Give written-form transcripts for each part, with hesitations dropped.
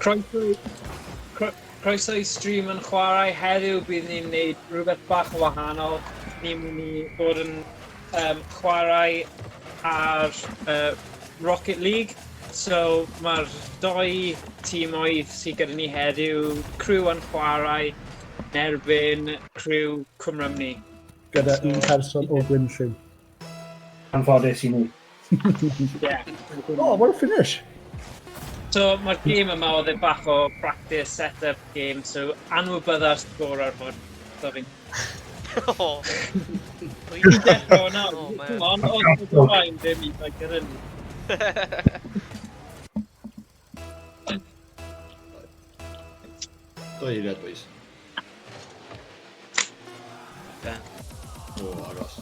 Croeso, croeso i stream yn chwarae. Heddiw bydd ni'n gwneud rhywbeth bach yn wahanol. Ni'n mynd i fod yn chwarae ar Rocket League. So mae'r doi tîmoedd sydd gyda ni heddiw, criw yn chwarae yn erbyn criw Cwm Rhymni. Gyda un person o Gwynllyw. Anffodus i ni. Yeah. Oh, what a finish! So mae'r gêm yma oedd e bach o practice set-up game, so anwybydda'r sgôr ar hwn. So fi'n... Oh. Fi'n dechrau nawr. Oh, man. Come on, oedd y blaen ddim i like gyda ni. Doi eiliad, boys. Ben. O, agos.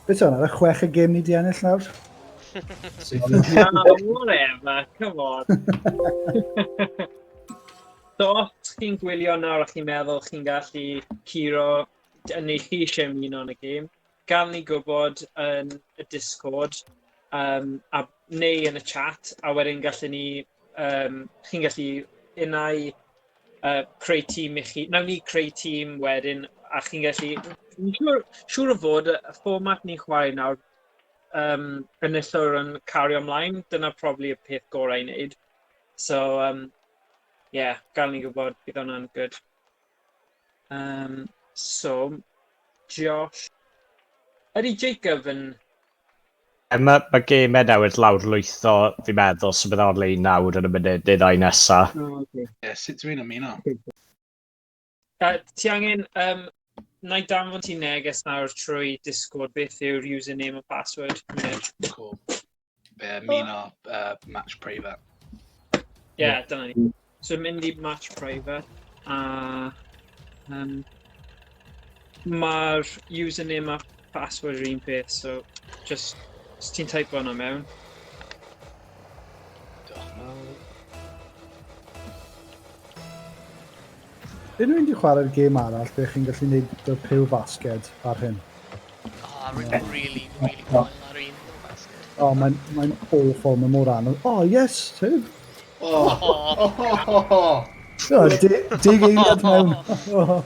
Beth yw hwnna, y chwech y gêm ni di ennill nawr? Na, whatever, come on. So os chi'n gwylio nawr a chi'n meddwl chi'n gallu curo, neu chi eisiau ymuno yn y gêm, gael ni gwybod yn y Discord a, neu yn y chat, a wedyn gallu ni, chi'n gallu unai creu tîm i chi, nawn ni creu tîm wedyn, a chi'n gallu, fi'n siŵr o fod y fformat ni'n chwarae nawr, enillwr yn cario ymlaen, dyna probably y peth gorau i wneud. So, yeah, gael ni gwybod bydd hwnna'n good. So, Josh, ydy Jacob yn... Mae gemau newydd lawr lwytho, fi'n meddwl, so bydd ar-lein nawr yn y munud neu ddau nesa. Oh, okay. Ie, sut dwi'n ymuno? Ti angen, na i danfon ti neges nawr trwy Discord beth yw'r username a password. Munud. Cool. Be, ymuno match private. Yeah, dyna ni. So mynd i match private a mae'r username a password yr un peth, so just os ti'n typo hwnna mewn. Diolch yn fawr. Unrhyw un di chwarae'r gêm arall ble chi'n gallu gwneud y pêl fasged ar hyn? Oh, really, really gwael ar un little basket. Oh, mae'n mae awful, mae'n mor anodd. Oh, yes, too. Oh! Oh. Oh! Oh, 10 eiliad mewn. Oh.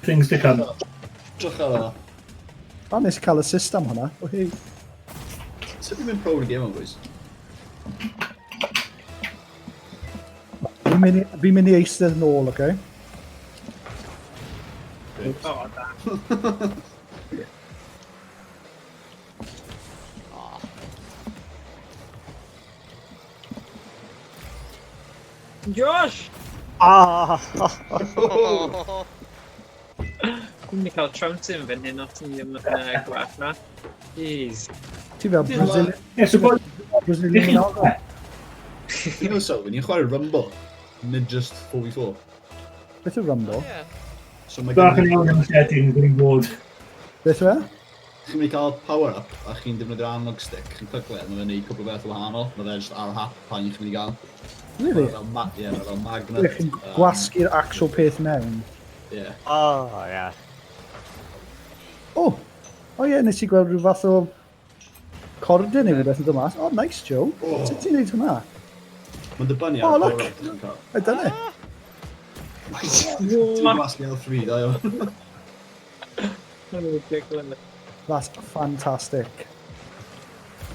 Things to come. Drych ar hwnna. A nes i cael assist am hwnna. Oh, hey. Sut dwi'n mynd pro yn y game o'n boys? Fi'n mynd i eistedd nôl, oce? Okay? Oh, da. Oh. Josh! Ah! Oh. Dwi'n mynd i cael trouncing fan hyn os ti'n ddim yn gwell na. Jeez. Ti fel Brazil, Ie, so bod... Brazilian Ronaldo. Fi'n gwybod sylwi, ni'n chwarae Rumble, nid just 4v4. Beth yw Rumble? Yeah. So mae Bach yn gen iawn am y setting, dwi'n bod. Beth yw e? Chi'n mynd i cael power-up a chi'n defnyddio'r analog stick, chi'n clicio e, mae fe'n neud cwbl o beth wahanol, mae fe just ar hap pa un chi'n mynd i gael. Really? Mae fel, yeah, mae fel magnet. Ble chi'n gwasgu'r actual peth mewn? Yeah. Oh, yeah. Oh! O ie, nes i gweld rhyw fath o cordyn neu rhywbeth yn dod mas. Oh, nice, Joe. Oh. Sut ti'n neud hwnna? Mae'n dibynnu Oh, ar look. power-up ti'n cael. I done it. Ti'n gwasgu L3, da iawn. Ridiculous. That's fantastic.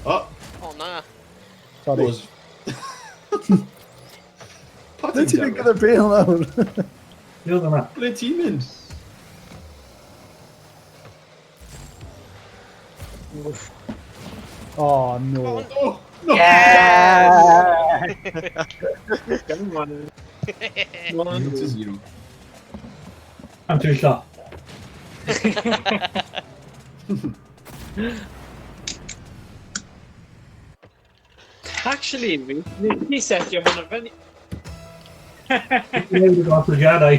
Oh, Oh, na. Sorry. was. Pa Ble ti'n ti'n mynd dewis? gyda'r bêl nawr? Diolch yma. Ble ti'n mynd? Oof. Oh, no. Oh, no! Yeah! Come on. Come on. 0-0. Am twyllo. Actually, fi, nes i setio hwnna fyny. Dwi'n gwybod gosodiadau.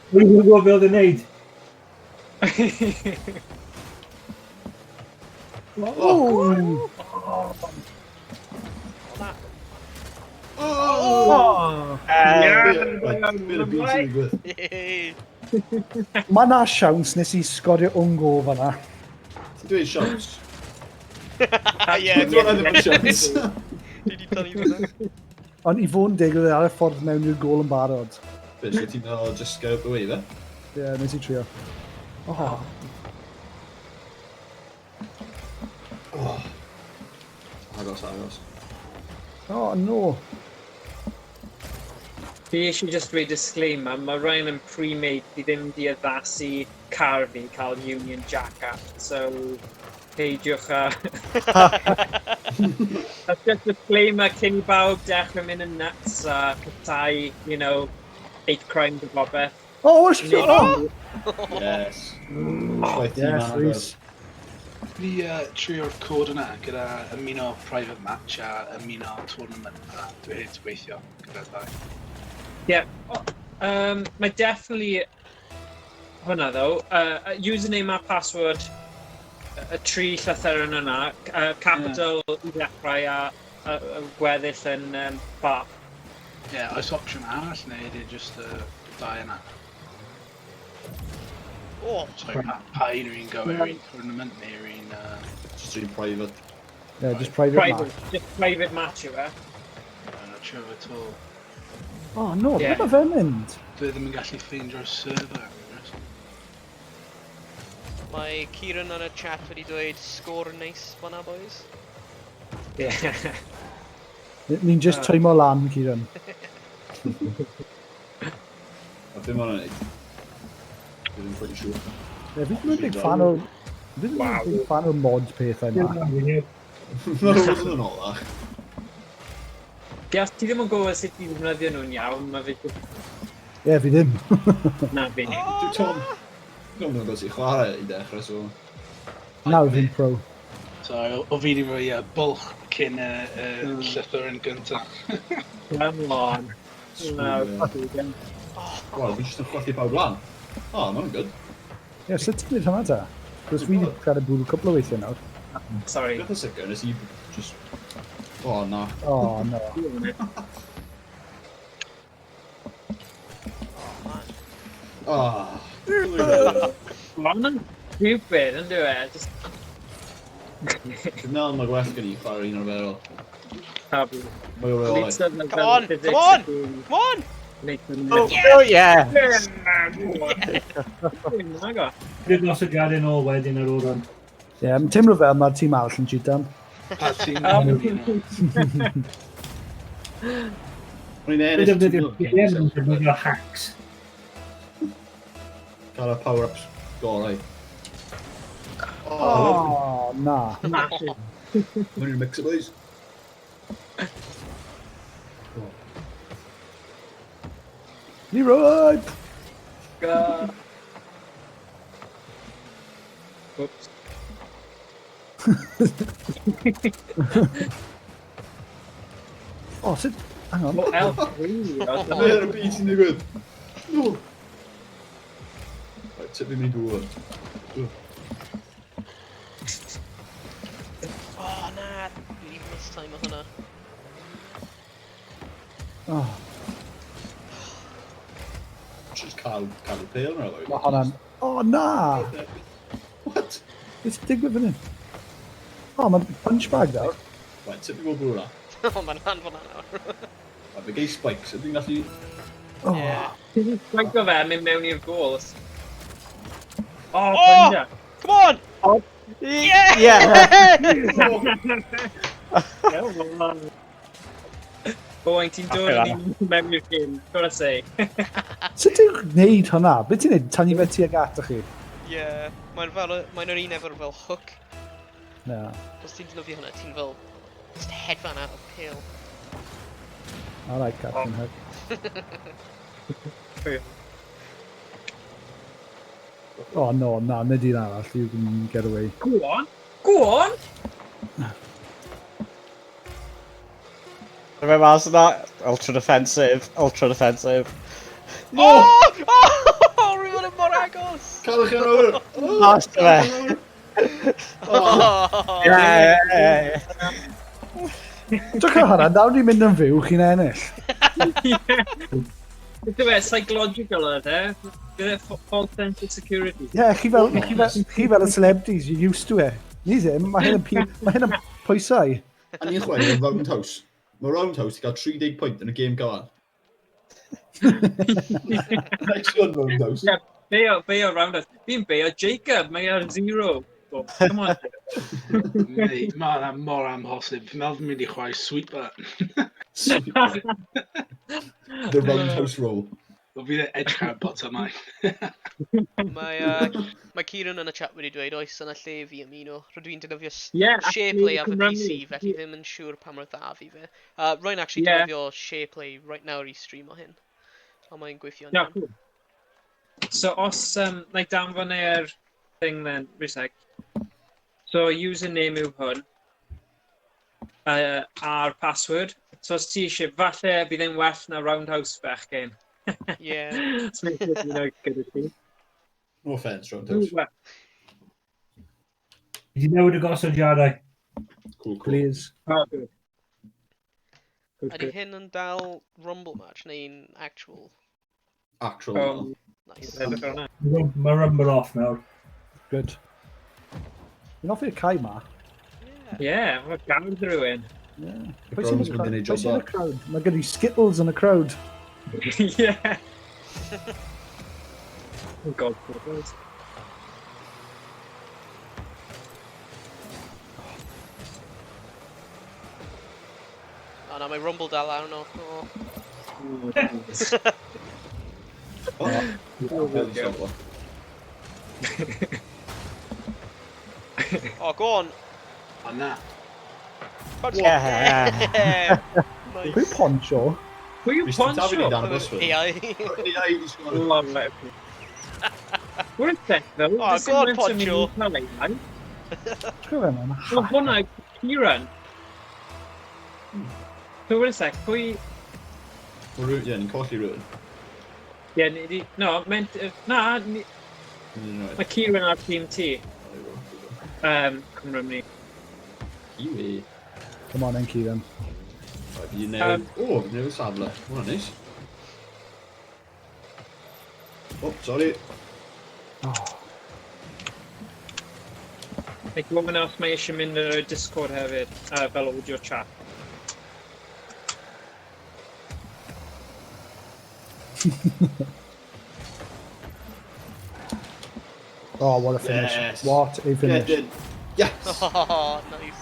Dwi'n gwybod beth oedd yn neud. Oh! Na. Oh! Oh! Right, bit of BT digwydd. Yay. Mae na siawns nes i sgorio own goal fanna. Ti'n dweud siawns? Ie, Dwi'n dweud ddim yn siawns. Dwi di tynnu fyna. Ond i fod yn deg, oedd e ar y ffordd mewn i'r gol yn barod. Be, so ti'n meddwl just get out the way, fe? Ie, yeah, nes i trio. Oh. Oh. Agos, agos. Oh, no. Fi eisiau just dweud disclaimer, mae Ryan yn pre-made, fi ddim di addasu car fi cael Union Jack app, so peidiwch â... That's just disclaimer cyn i bawb dechrau mynd yn nuts a casáu, hate crimes a popeth. Oh, what's... Oh! Yes. Chwaith tîm Yes, anhygoel. Rhys. Fi trio'r cod yna gyda ymuno private match a ymuno tournament a dwi heb weithio gyda'r ddau. Yeah. Oh, mae definitely hwnna though. Username a password, y tri llythyr yn yna, capital i ddechrau a gweddill yn bach. Ie, yeah, oes opsiwn arall neu ydy just y dau yna? Oh, So pa un yw'n gywir, un tournament neu un... Just un private. Yeah, just private, Private, match. just private match yw e. I'm not sure at all. Oh, no, Yeah. yeah. Ble mae fe'n mynd? Dwi ddim yn gallu ffeindio'r server. Mae Kieran yn y chat wedi dweud sgôr neis fan'na, boys. Yeah. Ni'n just twymo lan, Kieran. A be mae'n neud? Dwi ddim quite sure. Yeah, fi ddim yn big fan o... Fi ddim yn big fan o mod pethau yma. Mae'n rhywbeth yn ôl ach. Ie, os ti ddim yn gwybod sut i ddefnyddio nhw'n iawn, mae fe just Ie, yeah, fi ddim. Na fi. Dwi Tom. Dwi'n gwybod sut i chwarae i dechrau, so... Nawr fi'n pro. So, o fi wedi rhoi bwlch cyn y llythyr yn gyntaf. Come on. No. Wel, fi jyst yn chwythu pawb lan. O, oh, mae'n good. Ie, yeah, sut ti'n gwneud hwnna ta? Cos fi wedi cael y bwrw cwpl o weithiau nawr. Sorry. Beth yn sicr, nes i just... O, oh, na. Oh, no. Oh, man. Ah. Mae hwnna'n stupid, yn dwi e? Just... Dwi'n meddwl mae gwell gen i chwarae un arferol. Tabu. Mae o reolaeth. Come on, come on! Come on! Oh, yeah! Dwi'n gosodiad yn ôl wedyn ar ôl rhan. Ie, yeah, teimlo fel mae'r tîm arall yn cheatan. Pa tîm O'n i'n Dwi'n ennill. defnyddio dwi'n defnyddio hacks. Cael y power-ups gorau. Oh, Oh, na. Massive. Mae'n i'n mix it, boys. Leroy! Go. Oops. Oh, sut... Hang on. Oh, L3. Be ar y byd sy'n digwydd? No. Right, sut fi'n mynd i dŵr? Oh, na. Dwi wedi mistime o hwnna. Oh, Just cael y pêl yna, mae hwnna'n... Oh, na! What? Beth sy'n digwydd fan hyn? Oh, mae'n punch bag nawr. Right, sut fi'n gwybod bwrw na? Oh, mae'n hanfon nawr. A fe gei spikes, ydw i'n gallu... Oh, Yeah. Spike o fe, mynd mewn i'r gôl. Oh, Oh! Brenda. Come on! Oh. Yeah! Yeah! Come on. Owain, ti'n dod Happy yn mewn i'r gym, gotta say. Sut ti'n gwneud hwnna? Beth ti'n neud? Tynnu fe tuag atoch chi? Yeah. Mae'n fel, mae'n yr un efo'r fel hook. Na. Os ti'n defnyddio hwnna, ti'n fel just hedfan out of pêl. All right, Captain Hook. Oh, no, na, nid un arall. You can get away. Go on! Go on! Fe mas yna, ultra defensive, ultra defensive. Oh! Oh! Rwy'n yn mor agos! Cael eich yn Mas o fe. Oh! Yeah, yeah. Dwch ar hwnna, nawr ni'n mynd yn fyw, chi'n ennill. Ydw e, psychological oedd e. Gyda false sense of security. Ie, yeah, chi fel y celebrities, you're used to it. Ni ddim, mae hyn yn pwysau. A ni'n chwarae yn Roundhouse. Mae Roundhouse i gael 30 pwynt yn y gêm gyfan. Next one, Roundhouse. Yeah. Beio Roundhouse. Fi'n beio Jacob, mae ar zero. football. Come on. Mate, mae hwnna mor amhosib. Fi'n meddwl fi'n mynd i chwarae sweeper. The roundhouse roll. Wel, fi'n edrych ar botymau. Mae Kieran yn y chat wedi dweud, oes yna lle fi ymuno. Rydw i'n defnyddio Yeah, SharePlay ar fy actually, PC, felly ddim yn siŵr pa mor dda fi fe. Rwy'n actually defnyddio SharePlay right nawr i stream o hyn. A mae'n gweithio'n Yeah, iawn. cool. So os, like, danfon e'r thing then, wait a sec. So username yw hwn, a'r password. So os ti eisiau, falle bydd e'n well na Roundhouse bechgyn. Yeah. So make sure you know gyda ti. No offence, roundhouse. Well, Wedi newid y gosodiadau. Cool, cool. Please. oh, good. Good, Ydy good. hyn yn dal Rumble match neu'n actual? Actual. Oh, Nice. edrych ar hwnna. Mae Rumble off nawr. Good. Fi'n hoffi'r cae ma. Yeah. Yeah, mae gawd rhywun. Yeah. The Pwy sy'n ground's y mynd i neud crowd? Pwy job sy'n y dda. crowd? Mae gen i Skittles yn y crowd. Yeah. Oh God, Skittles. O na, mae Rumble dal arno. Oh. Oh, jeez. Oh, Oh, really go. stop. Oh, go on. O na. Yeah. Yeah. Pwy Nice. Poncho? Pwy yw Fi sy'n taflu Poncho? ni dan y bus fyd. AI. AI di sgorio. Love it. What a sec though. Oh, This go on, is meant to be Poncho. cael ei wneud. Ti'n gwybod fe, Wel, hwnna yw Kieran. So, wait a sec, pwy... Ie, ni'n colli rhywun. Ie, ni di... No, meant... Na, ni, Ni'n rhaid. mae Kieran ar tîm ti. Cymru ni. Kiwi. Come on then, Kieran. Right, fi newid... O, fi newid safle. Hwna'n neis. Oh, sorry. Oh, Like, gofyn os mae eisiau mynd yn y Discord hefyd, fel audio chat. Oh, what a finish. Yes. What a finish. Get in. Yes! Oh, nice.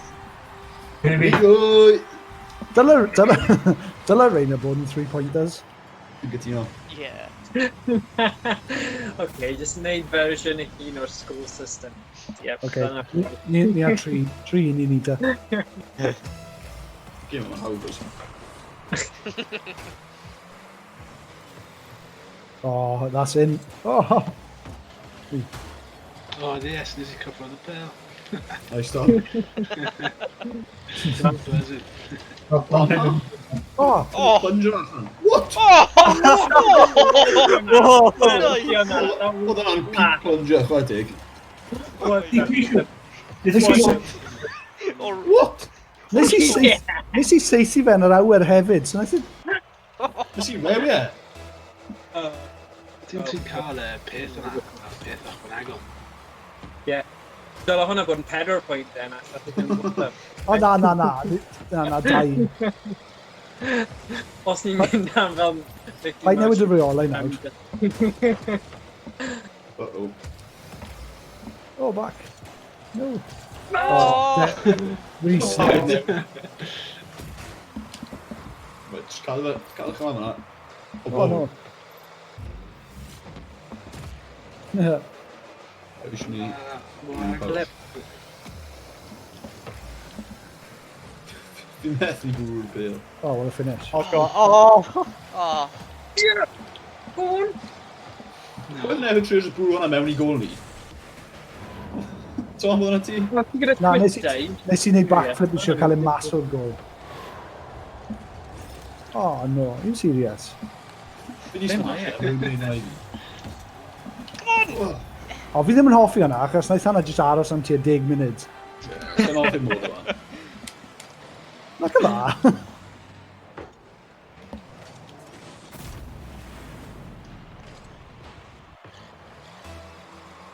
Baby. Oi! Dyle rheina bod yn three-pointers. Dwi'n gytuno. Yeah. Okay, just wneud version i hun o'r school system. Yep, Okay. dyna. Ni ar tri. Tri ni ni da. Game yma'n hawdd oes. Oh, that's in. Oh, O, yes, nes i cyffwrdd y bêl. Nice Tom. Buzzing. oh. Oh! Plunger allan. What? Oh! Whoa. Nice. Oedd hwnna'n peak plunger, chwarae teg. Nes i, What? nes i seithi fe yn yr awyr hefyd. So nes i... Nes i rewi e? Ti'n cael y peth yna, y peth ychwanegol. Dyle hwnna bod yn 4 pwynt then, allan ddim yn gwybod. O, na, na, na. Na, na, dau. Os ni'n mynd am fel... Mickey Paid newid y Mouse. reolau nawr. Uh-oh. Oh, back. No. Oh! Reset. Right, just cael fe, cael eich am hwnna. Oh, no. Yeah. Fi eisiau ni... Ah, mor agos. Fi'n methu bwrw'r bêl. Oh, what a finish. Oh, God. Oh! Oh. Go on. Wel, newid trio just bwrw hwnna mewn i gôl ni. Tom, oedd hwnna ti? Wel, ti gyda Na, nes i, Twitter, i. nes i wneud backflip i eisiau cael ei mas o'r gol. Oh, no. Are you serious? Fi di smash e, rwy'n mynd i fi. O, fi ddim yn hoffi hwnna, achos wnaeth hwnna jyst aros am tua 10 munud. Sa'n hoffi mod o. Nac yn dda.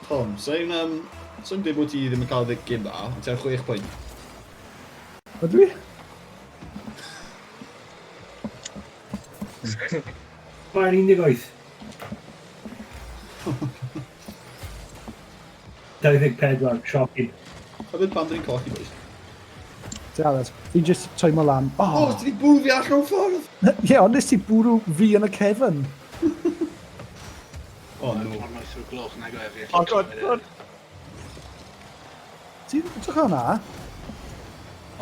Tom, sa'n dweud bod ti ddim yn cael gêm dda, ond ti ar 6 pwynt. Ydw i? Mae'n 18. 24, shocking. Hefyd pam dyn ni'n colli, boys. Dallas, fi'n just teimlo lan. O, Oh, ti di bwrw fi allan o'r ffordd! ie, ond nes ti bwrw fi yn y cefn. O, no. Mae'n wyth o'r gloch nag o efi. Oh, God, God. Ti'n edrych hwnna?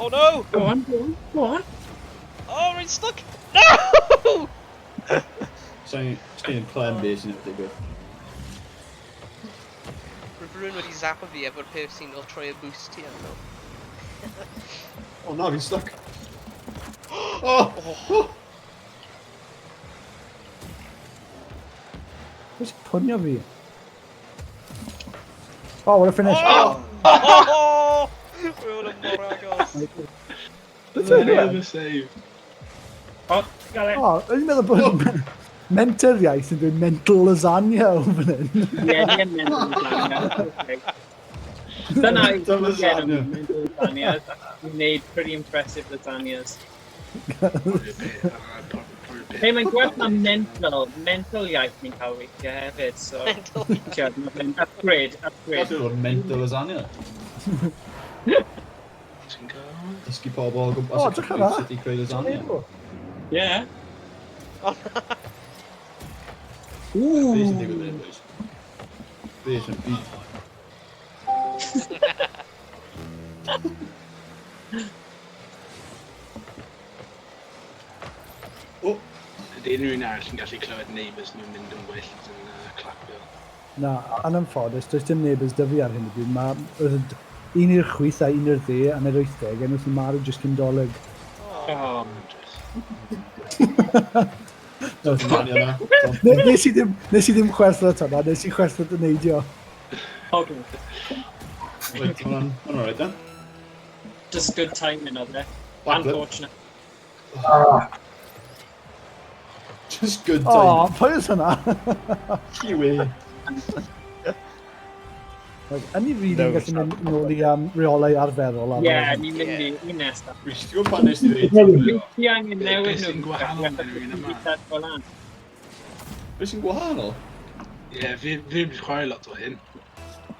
Oh no! Go on, go on, go on. Oh, rwy'n stuck! No! Sa'n sgyn clem beth sy'n digwydd. Roedd rhywun wedi zappo fi efo'r peth sy'n fel troi y boost ti arno. O na, fi'n stuck. Oh! Oh! Pwy sy'n pwnio fi? Oh, what a finish. Oh! Oh! Roedd hwnna mor agos. Beth yw hwnna? Never save. O, gael e. O, o'n i'n meddwl bod menter iaith yn dweud mental lasagna o fan hyn. Ie, ni yn mental lasagna. Okay. Dyna i Mental lasagna. Mental lasagna. Ni'n neud pretty impressive lasagnas. Hey, mae'n gwerth na mental iaith ni'n cael weithiau hefyd, so... Mental. Ti'od, ma' fe'n upgrade, upgrade. That's yw'r mental lasagna. Ti'n cael? Dysgu pobl o O, gwmpas y edrych cyfrif ar sut i creu lasagna. Yeah. Oh, na. Be sy'n digwydd fan hyn, boys? Be sy'n byd? O, Ydy unrhyw un arall yn gallu clywed neighbours nhw'n mynd yn wyllt yn clapio? Na, yn anffodus, does dim neighbours 'da fi ar hyn o bryd. Mae oedd un i'r chwith a un i'r dde yn yr 80au, a wnaeth nhw marw jyst cyn Dolig. Oh. Dwi'n manio na. Nes i ddim chwerthin at hwnna, nes i chwerthin at y neidio. Okay. Wait, hwnna'n hwnna'n right then. Just good timing oedd e. Backflip. Unfortunate. Just good O, time. pwy oedd hwnna? Kiwi. Like, yn i rili No, gallu mynd nôl i reolau arferol. ar Ie, ôl. ni'n mynd i un nesaf. Rhys, ti'n gwybod pan nes ti ddweud? Ti angen Be- newid beth nhw. sy'n gwahanol yn yr un yma? Beth sy'n gwahanol? Ie, yeah, fi wedi chwarae lot o hyn.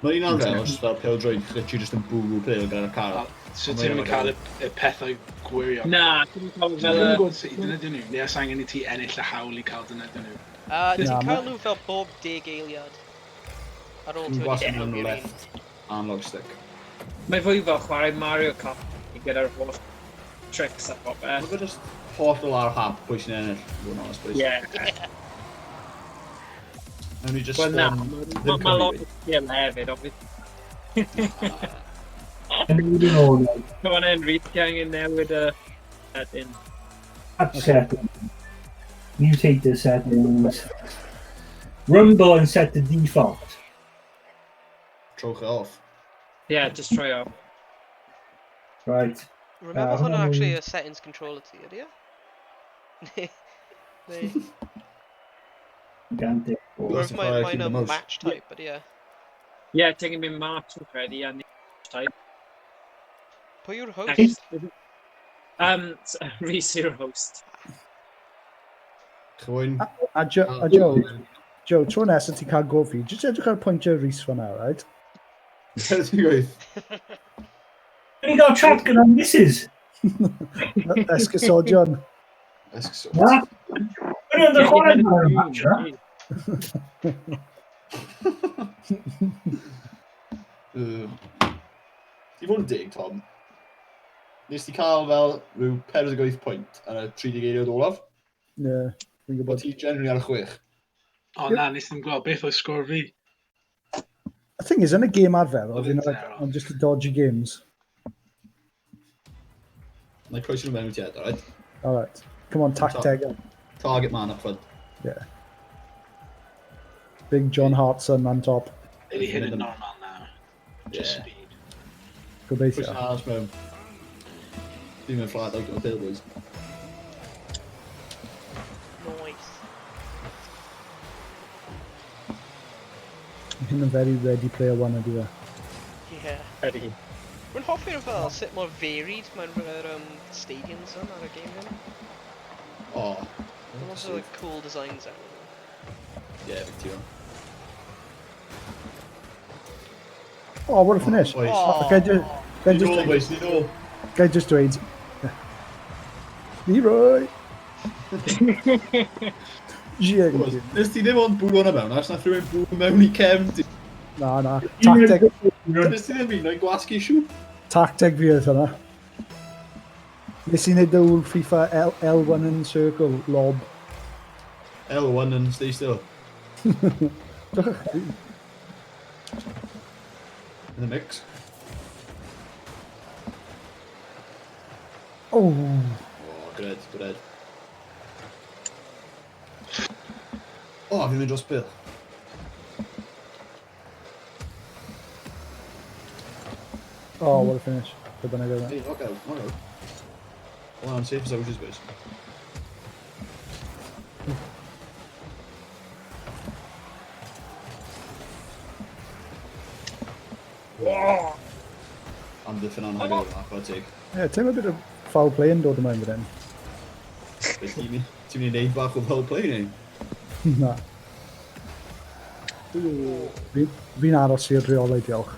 Mae'n un arferol, just fel pêl-droed, literally just yn bwrw pêl gyda'r car. So ti'n mynd cael y pethau gwirion. Na, ti'n cael Dwi'n fel y... gwybod sut i defnyddio nhw, neu os angen i ti ennill y hawl i cael defnyddio nhw. Ti'n Na, cael nhw fel bob 10 eiliad. Ar ôl Dwi'n ti wedi gwasgu nhw'n defnyddio'r un. left analog stick. Mae fwy fel chwarae Mario Kart gyda'r holl tricks a popeth. Mae fe just hollol ar hap pwy sy'n ennill, i fod yn honest, boys. Ie. Nawn ni just Wel na, ddim mae lot cyfri. o skill hefyd, obviously. Yn un o'r nhw. Come on in, Rhys, ti angen newid y setting. App setting. Mutate the settings. Rumble and set the default. Trowch it off. Yeah, just try off. Right. Remember hwnna hwnna'n- actually y settings controller ti, ydy e? Neu... Gigantic. That's Mae the fire mae'n keep a the most. match type, ydy e? Yeah, ti'n mynd match yn credu a match type. Pwy yw'r host? Rhys yw'r host. Chwyn. A Joe, tro nesaf ti'n cael go fi, jyst edrych ar pwyntiau Rhys fan'na, right? Ti'n gweith? Ni'n gael chat gyda Mrs. Esgusodion. Esgusod. Na? O'n i'n chwarae ar y match, na? Ti fod yn dig, Tom. Nes ti cael fel rhyw 48 pwynt yn y 30 eiliad olaf? Ie, fi'n Bod gwybod. ti generally ar y 6. O na, nes ddim gweld beth oedd sgôr fi. The thing is, yn y gêm arferol, Oedd fi'n e'n like, zero. on just the dodgy games. Na i croesi nhw mewn i ti eto, right? All right. Come on, tacteg. Target man up front. Yeah. Big John Hartson on top. Ydy hyn yn normal now. Just Yeah. speed. Gobeithio. Croesi arall mewn. Fi'n mynd flat out o'r pale, boys. Nice. Hyn yn very Ready Player One ydy fe. Yeah. Ydy. Rwy'n hoffi'r fel sut mor varied mae'r stadiums yn ar y game hyn. Oh. Mae lot o like, cool designs ar nhw. Yeah, fi ti'n. Oh, what a finish. Oes. Oh. Gai just, gai Ni just, nôl, boys, ni nôl. gai just dweud... Leroy! Gieg. Nes ti ddim ond bwrw hwnna mewn, achos nath rhywun bwrw mewn i cefn ti. Na, na. Tacteg, Nes ti ddim un o'i gwasgu siw. tacteg fi oedd hwnna. Nes i wneud y old FIFA L, L1 in circle, lob. L1 and stay still. In the mix. Oh, Oh, good, good. Oh, fi'n mynd dros bil. oh, what a finish. Be bynnag oedd e. Hey, knock out, knock out. Well, I'm safe as houses, boys. Amddiffyn anhygoel yna, chwarae teg. Ie, teimlo bit of foul play yn dod ymlaen fan hyn. Beth ti'n mynd ti'n mynd i neud bach o foul play neu? Na. Fi'n aros i'r rheolau, diolch.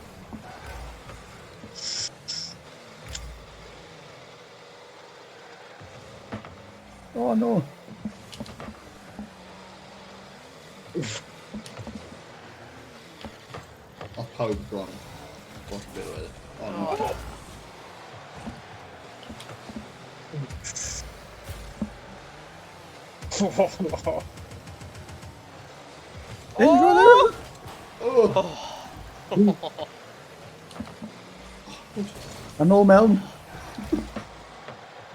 Oh no. Nath pawb bron. Bron bit oedd. Oh, no. Oh. Unrhyw Oh! Yn ôl mewn.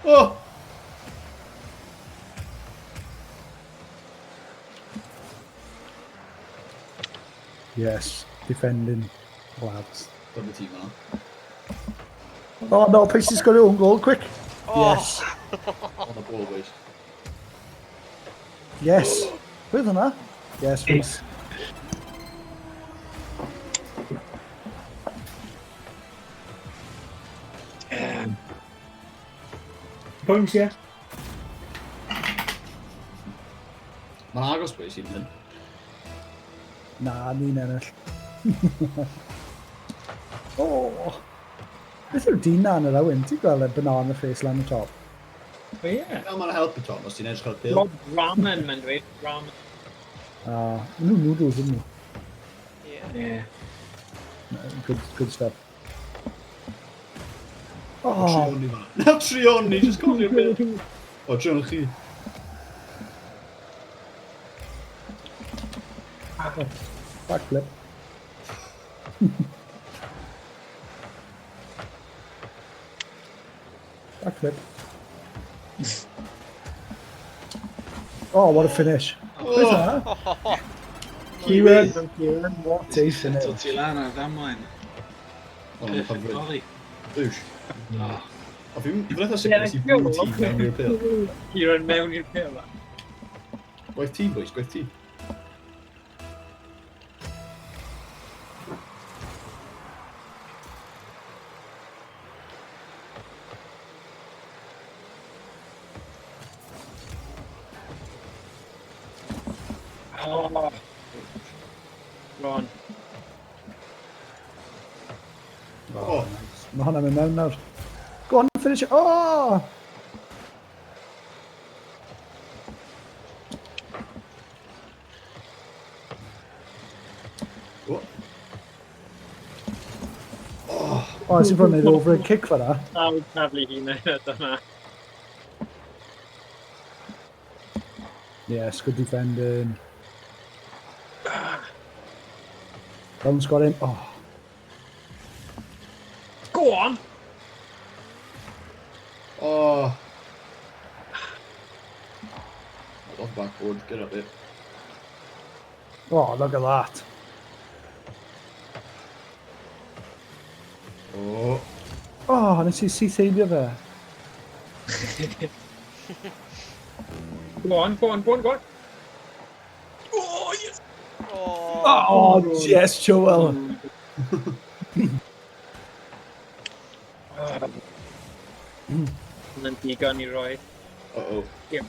Oh! Yes, defending lads. Double team yna. Oh no, Pacey's got her own goal, quick. Oh. Yes, On the ball, boys. yes. Beth hwnna? Yes, Rhys. Points, yeah. Mae'n agos, boys, i'n hyn. Na, ni'n ennill. Oh. Beth yw'r dyn na yn yr awyn? Ti'n gweld y banana face lan y top? O ie. Fel mae'n helpu Tom, os ti'n edrych ar y pil. Rob Ramen, mae'n dweud. Ramen. Ah, maen nhw'n noodles, ydyn nhw? Yeah. Ie. Good, good stuff. Oh, Trion ni fan'na. Na, trion ni, just colli'r pil. O, trion chi. Backflip. Backflip. Oh, what a finish. Beth hwnna? Kieran, Kieran, what a Settle finish. ti lan ar ddamwain. O, Perfect hyfryd. volley. Bwsh. Oh, O, fi'n eitha sicr nes i bwrw ti mewn i'r pil. Kieran mewn i'r pil. Gwaith tîm, boys, gwaith tîm. Oh. Ron. Oh, Mae hwnna'n mynd mewn nawr. Go on, finish it. Oh! oh. Oh, Oh, nes i fod yn neud overhead kick fyna. Pawb taflu hunain dyna. Yes, good defending. Bounce got him. Oh, Go on! oh. Off backboard, get up it. oh, look at that. Oh, Oh, nes i syth heibio fe. Go on, go on, go on, go on. Oh, yes! Oh. Oh, yes, Joel. Hwna'n digon i roi. uh-oh. Ie.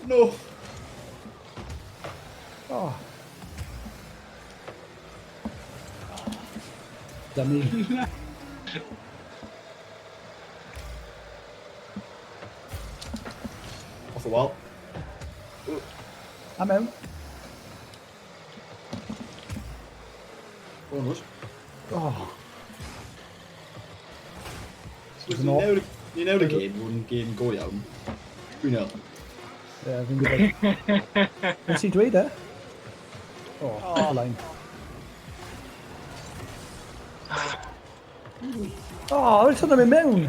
No! Oh. Dummy. Off the wall. A mewn. Bonus. Oh. Ni newid y gêm, fod yn gêm go iawn. 3-0. Ie, fi'n gwybod. Nes i dweud e? Oh, oh. Line. Oh, roedd hwnna'n mynd mewn!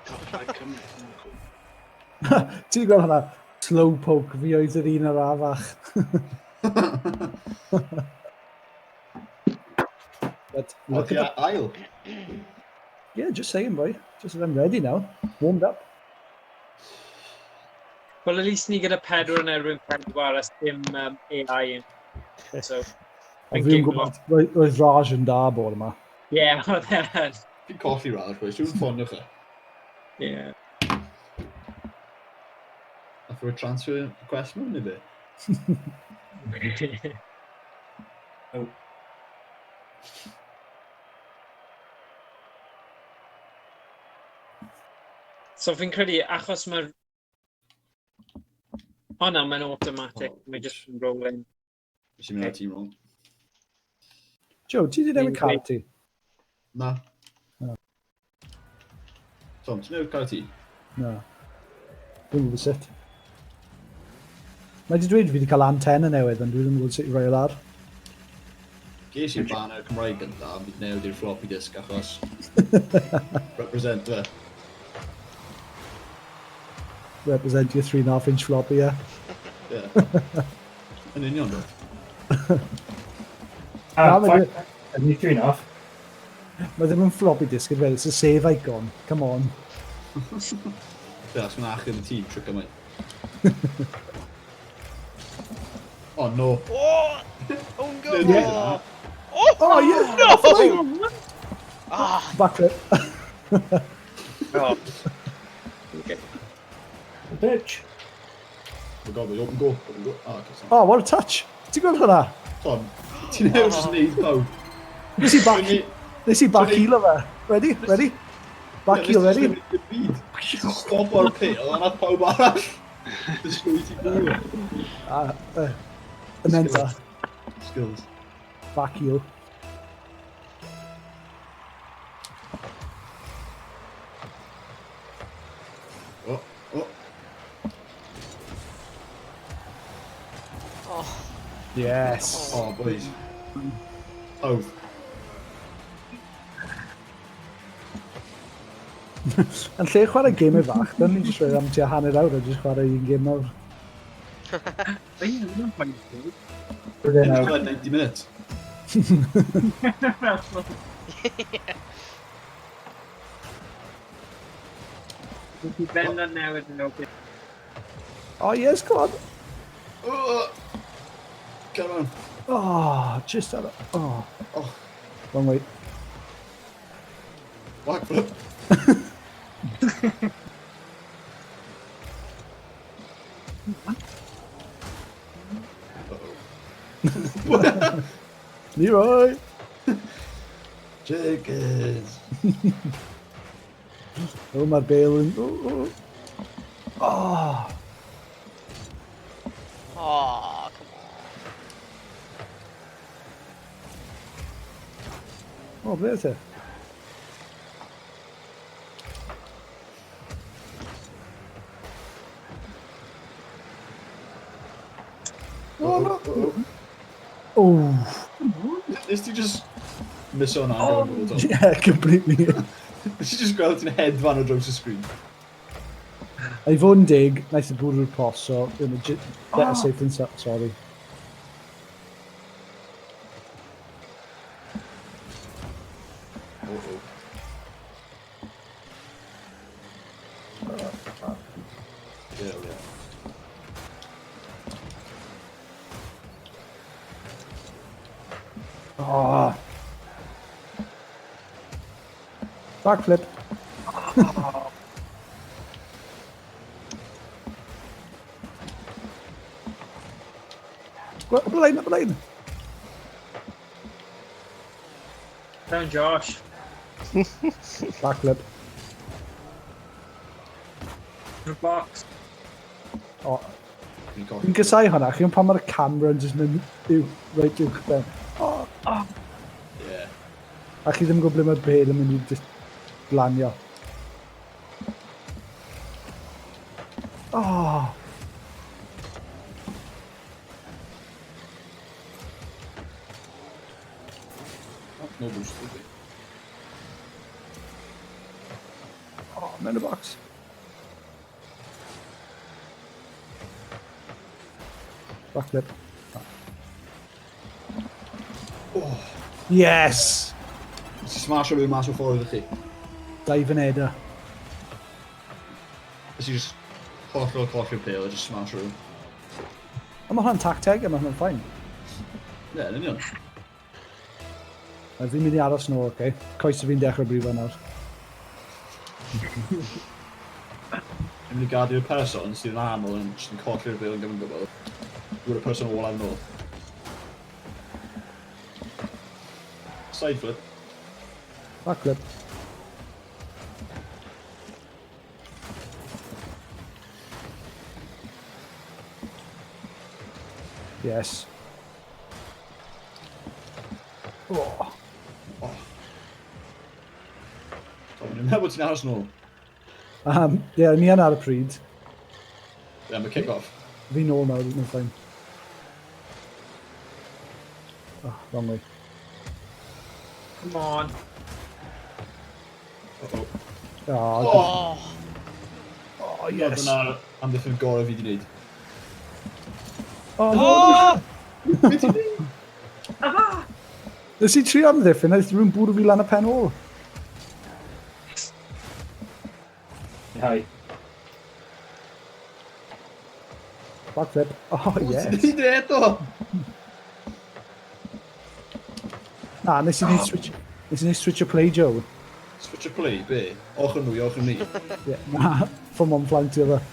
Top flight Cymru. Cool. Ti'n gweld hwnna? Slow poke, fi oedd yr un ar afach. But look at the, ail. Yeah, just saying, boy. Just I'm ready now. Warmed up. Wel, at least ni gyda pedwar yn erbyn pedwar a dim AI yn. So, Ond fi'n gwybod, roedd Raj yn da bod yma. Ie, yeah, oedd e'n. Fi'n colli Raj, boys. Dwi'n ffonio chi. Ie. Nath roi transfer request mewn neu be? Oh. So fi'n credu, achos mae'r... O na, mae'n automatic. Oh, Mae just yn rolling. Nes i mynd ar tîm wrong. Joe, ti di newid car ti? Na. Na. Tom, ti'n newid car ti? Na. Dwi'n gwybod sut. Mae di dweud fi wedi cael antenna newydd, ond dwi ddim yn gwybod sut i roi o lawr. Ges i'r banner Cymraeg gynta, ond fi 'di newid i'r floppy disk achos represent fe. Represent your 3.5 inch floppy, yeah. Yeah. Yn union, do. Ah, Na, mae Ni three and a half. Mae ddim yn floppy disk, it's a save icon. Come on. Be, os mae'n achub y tîm trwy gymaint. Oh no. Oh! Own goal! No, no. Oh! Oh, yeah! No! Ah, Backflip. Oh. Okay. The pitch. Oh god, open goal, open goal. Oh, okay, sorry. Oh, what a touch! Ti'n gweld hwnna? Tom, ti'n newid jyst neud pawb. Nes i back heel o fe. Ready? Ready? Back heel ready? Stop o'r pit, oedd yna pawb arall. Just go ti bwyd. Ah, and then Skills. Back heel. Oh. Oh. Yes. Oh, boys. Oh. Yn lle chwarae gemau fach, dyn ni'n just rhoi am tua hanner awr a just chwarae un gêm mawr. Ie, hwnna'n fine. We're now. 90 minutes. Ti ben ar newid yn oce. Oh yes, come on. Oh. Come on. Oh, just out of... Oh. Oh. Wrong way. Backflip. Uh-oh. Leroy! Jenkins. Oh, mae'r bale yn... Oh, oh. Oh. Oh, come on. Oh, ble oedd e? Oh, no. Oh. Nes ti just miss on oh. Tom? Yeah, completely. Nes ti just gweld ti'n hedfan o draws y sgrin? A i fod yn dig, naeth y bwrw'r post, so, you know, better safe than sorry. Oh, oh. Yeah. Oh. Backflip. Go, up the line, up the line. Down Josh. Backflip. The box. O, fi'n gysau hwnna, chi'n pan mae'r camera yn just mynd yw, reit uwch ben. O, Yeah. a chi ddim yn gwybod ble mae'r bel yn mynd i just glanio. Oh. Oh, no boost. Okay. Oh, mewn y box. Backflip. Oh. Yes! Nes i smash o rhywun mas o ffordd i chi. Dive yn header. Nes i just hollol colli'r pêl a just smash rhywun. A mae hwnna'n tacteg, a mae hwnna'n fine. Ie, yn union. A fi'n mynd i aros nôl, oce? Okay? Coes fi'n dechrau brifo nawr. Yn mynd i gadael i'r person sydd yn aml yn just yn colli'r bêl yn gyfan gwbl. Yw'r person olaf nôl. Side flip. Backflip. Yes. Oh. Oh. Tom, ni'n meddwl bod ti'n aros nôl. Yeah, ni yn ar y pryd. Ie, mae kick-off. Fi nôl nawr, mae'n fine. Oh, wrong way. Come on. Uh-oh. Oh, Oh! oh yes. Dyna'r amddiffyn gorau fi wedi gwneud. Oh, no. Oh! Be ti'n neud? Nes i trio amddiffyn, a rhywun bwrw fi lan y pen ôl. Hi. Backflip. Oh, yes. Ti'n neud eto? Na, nes i neud switch... Nes i neud switch o play, Joe. Switch o play, be? Ochr nhw i ochr ni. Yeah, na, from one flank to the other.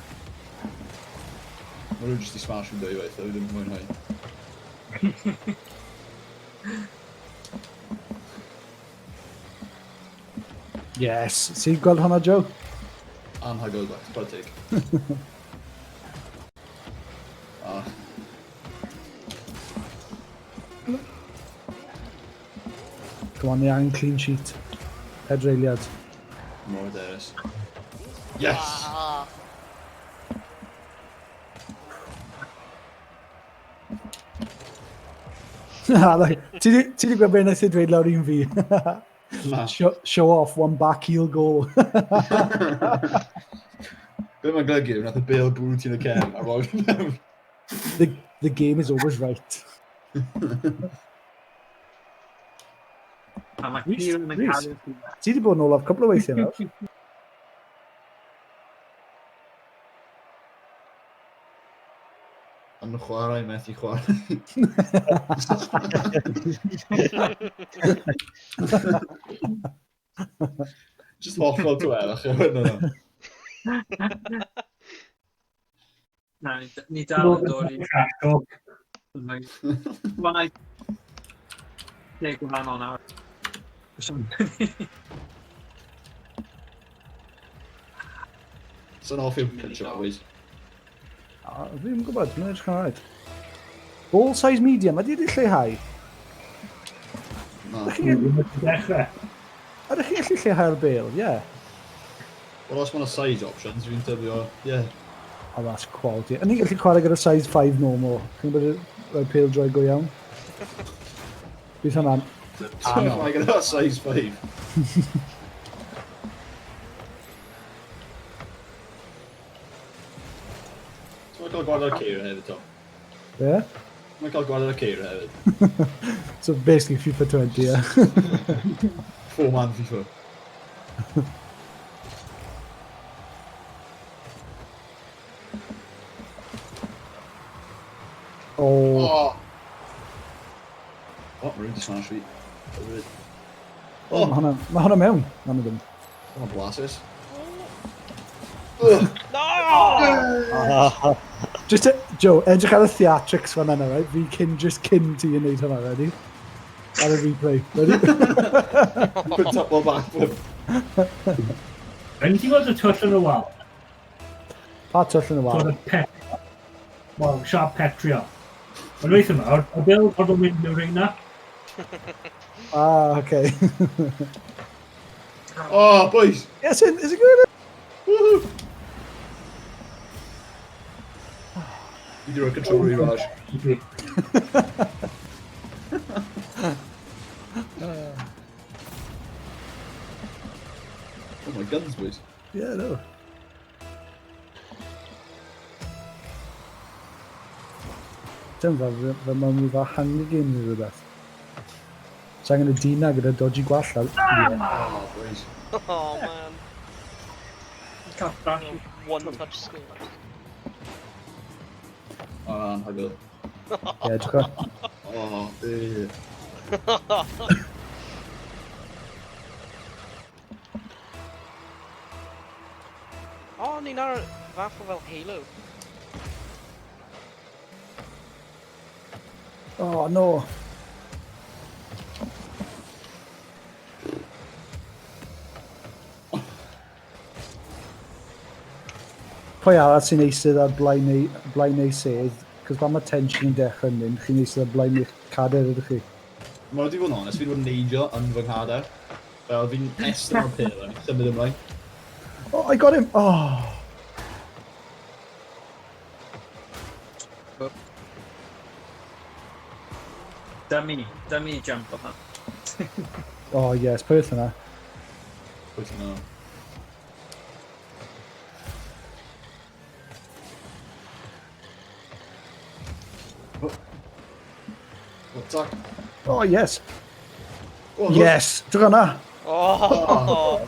Mae rhywun jyst i smash yn dwy waith, a fi ddim yn mwynhau. Yes. Ti'n gweld hwnna, Joe? Anhygoel, bach, chwarae teg. Ah, Come on, ni angen clean sheet. Pedreiliad. mor hyderus. Yes! Ah. Na, like, ti di gweld beth wnaeth i dweud lawr un fi? Na. Show off one back heel goal. Be mae'n golygu, wnaeth y bêl bwrw ti'n y cefn a roi fi mewn. The game is always right. A mae Rhys, Kieran yn Rhys. cael. Ti di bod yn olaf cwpl o weithiau nawr. Am nhw chwarae, methu chwarae. Just hollol tawelach. No, no. Na, ni dal yn dod i... Crash talk. Mae'n lle gwahanol nawr. Sa'n hoffi'r picture always. Ah, fi ddim yn gwybod, mae'n edrych yn alright. Ball size medium, ydy wedi lleihau? Na. Ydych chi'n Dechrau. ydych chi'n gallu lleihau'r bêl? Ie. Yeah. Wel, os mae'na size options, fi'n tybio, ie. Yeah. Oh, that's quality. Yn ni'n gallu chwarae gyda size 5 normal. Chi'n gwybod y pêl droi go iawn? Bydd hwnna'n Ti'n chwarae gyda size 5. Ti'n cael gwared ar ceir hefyd, Tom. Ie? Ti'n cael gwared ar ceir hefyd. So basically FIFA 20, yeah. Four man FIFA. Oh, Oh! Oh, mae rhywun 'di smash fi. Hyfryd. oh. Mae hwnna, ma hwnna mewn. Na, ma ddim. Oh, blasus. No! Just, Joe, edrych ar y theatrics fan yna, right? Fi cyn, just cyn ti yn neud hwnna, ready? Ar y replay, ready? Put up or backflip. Yn ti gweld y twll yn y wal? Pa twll yn y wal? Twll y pet... Wel, siarad petrio. Mae'n weithio mawr, y bil oedd yn mynd mewn reina. Ah, okay. Oh, boys! Yes, is it good? Woohoo! Fi di rhoi control i Raj. Oh my guns, boys. Yeah, no. Dim fel, fel mewn rhyw fath Hunger Games neu rhywbeth. Sa angen y dyn na gyda dodgy gwallt ar. Yeah. Oh, boys. Oh, man. Cael crash. One touch score. Oh, anhygoel. Yeah, edrych ar. Oh, eh. Oh, ni'n ar fath o fel Halo. Oh, no. Pwy arall sy'n eistedd ar blaen ei, blaen ei sedd? Cos pan mae tension yn dechrau yn mynd, chi'n eistedd ar blaen eich cadair ydych chi. Mae wedi bod yn honest, fi wedi bod yn neidio yn fy nghadair. Fel fi'n estyn o'r pêl a fi'n symud ymlaen. Oh, I got him! Oh! Dummy jump o'na. Oh, yes, pwy oedd hwnna? Pwy sy'n yna? Oh. Oh, tac. Oh, yes. Oh, Yes! Drych hwnna! Oh!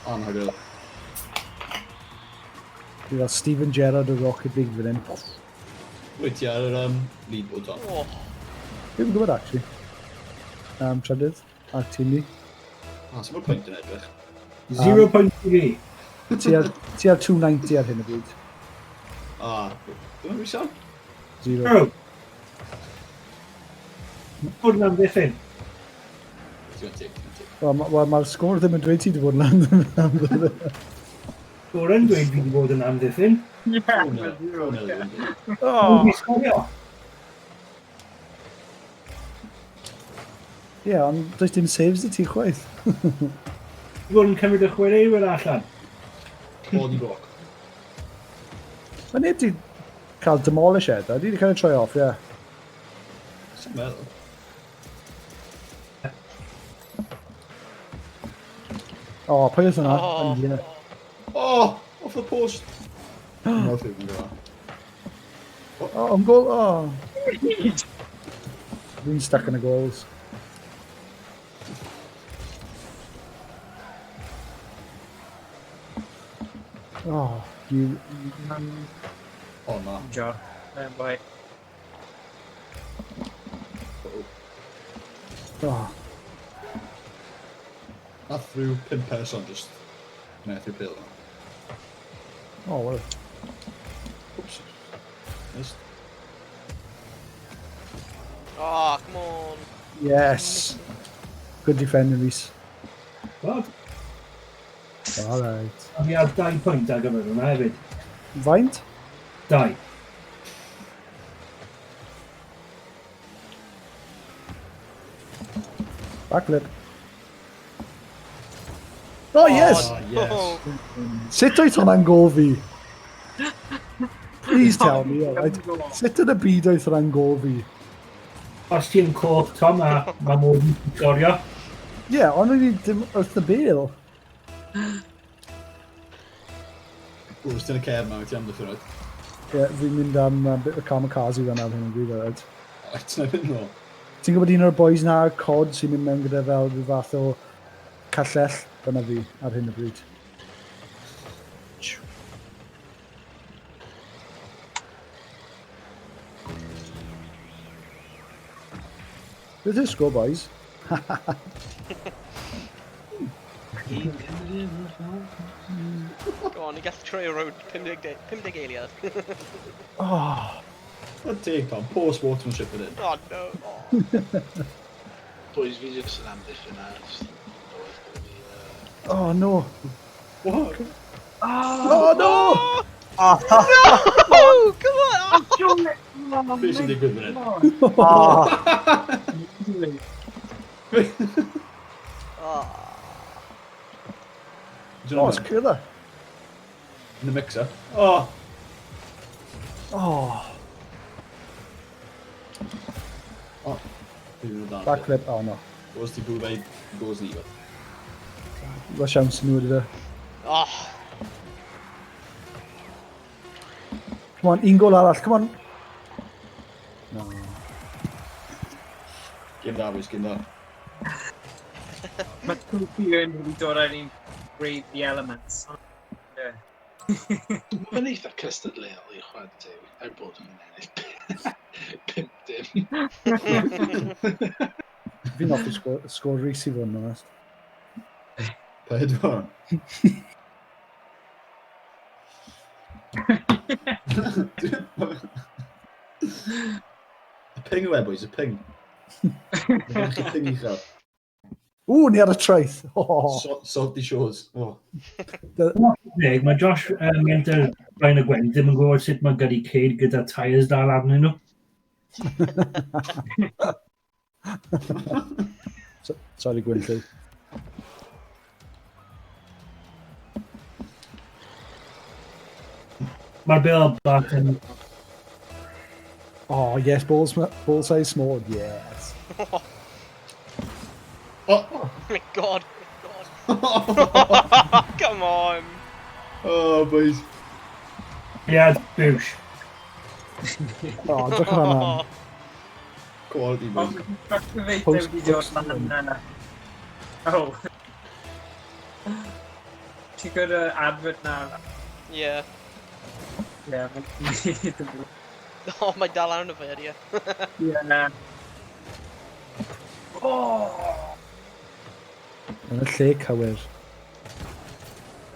Anhygoel. Fi fel Steven Gerrard o Rocket League fan hyn. Wait, ti ar yr leaderboard, Tom? Oh. Fi'n gwybod, actually. Trydydd, ar tîm ni. Ah, sy'n pwynt yn edrych. 0.3. Ti ar, ti ar 290 ar hyn o bryd. Ah, dwi'n rhywbeth Sam? Zero. Zero. Bod yn amddiffyn. Ti'n tig, ti'n tig. Wel, ma, mae'r sgôr ddim yn dweud ti wedi bod yn amddiffyn. Sgôr yn dweud fi wedi bod yn amddiffyn. Yeah, No, zero. no, ddim yn dweud. Oh, Fi sgorio. Ie, yeah, ond does dim saves i ti chwaith. Fi bod yn cymryd y chwaraewyr allan. Body block. Mae neb di cael demolish eto, di wedi cael ei troi off, ie. Yeah. Sy'n meddwl. O, oh, pwy oedd hwnna? Oh. Ie. Oh, off the post. Mor ffydd yn gyda. Oh, on goal, oh. Fi'n stuck in the goals. Oh, you... Oh, na. Jo. Boy. Oh, Nath rhyw pum person just methu'r pêl yna. oh, well. Oops. Missed. Oh, come on. Yes. Good defending, Rhys. What? All right. A fi ar 2 pwynt ar gyfer hwnna hefyd. Faint? 2. Backflip. Oh, yes! Oh, yes. Sut oedd hwnna'n gol fi? Please tell me, alright? Sut yn y byd oedd hwnna'n gol fi? Os ti'n coch, Tom, a mae modd i ti sgorio. Ie, yeah, ond o'n i dim wrth y bêl. O, os ti'n y cefn nawr, ti amddiffyn, right? Ie, yeah, fi'n mynd am bit o kamikaze fan ar hyn o bryd, alright? Right, ti'n mynd nôl. Ti'n gwybod un o'r boys na ar COD sy'n mynd mewn gyda fel rhyw fath o callell? Dyna fi ar hyn o bryd. Chiw. Beth yw'r sgôr, boys? Un Cymru yn y ffordd. Go on, ni gallu troi o rownd 50, 50 eiliad. Oh. What teg, Tom. Poor sportsmanship fan hyn. Oh no. Oh. Boys, fi jyst yn amddiffyn a... Oh no. What? Oh no! Oh, no! Come on! Oh. Be sy'n digwydd fan hyn? Oh, Oh. Do you know Oh, it's what? clear there. In the mixer. Oh! Oh. Oh. Fi'n mynd dan. Backflip. Oh no. Goes ti bwyd goes ni. La siawns nhw wedi fe. Oh. Come on, un gol arall, come on. No. Game da, boys, game da. Mae Cwpi yn wedi dod ar un brave the elements. Yeah. Mae'n eitha cystadleuol i chwarae teg, er bod yn ennill 5-0. Fi'n hoffi sgôr Rhys i fod yn onest. 4. Y ping yw e, boys, y ping. Mae chi ping uchel. Ww, ni ar y traeth. Oh. Salty Shores. Oh. Deg, mae Josh Menter Brian a Gwen ddim yn gwybod sut mae gyrru ceir gyda tyres dal arnyn nhw. Sorry, Gwynllyw. Mae'r bel bach yn... Oh, yes, balls, ball size small, yes. Oh! Oh my god. God. Come on. Oh, boys. Yeah, bwsh. Oh, drach ar hwnna. Quality, boys. Ond Post- wedi dod post- lan yna. Oh. Ti'n gwybod y advert na? Yeah. Yeah. Oh, mae dal arno fe, ydy e. Yeah. Oh! Yn y lle cywir.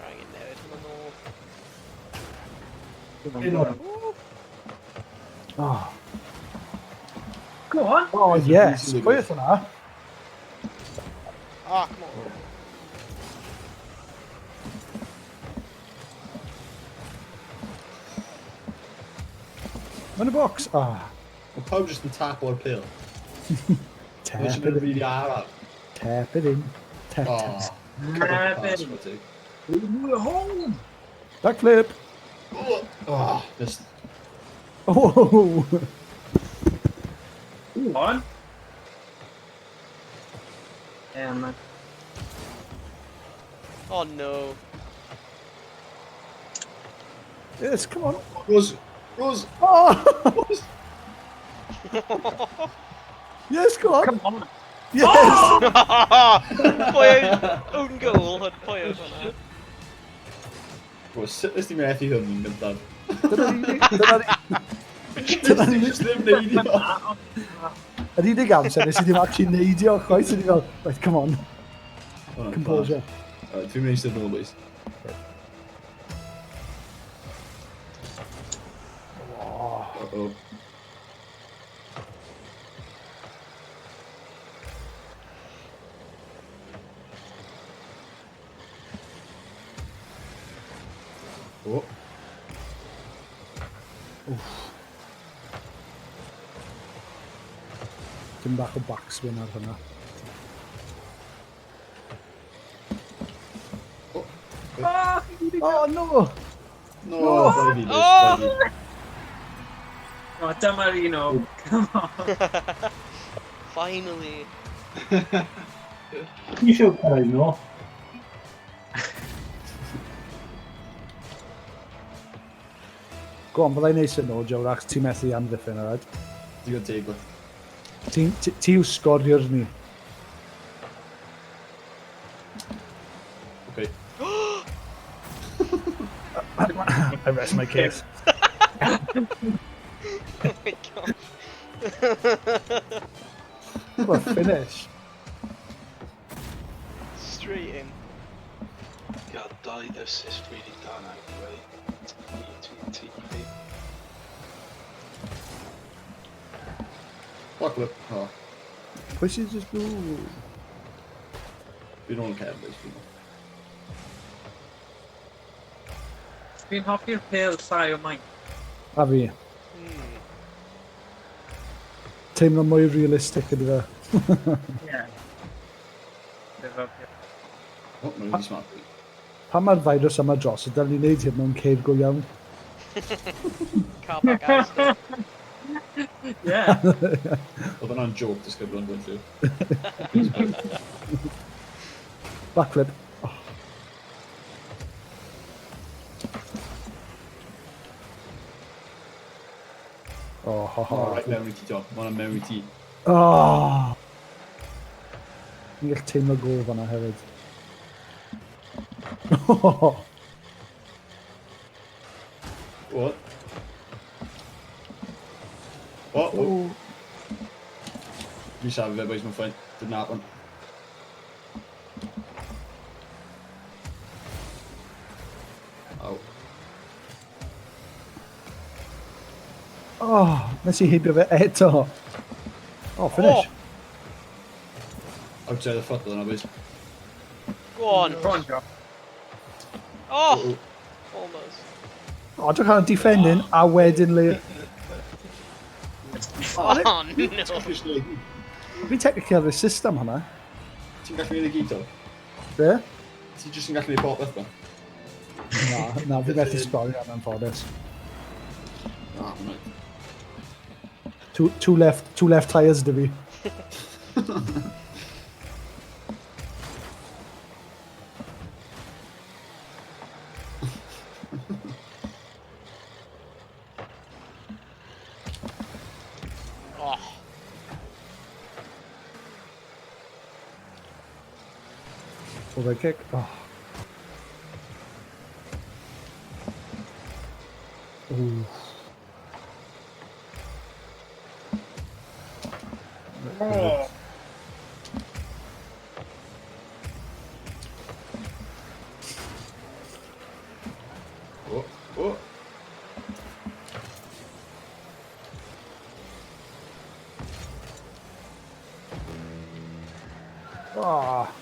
Rhaid newid hwnna nôl. Un o'r Oh, Go on! oh yes. Pwy oedd hwnna? Ah, come on. Mae'n y box. Ah, Mae pawb jyst yn tap o'r pil. tap Mae'n it mynd in. really araf. Tap it in. Tap, Oh, tap. couple pass, Seven. what teg. We're home! Backflip. Oh, oh, missed. Oh, Go on! Yeah, man. Oh no. yes, come on. Rose, Rose, Oh, Rose. yes, go on. Come on! Yes. Pwy own goal, pwy oedd hwnna? Bro, sut nes ti methu hwn yn gyntaf? Dyna ni... Nes ti just ddim neidio. Yr unig amser nes i ddim actually neidio chwaith, o'n i fel, right, come on, composure. Alright, dwi'n mynd i eistedd nôl, boys. Uh-oh. Oh. Dim bach o backspin ar hwnna. Oh. Oh, no! No, bai fi, boys, Oh! bai fi. Oh, dyma'r un o. Come on. Finally. Ti eisiau cyrraedd nôl? Go on, byddai'n neud sy'n nôl, Joe, achos ti'n methu amddiffyn, alright? Digon teg, boi. Ti yw sgoriwr ni. Okay. I rest my case. Oh my god. What a finish. Straight in. dau assist really da na, i tîm fi. Backflip. Oh, Pwy sy'n just... Ooh. Fi'n ôl yn cefn, boys. Fi'n ôl. Fi'n hoffi'r pêl llai o maint. A fi. Teimlo mwy realistic ydy fe. Ie. Efo- Oh, mae'n really smart. Pan mae'r virus yma dros, dylen ni wneud hyn mewn ceir go iawn. Car park Asda. Ie. Oedd hwnna'n joke disgyblion Gwynllyw. Backflip. Oh. Oh, ho, ho. Oh, right mewn i ti, Tom. Mae hwnna'n mewn i ti. Oh. Ni'n gallu teimlo gol fanna hefyd. Oh. What? Oh, oh. Fi safi fe, boys, mae'n fine. Didn't happen. Ow. Oh, nes i heibio fe eto. Oh, finish. Outside the foot oedd hwnna, boys. Go on. Go on, Josh. Oh! Almost. Oh, edrych ar y defending a wedyn le... Oh, no. Fi technically ar y system hwnna. Ti'n gallu gwneud y gyd, Tom? Be? Ti jyst yn gallu gwneud popeth, ma? Na, fi methu sgorio yn anffodus. Na, mae'n right. Two left tyres dy fi. Oh. Overhead kick. Oh. Ooh. Oh. Oh. Ah.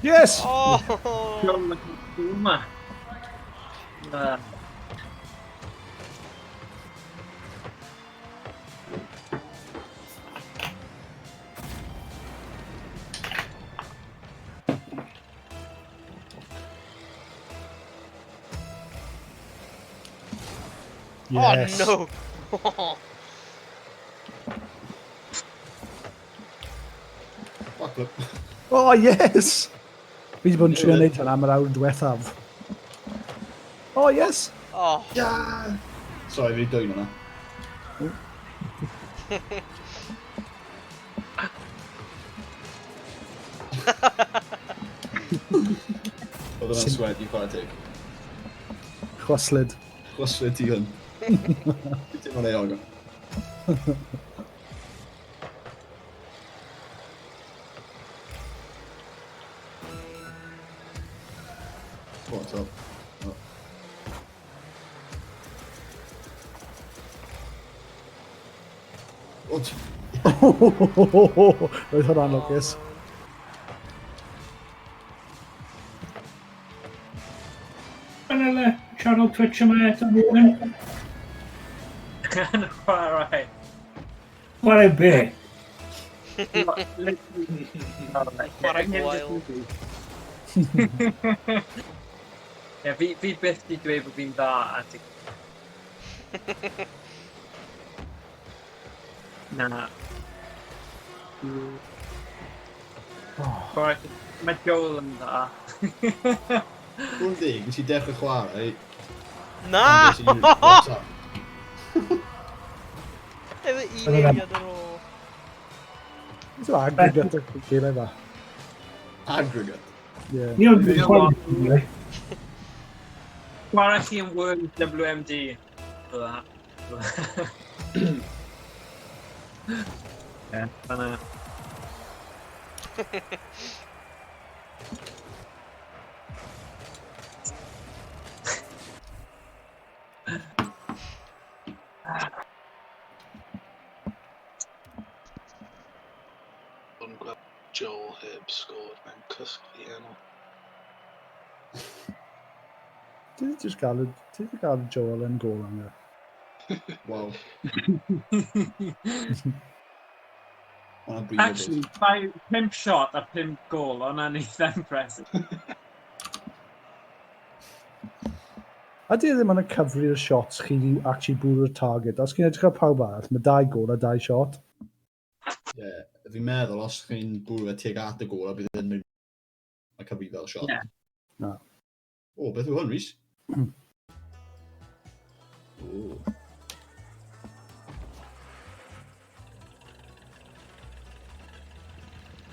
Yes! Oh! Yma. Na. Yes. Oh no! Backflip. Oh, yes! Fi wedi bod yn trio wneud hwnna am yr awr diwethaf. Oh, yes! Oh. Yeah! Sorry, fi wedi dwyn hwnna. Oedd hwnna'n sweaty, chwarae teg. Chwyslyd. Chwyslyd ti hwn. Dim ond eog. What's up? Oh. What? Roedd hwnna'n lwcus. Yn y channel Twitch yma eto, Morgan. Yn chwarae. Chwarae be? Chwarae gwael. Ie, fi byth di dweud bod fi'n dda at y... Na. Chwarae, mae Joel yn dda. Dwi'n ddig, nes i dechrau chwarae. Na! Ond es i WhatsApp. Efo un eiliad ar ôl. It's an aggregate y gemau fa. Aggregate. Yeah. Ni ond dwi'n chwarae. Chwarae chi yn Worms WMD. For that. Ie, fanna. O'n gweld Joel heb sgôr mewn cysgu heno. Ti wedi just gael, ti wedi gael Joel yn gol am Wow. Hwnna'n brifo. Actually, 5 shot a 5 gol, hwnna'n eitha impressive. A di ddim yn y cyfri'r shots chi di actually bwrw'r target. Os chi'n edrych ar pawb arall, mae 2 gol a 2 shot. Ie, yeah, fi'n meddwl os chi'n bwrw fe tuag at y gol a bydd yn mynd mae cyfri fel shot. Ie. Na. O, beth yw hwn, Rhys? O.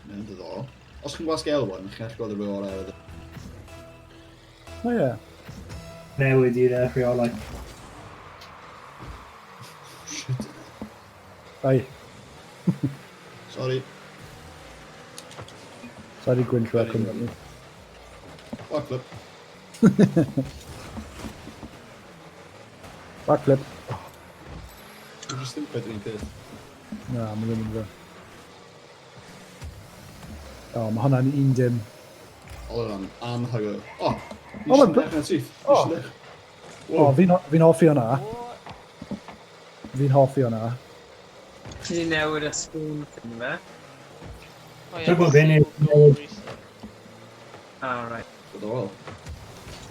Mae'n diddorol. Os chi'n gwasgu L1, chi'n gallu gweld y rheolau ar y... O ie. Newid i'r rheolau. Shit. Ai, Sorry. sorry Gwynllw a Cymru. Backflip. Backflip. Dwi'n just ddim cweith yr un peth. Na, mae ddim yn dda. O, mae hwnna'n 1-0. Oedd hwnna'n anhygoel. O! O, O, ma' mae'n syth. O. O. O, fi'n fi hoffi hwnna. Fi'n hoffi hwnna. Ti di newid y sgwn thing fe? O ie, Dwi'n gwybod be single neu- goal recently. Ah, right. Diddorol.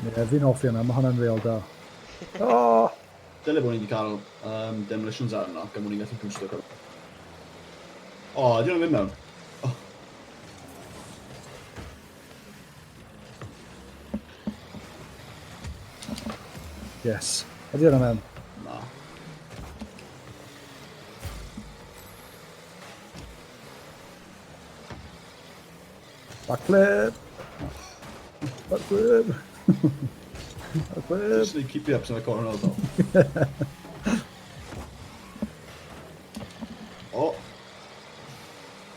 Ie, fi'n hoffi hwnna. Mae hwnna'n real da. O! Dyle bod ni wedi cael demolitions ar yno, gan bod ni'n gallu boosto cyfan. O, di hwnna'n mynd mewn? O. Yes. Ydy hwnna mewn? Na. Backflip! Backflip! Backflip! Just need keep you up yn y cornel, though. O,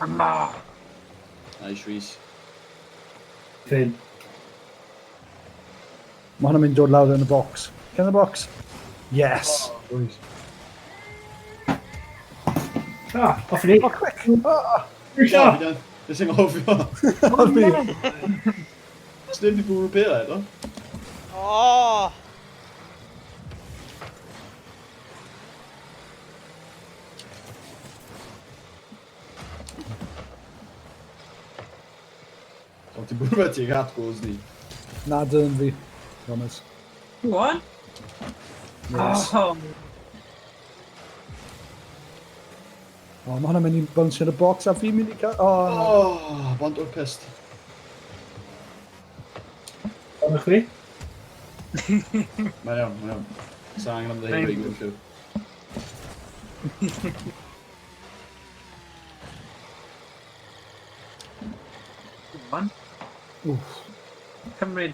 Yma! nice, Rhys. Finn. Mae hwnna'n mynd dod lawr yn y box. Can the box? Yes! Rhys. Ah, off ni. Oh, quick! Ah! O, fi dan. Nes i'n gofio. Oh, fi. Sneb di bwrw pêl eto. Oh! O, ti'n bwrw fe tuag at goals ni. Na, dyn fi. Thomas. What? Yes. Oh, Oh, mae hwnna'n mynd i bounce yn y box a fi'n mynd i cael... Oh, no. O, bant o'r pist. Ond chwi? Mae'n iawn, mae'n iawn. Sa angen am ddweud i gwylio. one. Wff. Cymryd.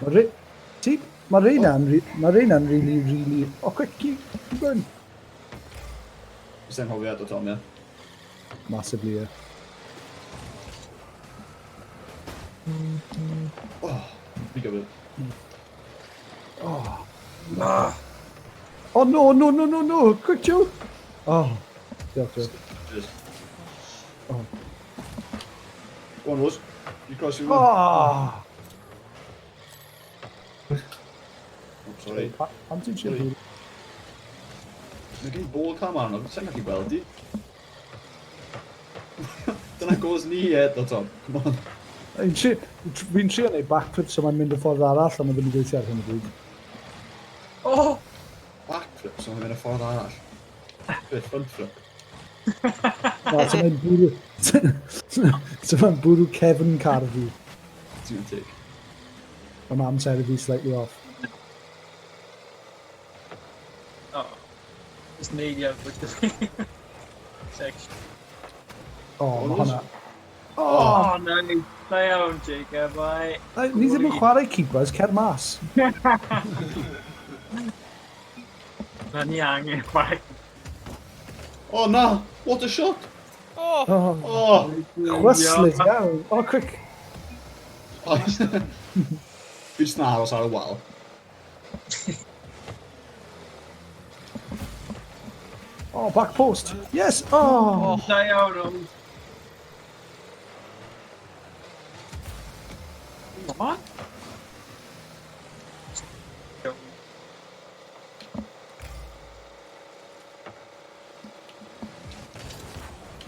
Mae re... Ti... Mae reina'n... Mae reina'n really, really... Oh, quick, keep going. Jyst anghofio eto, Tom, ie. Massively, yeah. O, fi gyfyd. Oh. Oh, no, no, no, no, no. Quick, Joe. Oh. Diolch, Joe. Cheers. Oh. Go on, Rose. You cross your line. Oh. Oh, sorry. Pam ti'n Sorry. siarad? Mae gen i ball cam arno, sa'n gallu gweld di. Dyna goals ni eto, Tom. Come on. Fi'n trio neud backflip so mae'n mynd y ffordd arall, ond mae ddim yn gweithio ar hyn o bryd. Oh! Backflip, so mae'n mynd y ffordd arall. Beth, front flip. Na, so mae'n bwrw... So mae'n bwrw cefn car fi. Ti'n tig. Mae amser i fi slightly off. Oh. Just neidio with the section. Oh, mae hwnna... Oh, Oh! no. Da iawn, Jacob. I... Ai, Ni ddim yn chwarae keepers, cer mas. Na ni angen chwarae. Oh na! What a shot! Oh! Oh, Oh! chwyslyd iawn. Oh, quick. Oh. Fi jyst yn aros ar y wal. Oh, back post. Yes. Oh. Da iawn, ond. What?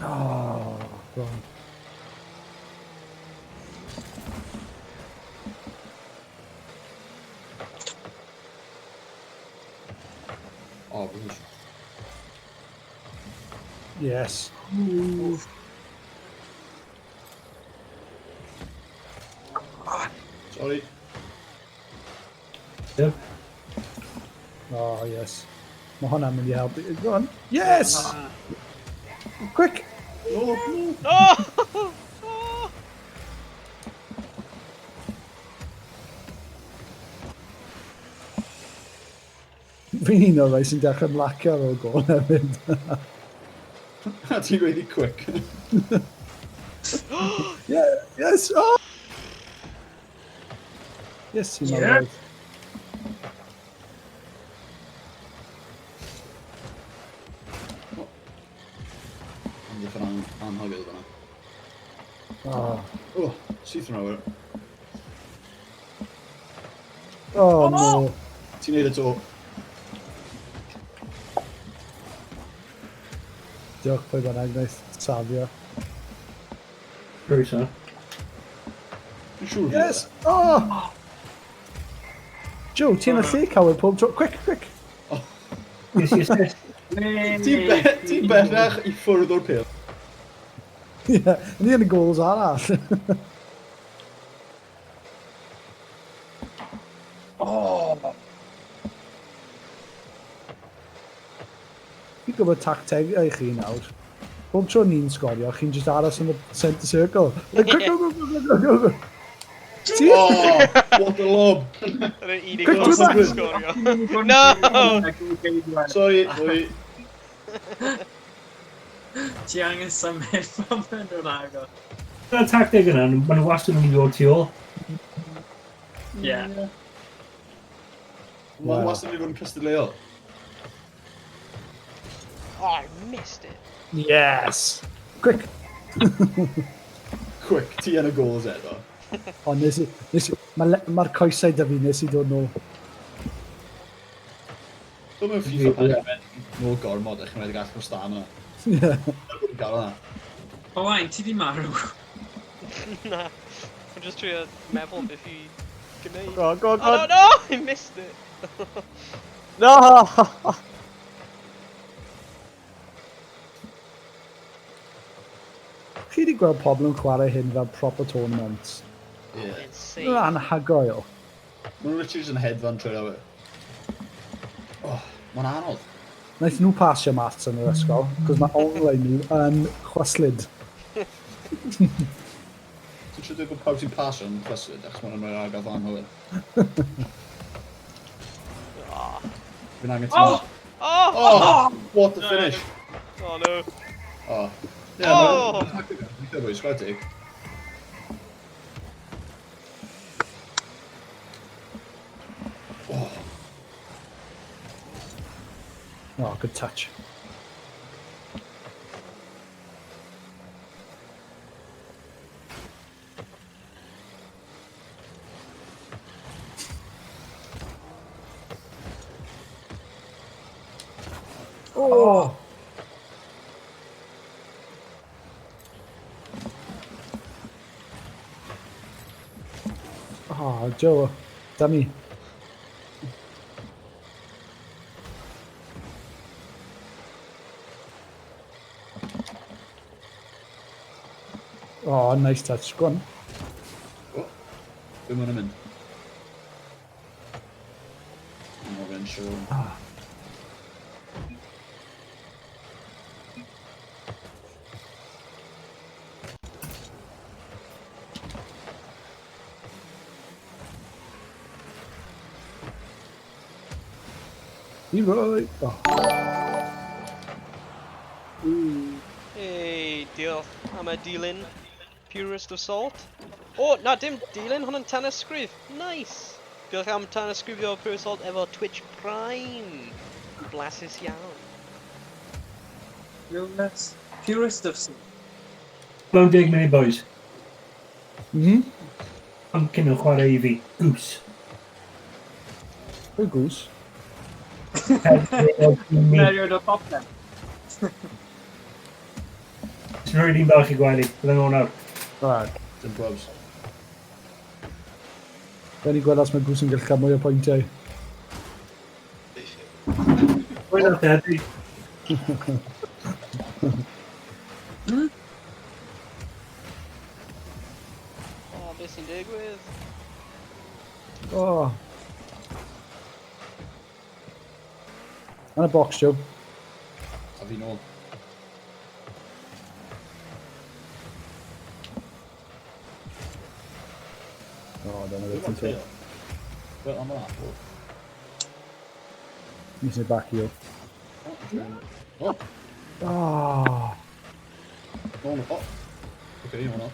Oh, God. Oh, Bruce. Yes. Sorry. Yep. Oh, yes. Mae hwnna'n mynd i helpu. Go on. Yes! Quick! No, no. Oh! Oh! Fi'n un o'r rai sy'n dechrau ymlacio ar ôl gol hefyd. Ti'n gweud i quick. Yeah, yes! Oh! Yes, ti'n Yeah. meddwl. Amddiffyn anhygoel fyna. Oh. Oh, syth yn awyr. Oh, no. Ti'n neud y to. Diolch pwy bynnag wnaeth safio. Very sad. Dwi'n siŵr. Yes! Oh! Joe, ti'n y lle cawod pob tro. Quick, quick! Yes, yes, yes. Ti'n bellach i ffwrdd o'r pêl. Yeah, ni yn y goals arall. Oh! Fi'n gwybod tactegau i chi nawr. Pob tro ni'n sgorio, chi'n just aros yn y centre circle. Like, quick, go, go, go, go, go, go. See? Oh, what a lob. Yr unig Quick, gol do sy'n that. sgorio. No! Sorry, sorry. Ti angen symud pan maen nhw'n agor. Dyna'r tacteg yna, maen nhw wastad yn mynd i ddod tu ôl. Yeah. Mae'n wastad yn mynd i fod yn cystadleuol. Oh, I missed it. Yes! Quick! Quick, ti yn y goals eto. O, nes i, mae'r ma coesau da fi nes i dod nôl. Dwi'n mewn FIFA pan chi'n mynd nôl gormod a chi'n rhedeg allan o stamina. Yeah. Dwi'n gael hwnna. Owain, ti di marw. Na. I'm just trio meddwl beth i gwneud. Go on, go on, go Oh, no, on. no! I missed it. No! Chi wedi gweld pobl yn chwarae hyn fel proper tournaments. Ie. Insane. Mae'n anhygoel. Mae'n literally just yn hedfan trwy'r awyr. Oh, mae'n anodd. Wnaeth nhw pasio maths yn yr ysgol, cos mae online nhw yn chwyslyd. Ti'n siŵr dweud bod pawb sy'n pasio yn chwyslyd achos maen nhw'n rhoi argraff anghywir. Oh! Fi'n angen Oh! Oh! Oh! What a finish! Oh no. Oh. Yeah, Oh! Mae'n bwys, chwarae teg. Oh, Oh, good touch. Oh! Oh, Joe, dummy. Oh, nice touch. Go on. Oh, be ma'n mynd? I'm not really sure. Ah. Leroy. Oh. am y dilyn Purest of Salt. O, na, dim dilyn, hwnna'n tanysgrif. Nice! Diolch am tanysgrifio Purest Salt efo Twitch Prime. Blasus iawn. Purest, purest of salt. Mewn 10 munud, boys. Pumpkin yn chwarae i fi. Goose. Pwy goose? Merioed o popeth. Sy'n rhoi un bach i gwely. Bydden nhw'n nawr. Right. Dim probs. Fe ni gweld os mae Goose yn gallu cael mwy o pwyntiau. Pwy nath e, di? O, beth sy'n digwydd? Oh. Yn y box, Joe. A fi nôl. Oh, dyna beth ti'n Wel, dweud. Wel, am hwnna. Nes i back you. O, Oh. o, o. Oce, hwnna.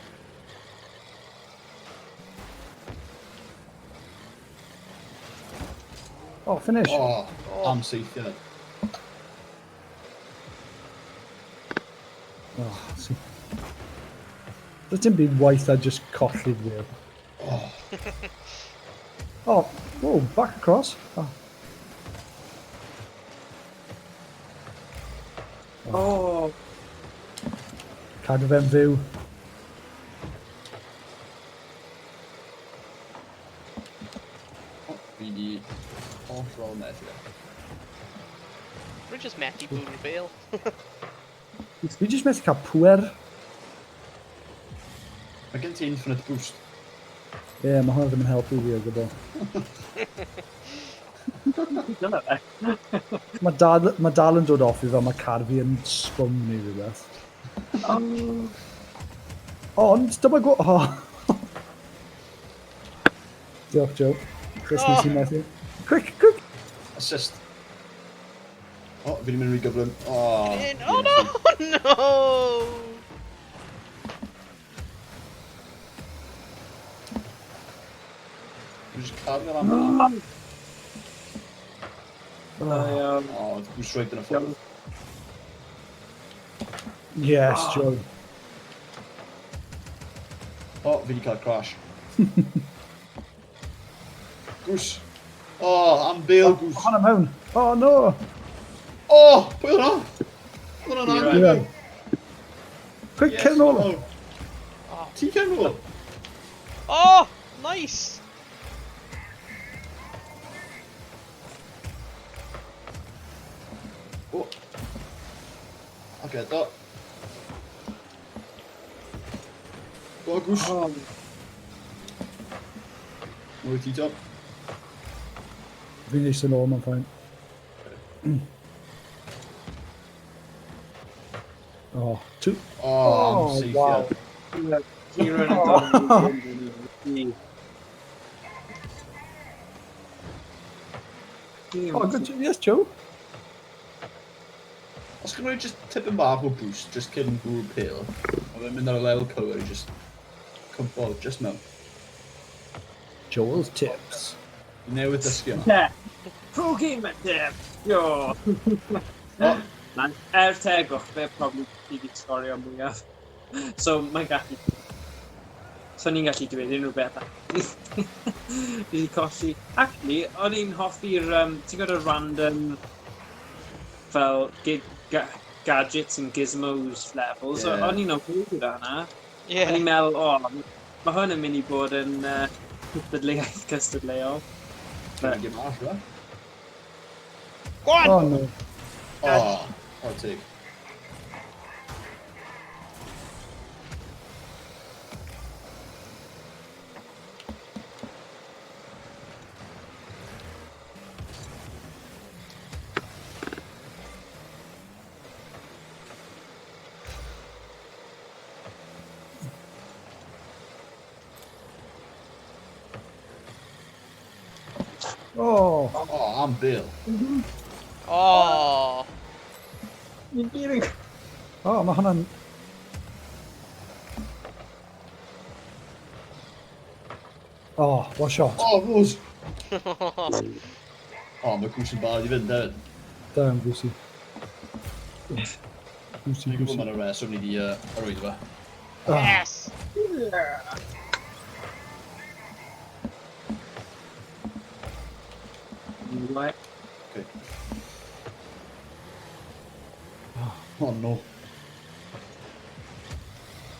Oh, finish. O, am seithiad. Oh, see. Does dim byd waith a just colli'r wheel. Oh. Oh, whoa, back across. Oh. Oh, Cadw fe'n fyw. O, fi di hollol methu. Rwy just methu bwrw'r bêl. Fi jyst methu cael pwer. Mae gen ti infinite boost. Ie, yeah, mae hwnna ddim yn helpu fi o gwbl. dyna fe. Mae dal, ma dal yn dod off i fel mae car fi yn sbwm neu rhywbeth. Oh. Ond, dyma gwo... Oh. Diolch, Joe. Chris, nes i methu. Quick, quick! Assist. O, fi di mynd rhy gyflym. O. In. Oh no! No! Dwi'n just cario lan fan'na. Da iawn. O, dwi'n straight yn y ffordd. Yes, Joe. O, fi di cael crash. Goose. O, am bale goose. Hwnna mewn. Oh, no! O, pwy oedd hwnna? Oedd hwnna'n Yeah. anhygoel. Quick, Yes, cer nôl! o. Ti cer nôl? Oh! Nice! O. Oce, do. Go, Goose. Oh, Mwy ti, Tom. Fi'n eistedd nôl, mae'n fine. Oh, two. O, am Oh, wow. seithiad. Kieran yn dod. Oh, good. Yes, Joe. Os chi'n rhoi just tipyn bach o boost, just cyn bwrw pêl, mae fe'n mynd ar y level cywir i just cwmpo, just mewn. Joel's tips. Fi newydd dysgu hwnna. Yeah. Pro gamer tip! Yo! O, Na, er tegwch, fe probably fi di sgorio mwyaf. So, mae'n gallu... So, ni'n gallu dweud unrhyw beth. Fi di colli. Actually, o'n i'n hoffi'r... ti'n gwybod y random fel gadgets and gizmos levels. Yeah. O'n i'n okay gyda hwnna. Yeah. O'n i'n meddwl, o, mae hwn yn mynd i bod yn cystadleuaeth cystadleuol. Dwi'n gym arall, fe? Go on! Oh, no. O, o, teg. Oh. O, am Bill. Oh! Ni'n gyd yn... Oh, mae hwnna'n... Oh, what shot. Oh, Rose! Oh, mae Goose yn barod i fynd hefyd. Da iawn, Goosey. Goosey, Dwi'n gwybod Goosey. mae'n reswm ni di arwyddo fe. Ah, Yes! Right. Okay. Oh no.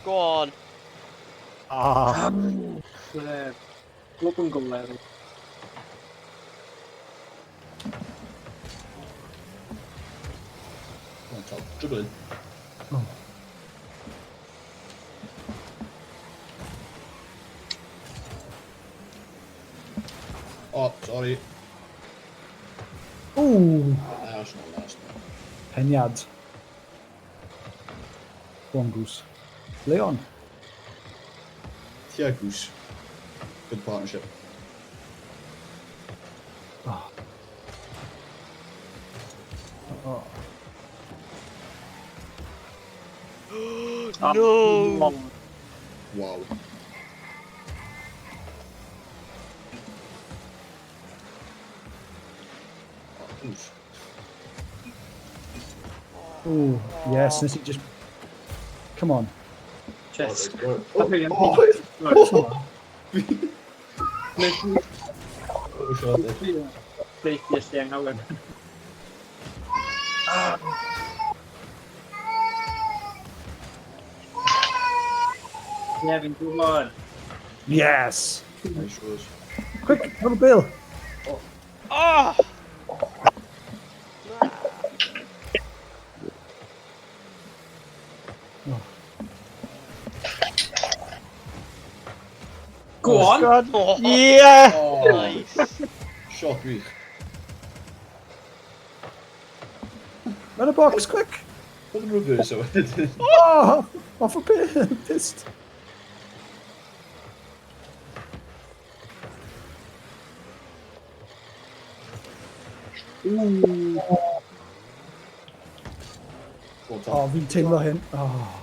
Go on. Oh, Glwb yn golau. Go on, Tom. Dribble in. Oh. Oh, sorry. Ooh, Last one, last one. peniad. Go on, Goose. Leon. Tia Goose. Good partnership. Oh. Oh. No! Wow. Oh, Goose. Ooh, yes, nes i just... Come on. Chest. Oh, Oh, oh, Nes i oh, shot it. bleithi lle anghywir. Ie, fi'n gwybod. Yes! Nice, Rose. Quick, have a bill. Oh! Oh. Go on! God. Oh, Yeah! Oh, Nice. shot gwych. Mewn y box, quick! Oedd yn reverse o wedyn. Oh! Off a pissed. Ooh. Go on, Oh, Tom. fi'n teimlo hyn. Oh.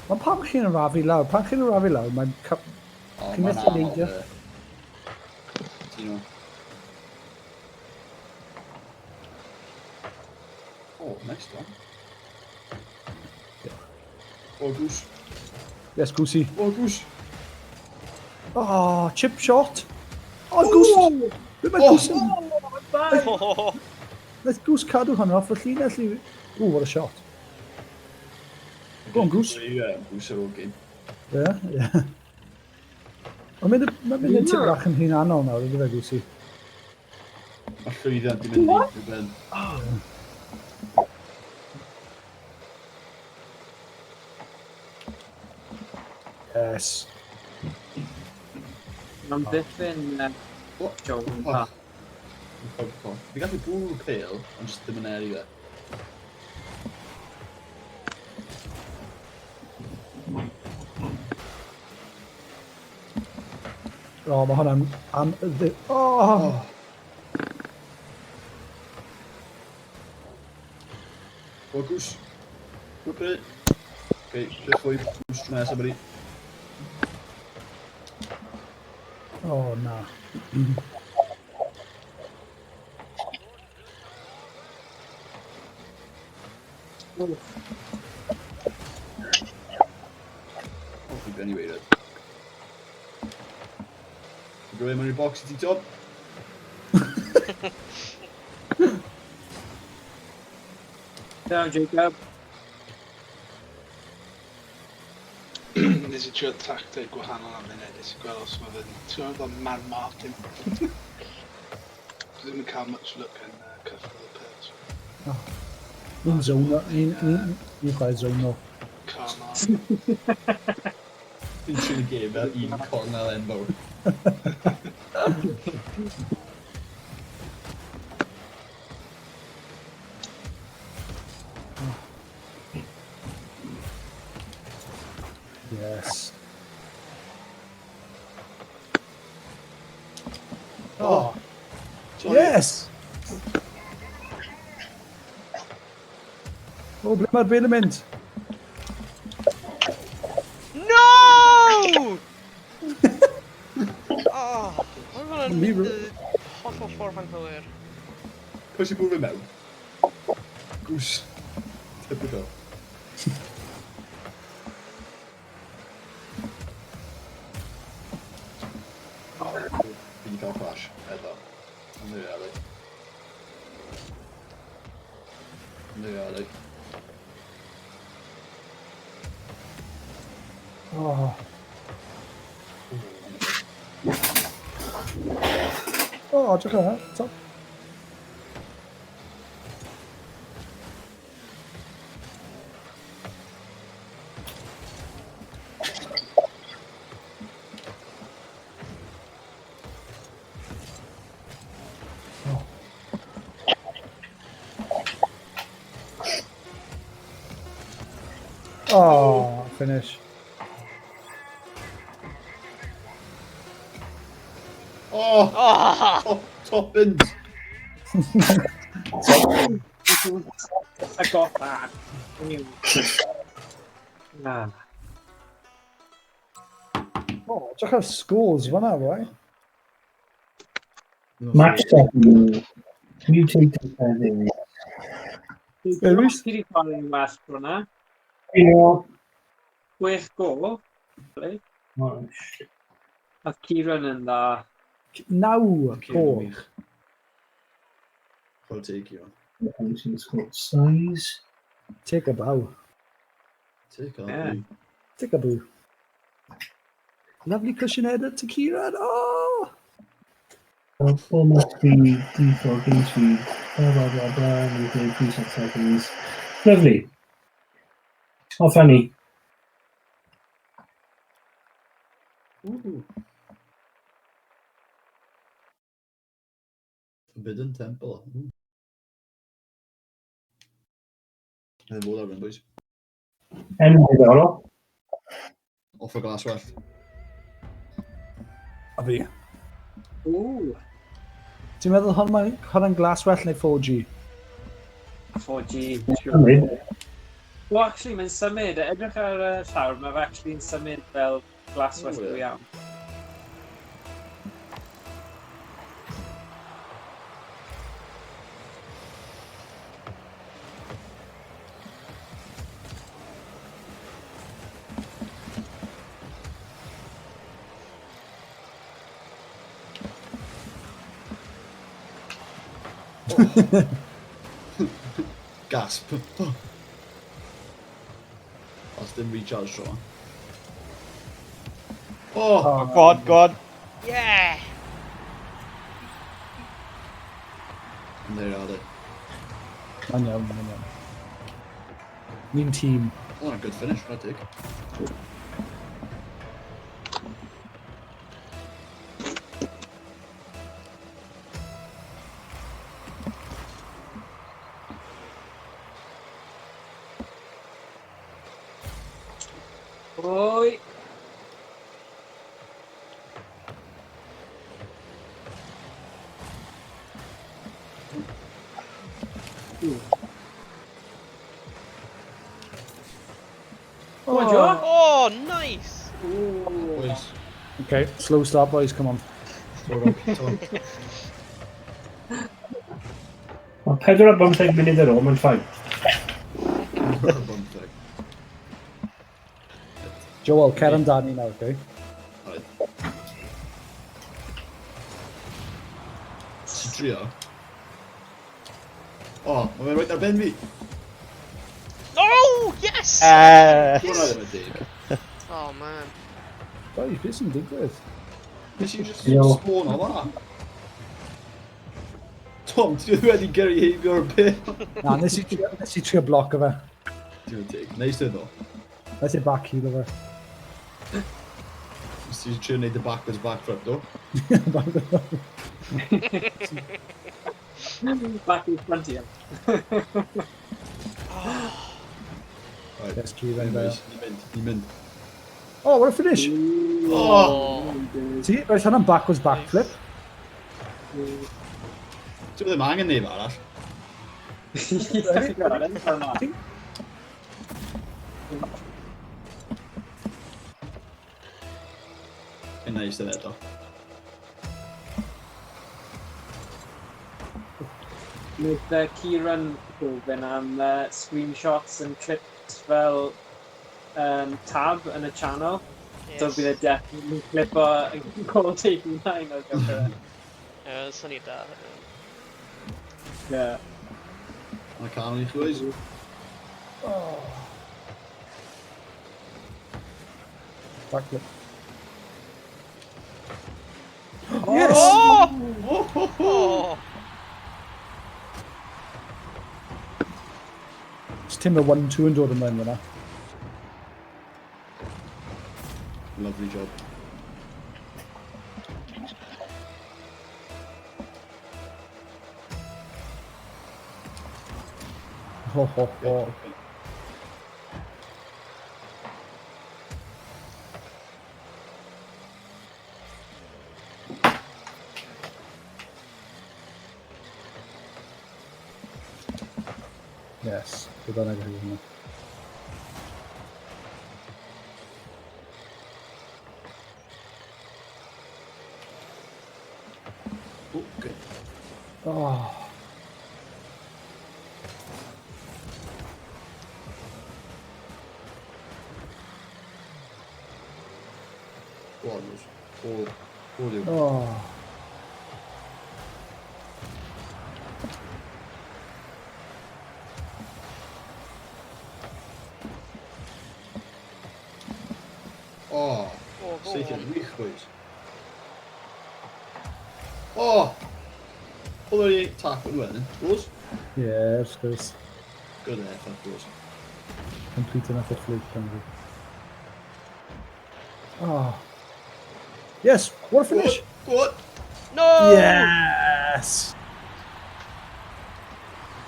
Mae pam chi'n arafu lawr? Pan chi'n arafu lawr, mae'n... Oh, Chi'n mae'n methu anodd, neidio. yy. Tino. Oh, nice one. Oh, Goose. Yes, Goosey. Oh, Goose. Oh, chip shot. Oh, Goose. Be mae Oh. Goose yn... Oh. Let Goose cadw hwnna off y llinell i... Ooh, what a shot. Go on, Goose. Yeah, Goose ar ôl game. Yeah, yeah. Mae'n mynd, mae'n mynd yn tipyn bach yn hunanol nawr, ydy fe, Goosey? Mae llwyddiant di mynd i ben. Yes. Mae'n ddiffyn Oh, Joe. oh. Fi gallu bwrw pêl, ond jyst ddim yn eri fe. O, mae hwnna'n... Am... Oh! Go Goose. Whip it. Okay, diolch fwy. Goose tro nesaf, buddy. Oh, na. Oh, fi ben i weird. Ti'n gwybod mewn i'r box i ti, Tom? Down, Jacob. Nes i trio tacteg gwahanol am munud, nes i gweld os mae fe'n... Ti'n gwybod fel man marking? Dwi ddim yn cael much luck yn cyffwrdd y peth. Ni'n zono. Ni'n chwarae zono. Car mark. Fi'n trin y gêm fel un cornel enfawr. Yes. Oh, Sorry. yes! O, ble mae'r bel yn mynd? No! Hwnna'n mynd y hollol ffordd anghywir. Pwy sy'n bwrw fe mewn? Goose. Typical. Fi wedi cael crash, eto. Ymddiheuriadau. Ymddiheuriadau. Oh. Oh, edrych ar hwnna. Top. Oh, finish. Oh, Oh! top, top bins. I got that. Na. Oh, edrych ar scores fan'na, boi. Match 7. Mutated heddiw. Ie, Rhys? Ti wedi chwarae'n well hwnna. Ie. 6 gol. Oh, shit. Oedd Kieran yn dda. 9 Kieran gol. wych. Chwarae teg, Kieran. Size. Take a bow. Take a Yeah. Take a bow. Lovely cushion header to Kieran. Oh! Well, format speed, default game speed, blah blah blah blah, and we play preset settings. Lovely. Oh, funny. Ooh. Forbidden Temple. Ooh. Ddim fod ar hyn, boys. Enw diddorol. Off y glaswellt. A fi. Ooh. Ti'n meddwl hwnna'n glaswellt neu 4G? 4G. Symud. Well, actually, mae'n symud. Edrych ar y llawr, mae fe actually'n symud fel glaswellt O, go ie. iawn. Oh. Gasp. Oh. Os dim recharge tro. Oh! Oh, God, God. Yeah! Ymddiheuriadau. Mae'n iawn, mae'n iawn. Ni'n tîm. Oh, good finish, right take. Oi! Come on, Joe. Oh, nice! Ooh. Boys. Okay, slow start, boys, come on. Tom. Mae 4 a 15 munud ar ôl, mae'n fine. Bymtheg. Joel, cer amdani nawr, okay? Alright. Ti'n trio? O, oh, mae fe'n reit ar ben fi. Oh, yes! Hwnna ddim yn deg. Oh, man. Boys, beth sy'n digwydd? Nes i just Yo. spawn o fan'na. Tom, ti wedi gyrru heibio'r bit. Na, nes i trio bloco fe. Ti'n teg. Neis ddo. Nes i back heel o fe. Nes ti trio neud y backwards backflip, do? Back in front of you. Right. Yes, Kieran, Anyways, there. ni'n mynd, ni'n mynd. Oh, what a finish! Oh! See, roedd hwnna'n backwards backflip. Ti ddim angen neb arall. Ready? Ready? Yn neis dod eto. Wnaeth Kieran gofyn am screenshots and clips fel tab yn y channel. Yes. So bydd e definitely clipo yn cod ei hunain ar gyfer e. Ie, syniad da. Yeah. Mae'n canol i chi, boys. Oh. Backflip. Yes! Oh! Oh, ho, ho. Oh! It's teimlo 1-2 yn dod ymlaen fyna. Lovely job. Ho, ho, ho. Yes, be bynnag yw hwnna. Oh, good. Oh. Go on, Rose. Go, go, Liw. Oh. Oh, Oh, go saethiad on. wych, boys. Oh! Oedd o'n i tap yn wedyn. Rose? Yeah, wrth gwrs. Good effort, Rose. Complete enough fluke, Cymru. Oh. Yes, what a finish! Go on! No! Yes!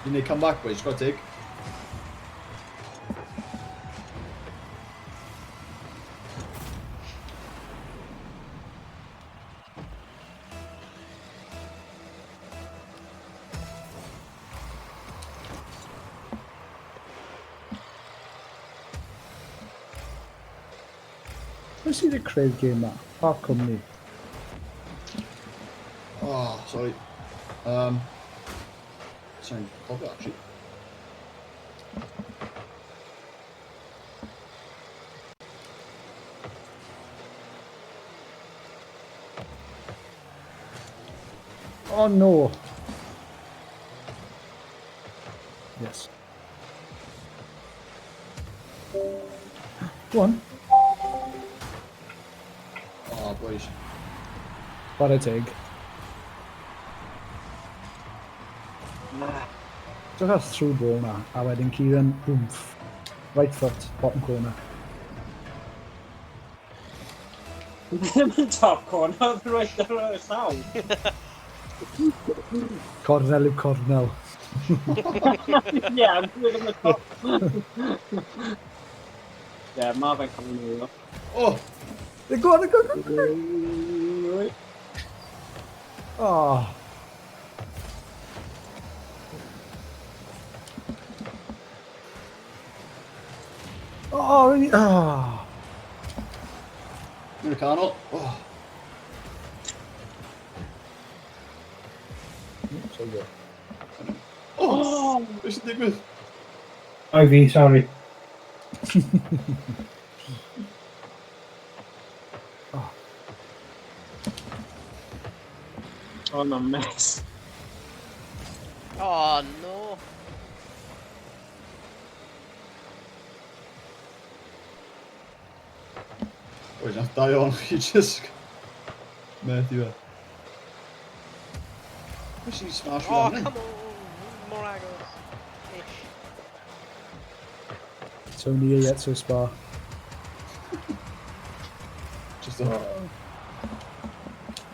Ni'n neud comeback, boys. Got take. Pwy sydd wedi creu'r gêm ma? Pa cwmni? Oh, sorry. Sorry, cofio, actually. Oh no! Yes. Go on. Oh, boys. Chwarae teg. Diolch ar through ball na, a wedyn Kieran, boomf. Right foot, bottom corner. Ddim yn top corner, oedd right ar y llaw. Cornel yw cornel. Ie, I'm doing yn y top. Ie, ma fe'n cael ei Oh! Go on, go on, go on. Oh. Oh, really? Oh. Yn y canol. Oh. So good. Oh! Beth sy'n digwydd? Ivy, sorry. Oh. Oh, no, mess. Oh, no. Oes, nath dau o'n chi just methu fe. Pwy sy'n smash Oh, fi lan come on. Mor agos. Ish. Tony yet so spa. Just a...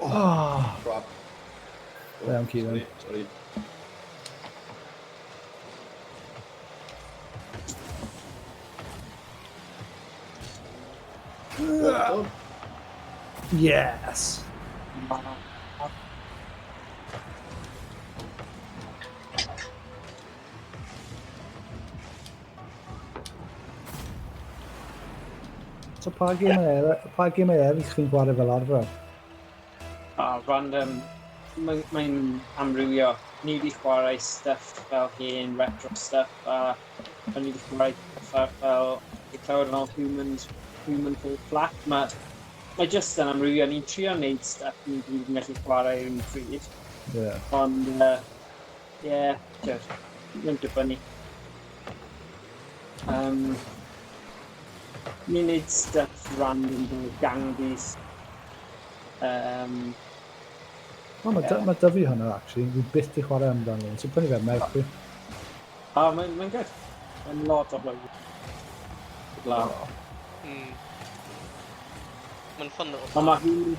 Oh, Oh. crap. Da iawn, Kieran. Sorry, sorry. Oh, Yes. So pa gemau eraill chi'n chwarae fel arfer? Ah, random. Mae'n mae amrywio. Ni wedi chwarae stuff fel hen retro stuff a o'n ni wedi chwarae pethau fel i clywed fel Humans, Human Fall Flat. Mae mae jyst yn amrywio. Ni'n trio wneud stuff ni'n gyd yn gallu chwarae yr un pryd. Yeah. Ond, ie, yeah, mae'n dibynnu. Ni'n neud stuff random fel Gang Beasts. O, mae yeah. Ma 'da fi hwnna, actually. Fi byth di chwarae amdano. So prynu fe, merch fi. O, mae'n mae good. Mae'n lot o hwyl. Glaw. Mae'n fun little Ond mae Human...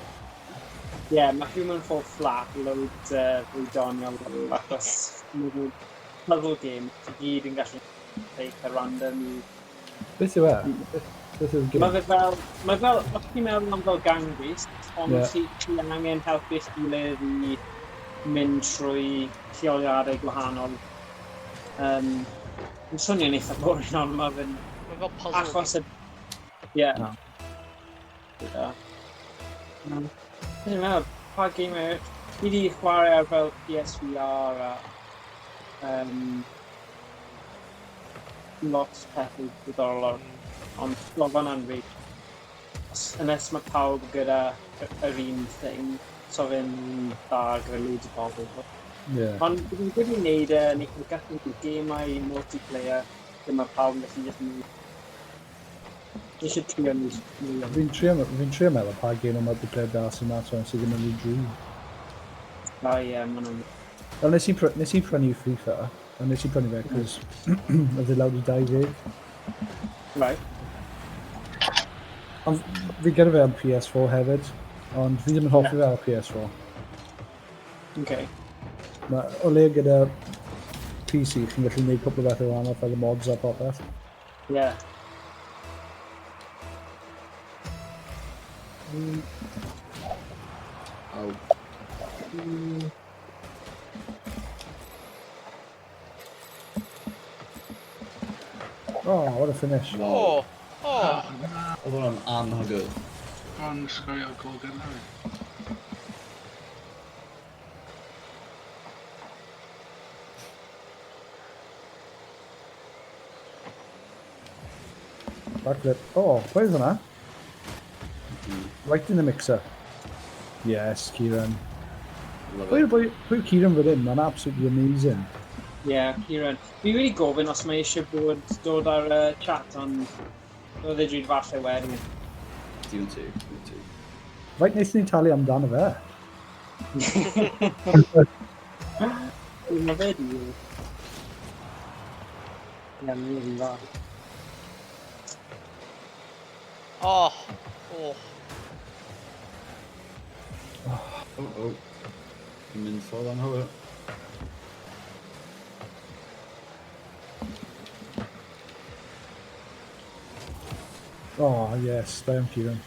Ie, yeah, mae Human Fall Flat loads fwy doniol achos mae fe'n puzzle game, ti gyd yn gallu eitha random i... Beth yw e? Beth yw'r game? Mae fe fel... Mae fel... Os ti'n meddwl am fel Gang Beasts, ond yeah. chi, chi angen helpu'ch gilydd i mynd trwy lleoliadau gwahanol. Mae'n swnio'n eitha boring, ond mae fe'n... Mae fel puzzle. Achos y... Ie. No. Yeah. Dwi'n meddwl, pa game yw... Fi wedi chwarae ar fel PSVR a lot pethau diddorol ar, ond gofyn am fi. Unless mae pawb gyda yr un thing, so fe'n dda ar gyfer loads o bobl. Yeah. Ond bydd wedi wneud e, ni'n gallu gwneud gemau multiplayer, lle mae pawb yn gallu just mynd. Ni eisiau trio ni. Fi'n trio, fi'n trio meddwl pa gêm o multiplayer da sy'n mas o'n sydd ddim yn rhy drud. O ie, ma' nhw'n... Wel, nes i prynu FIFA, ond nes i prynu fe, cos oedd e lawr i 20. Right. Ond fi gyda fe am PS4 hefyd, ond fi ddim yn hoffi fe ar PS4. Okay. Ma, o le gyda PC, chi'n gallu gwneud cwpl o bethau wahanol fel y mods a popeth. Yeah. Aw. Oh, what a finish. Wow. Oh, oh. Oedd hwnna'n anhygoel. Bron sgorio gol gyda fi. Backflip. Oh, pwy oedd hwnna? Right in the mixer. Yes, Kieran. Love Pwy it. pwy yw Kieran fan hyn? Mae'n absolutely amazing. Yeah, Kieran. Fi wedi gofyn os mae eisiau bod dod ar y chat, ond oedd e drwy'n falle wedyn. Digon teg, digon teg. Faint wnaethon ni talu amdano fe? Mae fe di. Ie, mae'n rili dda. Oh, oh. Oh, oh. Fi'n mynd ffordd anghywir. Oh, yes, da iawn Kieran.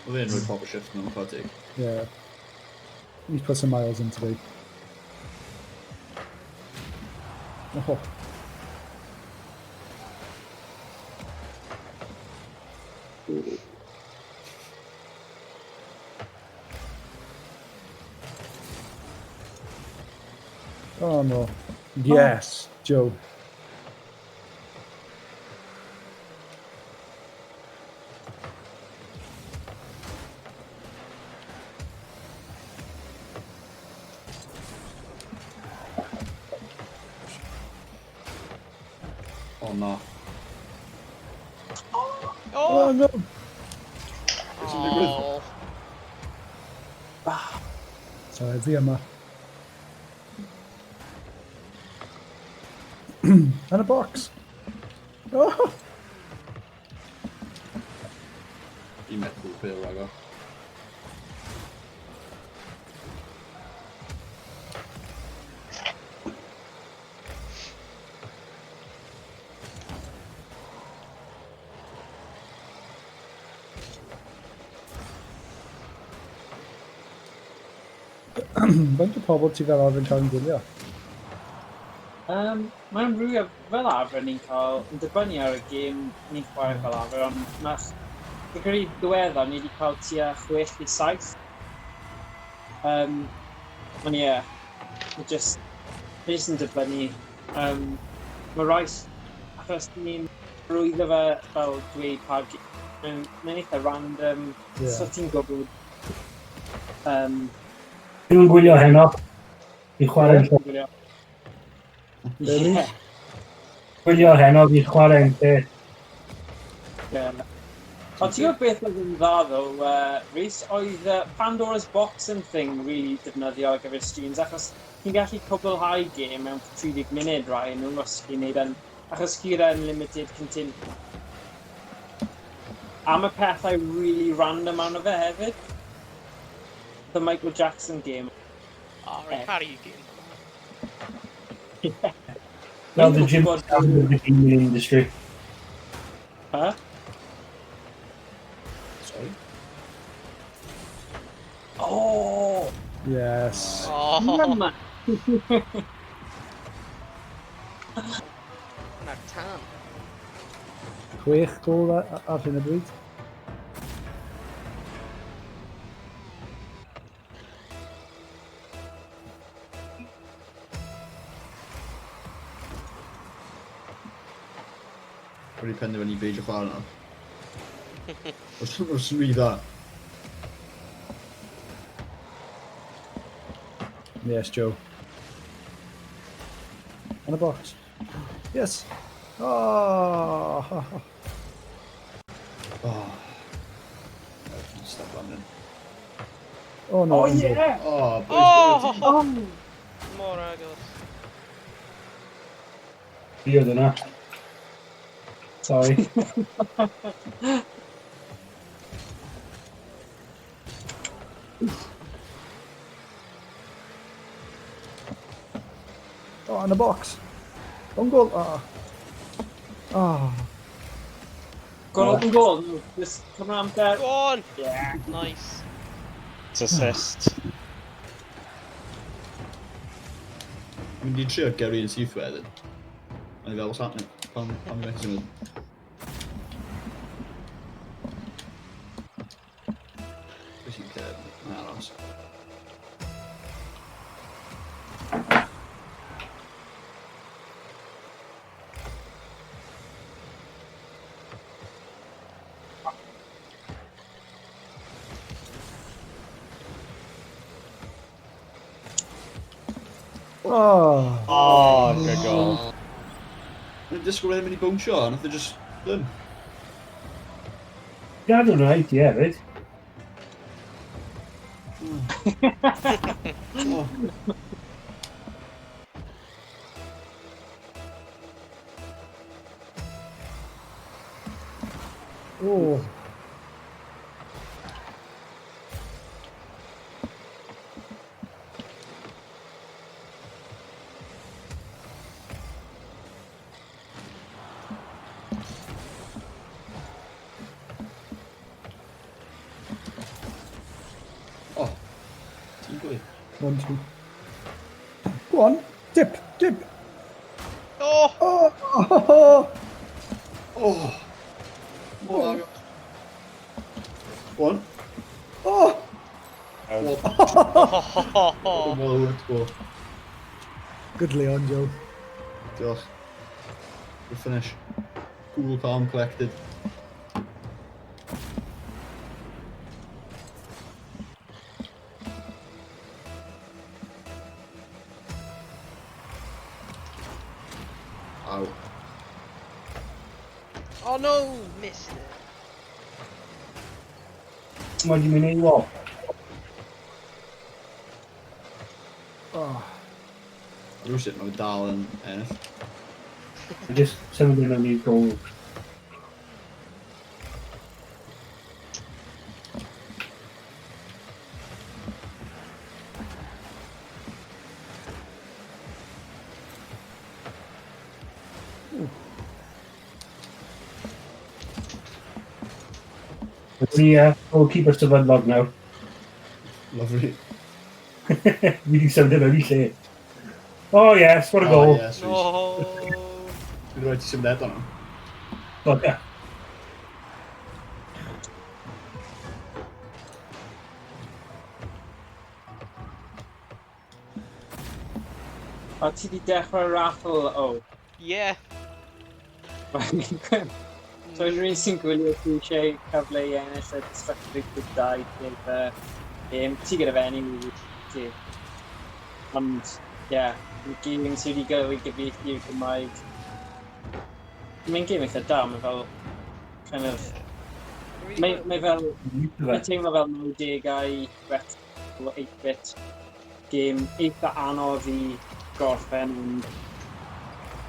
Oedd e'n rhoi proper shift mewn chwarae teg. Yeah. He's put some miles in today. Oh. Oh no. Yes, Joe. Oh na. Oh Oh! no. Beth sy'n digwydd? Oh. Sorry, fi yma. Yn y box. Oh! Fi'n methu pêl ragor. Faint o pobl ti fel arfer yn cael yn gwylio? Mae'n rhywbeth fel arfer ni'n cael, yn dibynnu ar y gêm ni'n chwarae fel arfer, ond mae fi'n credu diweddar ni wedi cael tua 6 i 7. Ond ie, yeah, mae just yn dibynnu. Mae Rice, achos ni'n rwyddo fe fel dweud pa mae'n eitha random, so ti'n gwybod. Dwi'n gwylio heno. Fi'n chwarae'n lle. Ie. Gwylio heno, fi'n chwarae'n lle. Ie. Ond ti'n gwybod beth oedd yn dda ddo, Rhys, oedd Pandora's Box yn thing really defnyddio ar gyfer streams, achos ti'n gallu cwblhau gêm mewn 30 munud rai nhw os chi'n neud yn, achos chi'r unlimited content. A mae pethau really random arno fe hefyd. The Michael Jackson game. Oh, right, caru game. Fel the Jim of the gaming industry. Huh? Sorry. Oh! Yes. Oh! Mama. Na'r tan. 6 gol ar hyn o bryd. Wedi penderfynu beidio chwarae nawr. Os rhy dda. Yes, Joe. On the box. Yes. Oh. Oh. Stop landing. Oh no. Oh own goal. yeah! Oh, boys. Oh! Mor agos. Fi oedd yna. Sorry. Oh, in the box. Own goal. Oh. Oh. Go on, open goal. No, just come on, there. Go on! Yeah. Nice. It's assist. Mynd i trio gyrru yn syth wedyn. A ni fel, what's happening? Pam i methu symud? Beth sy'n cefn? Mae'n aros. Oh. Oh, good goal. Mae'n disgwyl wedi mynd i bownsio, a nath e just... Ddim. Gadw hwnna i ti hefyd. Oh. Oh. Oh. Ti'n gwy? 1, 2. Go on. Dip, dip. Oh! Oh. Oh. Oh. Mor agos. One. Oh. Oh. Oh. Well, go. Good Leon, Joe. Diolch. Good finish. Cool, calm, collected. Ow. Oh no! Missed it. Mae di mynd i wal. Oh. Rhywsut mae fe dal yn ennill. Just symud i mewn i'r gol. The goalkeeper sefydlog nawr. Lovely. Fi wedi symud e mewn i lle. Oh yes, what a goal. Oh, yes, Rhys. No! Dwi'n rhaid i symud eto nawr. Oh, yeah. O, ti di dechrau raffle, o. Yeah. So unrhyw un sy'n gwylio ti eisiau cyfle i ennill y Destructive Group 2 gyda ti gyda fe anyway, ti. Ond, ie, yeah, gêm sydd wedi gael ei gyfieithu i'r Gymraeg. Mae'n gêm eitha da, mae fel, kind of, mae, mae fel, mae teimlo fel 90au retro 8-bit gêm eitha anodd i gorffen ond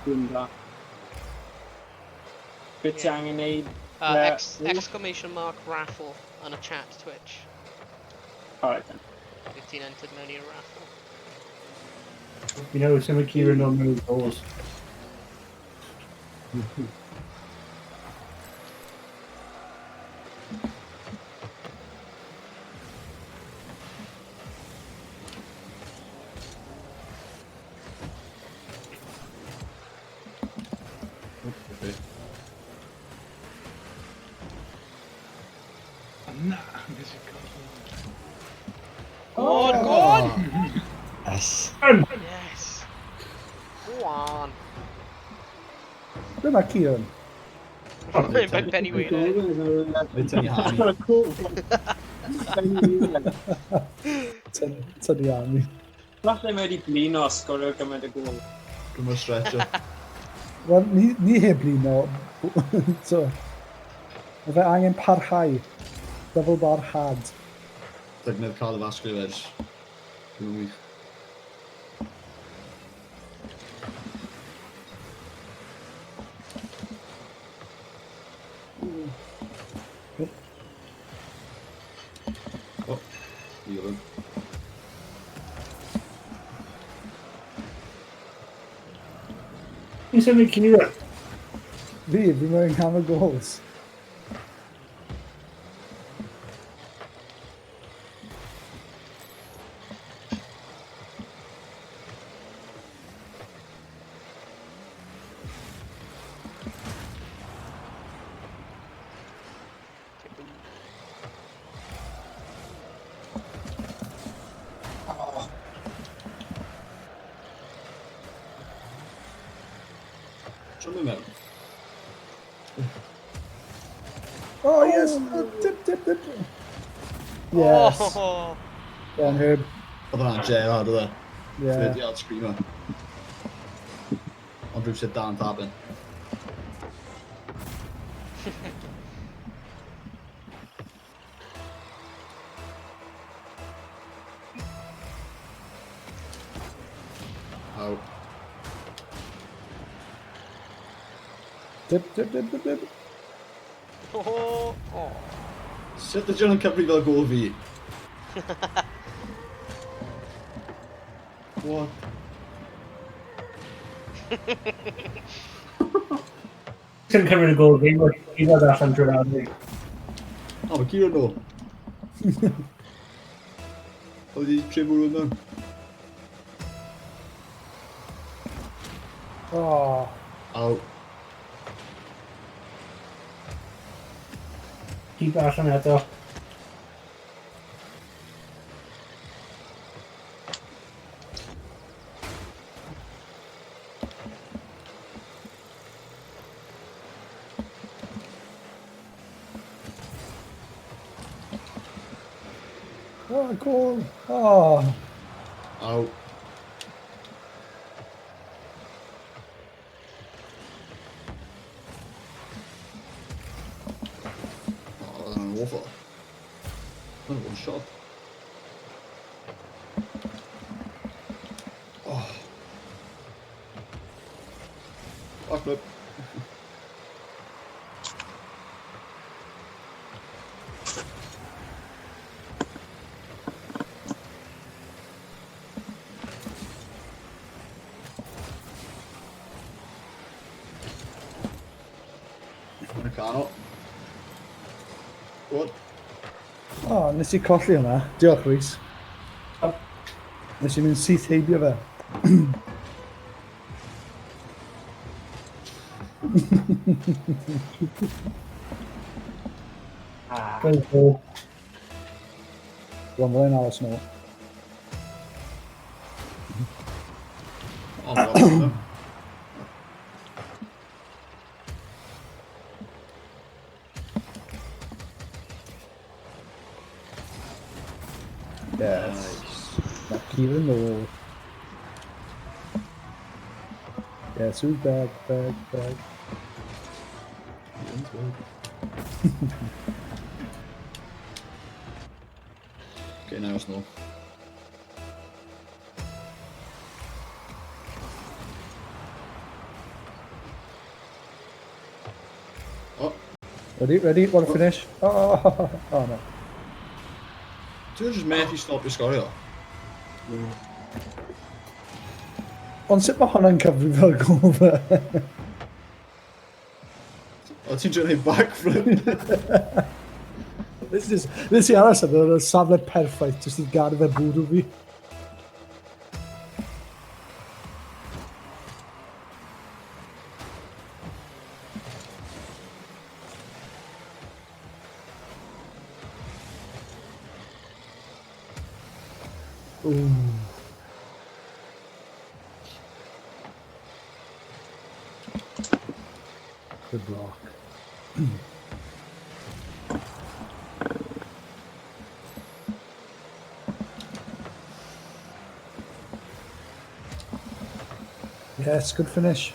dwi'n da. Beth ti angen neud? Exclamation mark raffle yn y chat Twitch. Alright then. Bydd ti'n entered mewn i'r raffle. You know, symud Kieran o'n mewn goals. Okay. Na, nes i colli. Go on, go on! Yes. Yes! Go on! Ble mae Kieran? Mae'n Benny Wheeler. Mae tynnu hanu. Tynnu arni. Falle mae wedi blino sgorio gymaint o gôl. Dwi'n mynd stretcho. Wel, ni heb blino. So, mae fe angen parhau. Double bar had. Defnydd cael y fasglu fe. Dwi'n wych. O, i ofyn. Ti'n symud Kieran? Fi moyn hammer goals. Trwy mynd mewn. Oh, yes! Oh, dip, dip, dip. Yes. Oh! Go on, Herb. Oedd hwnna'n Gerrard, oedd e? Yeah. 30 yard screamer. Ond rhywbeth Dan Tabin. Aw. Dip, dip, dip, dip, dip. Oh! Oh! Sut ydy hwnna'n cyfri fel gol fi? What? Ti'n cymryd y gol fi, wedi ddod allan drwy'r adeg. O, mae Kieran nôl. Oedd wedi trio bwrw mewn. Oh. Aw. Keep allan eto. Oh, goal. Oh. Aw. Oh, oedd hwnna'n awful. Hwnna'n one shot. Oh. Backflip. Yn y canol. Good. Oh, nes i colli hwnna. Diolch, Rhys. Nes i mynd syth heibio fe. Ah. Go, go. Go on, fel aros nôl. O, mae'n Yes. Mae Kieran nôl. Yes, who's back, back, back. Okay, now it's nôl. Oh, Ready, ready, want to finish? Oh, oh, oh, no. Ti'n just methu stopio sgorio? Ond sut mae hwnna'n cyfri fel gol fe? O, ti'n trio neud backflip? This is, nes i aros yn y safle perffaith jyst i gadw fe bwrw fi. Ooh. Good block. Yes, good finish.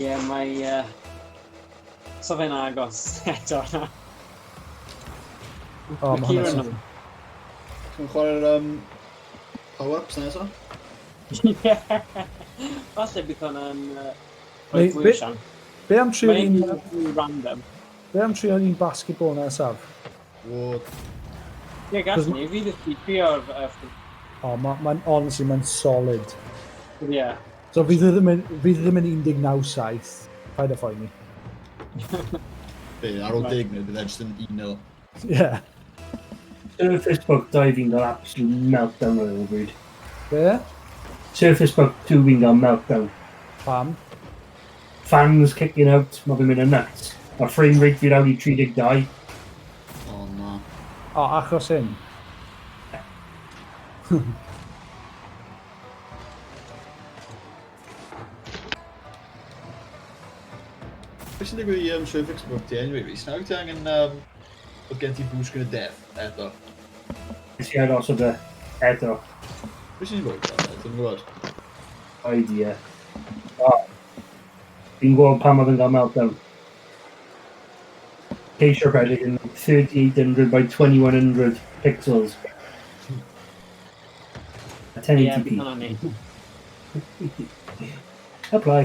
Ie, yeah, mae... So fe'n agos eto na. Oh, mae Kieran hwnna'n nôl. Ti'n chwarae'r power-ups nesaf? Ie. Falle bydd hwnna'n rhoi Neu, fwy o siawns. Be am trio Mae'n un, fwy random. be am trio un basketball nesaf? What? Ie, gallwn ni. Fi ddim trio'r... Oh, ma, honestly, mae'n solid. Ie. So fydd e ddim yn, fydd e ddim yn 19-7. Paid â phoeni. Be, ar ôl 10 munud, bydd e jyst yn 1-0. Yeah. Surface Book 2 fi'n gael absolute meltdown ar hyn o bryd. Be? Surface Book 2 fi'n gael meltdown. Pam? Fans kicking out, mae fe'n mynd yn nuts. Mae frame rate fi lawr i 32. O, na. O, achos hyn. Beth sy'n digwydd i Surface Book ti anyway, Rhys? Nawr ti angen... Oedd gen ti blue screen of death eto. Nes i aros o dy eto. Beth sy'n rhoi fel Dwi'n gwybod. Idea. O. Fi'n gweld pam oedd yn gael meltdown. Ceisio rhedeg yn 3800 by 2100 pixels. Ie, 1080p. bydd hwnna'n neud. Apply.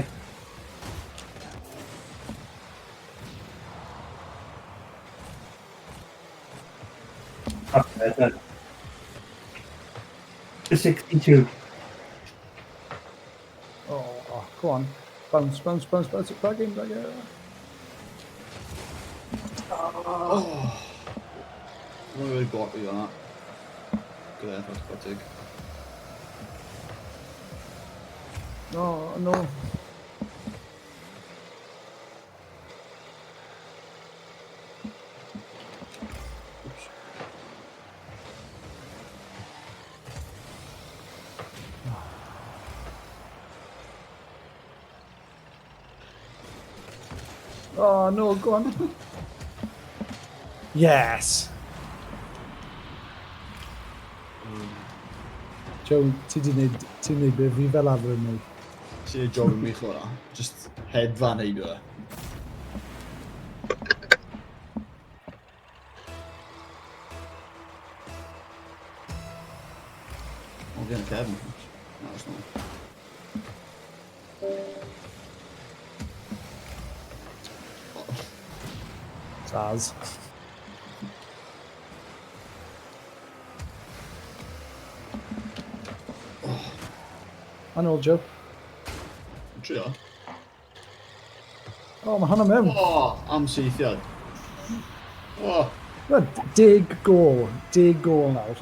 That's better. 62. Oh, go on. Bounce, bounce, bounce, bounce. Back in, back in. Oh! Dwi'n really block fi fan'na. Good effort, quite tig. No, no. Oops. Oh, no, go on. Yes! Joe, ti di wneud, ti'n wneud be fi fel arfer yn wneud. Ti'n neud job yn wych o'na. Just hedfan heibio fe. O, fi yn y cefn. Na, os na. Saz. Yn ôl, Joe. Yn trio. O, mae hwnna mewn. O, am seithiad. O, Wel, 10 gol. 10 gol nawr.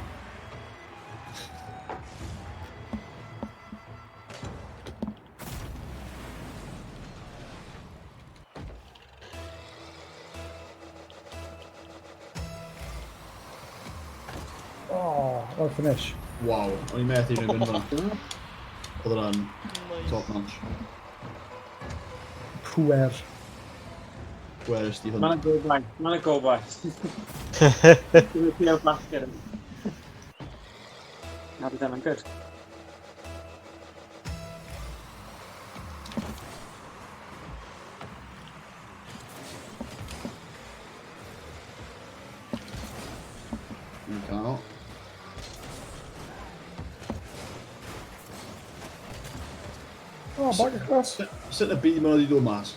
Oh, finish. Waw, o'n i'n methu rhywun fynd fan'na. Oedd hwnna'n Nice. top notch. Pwer. Where is di hwn? Mae'n gobaith. Mae'n gobaith. Dwi'n pêl basged. Na, bydd e'n good. Yn canol. Oh, back across. Sut y byd maen nhw wedi dod mas?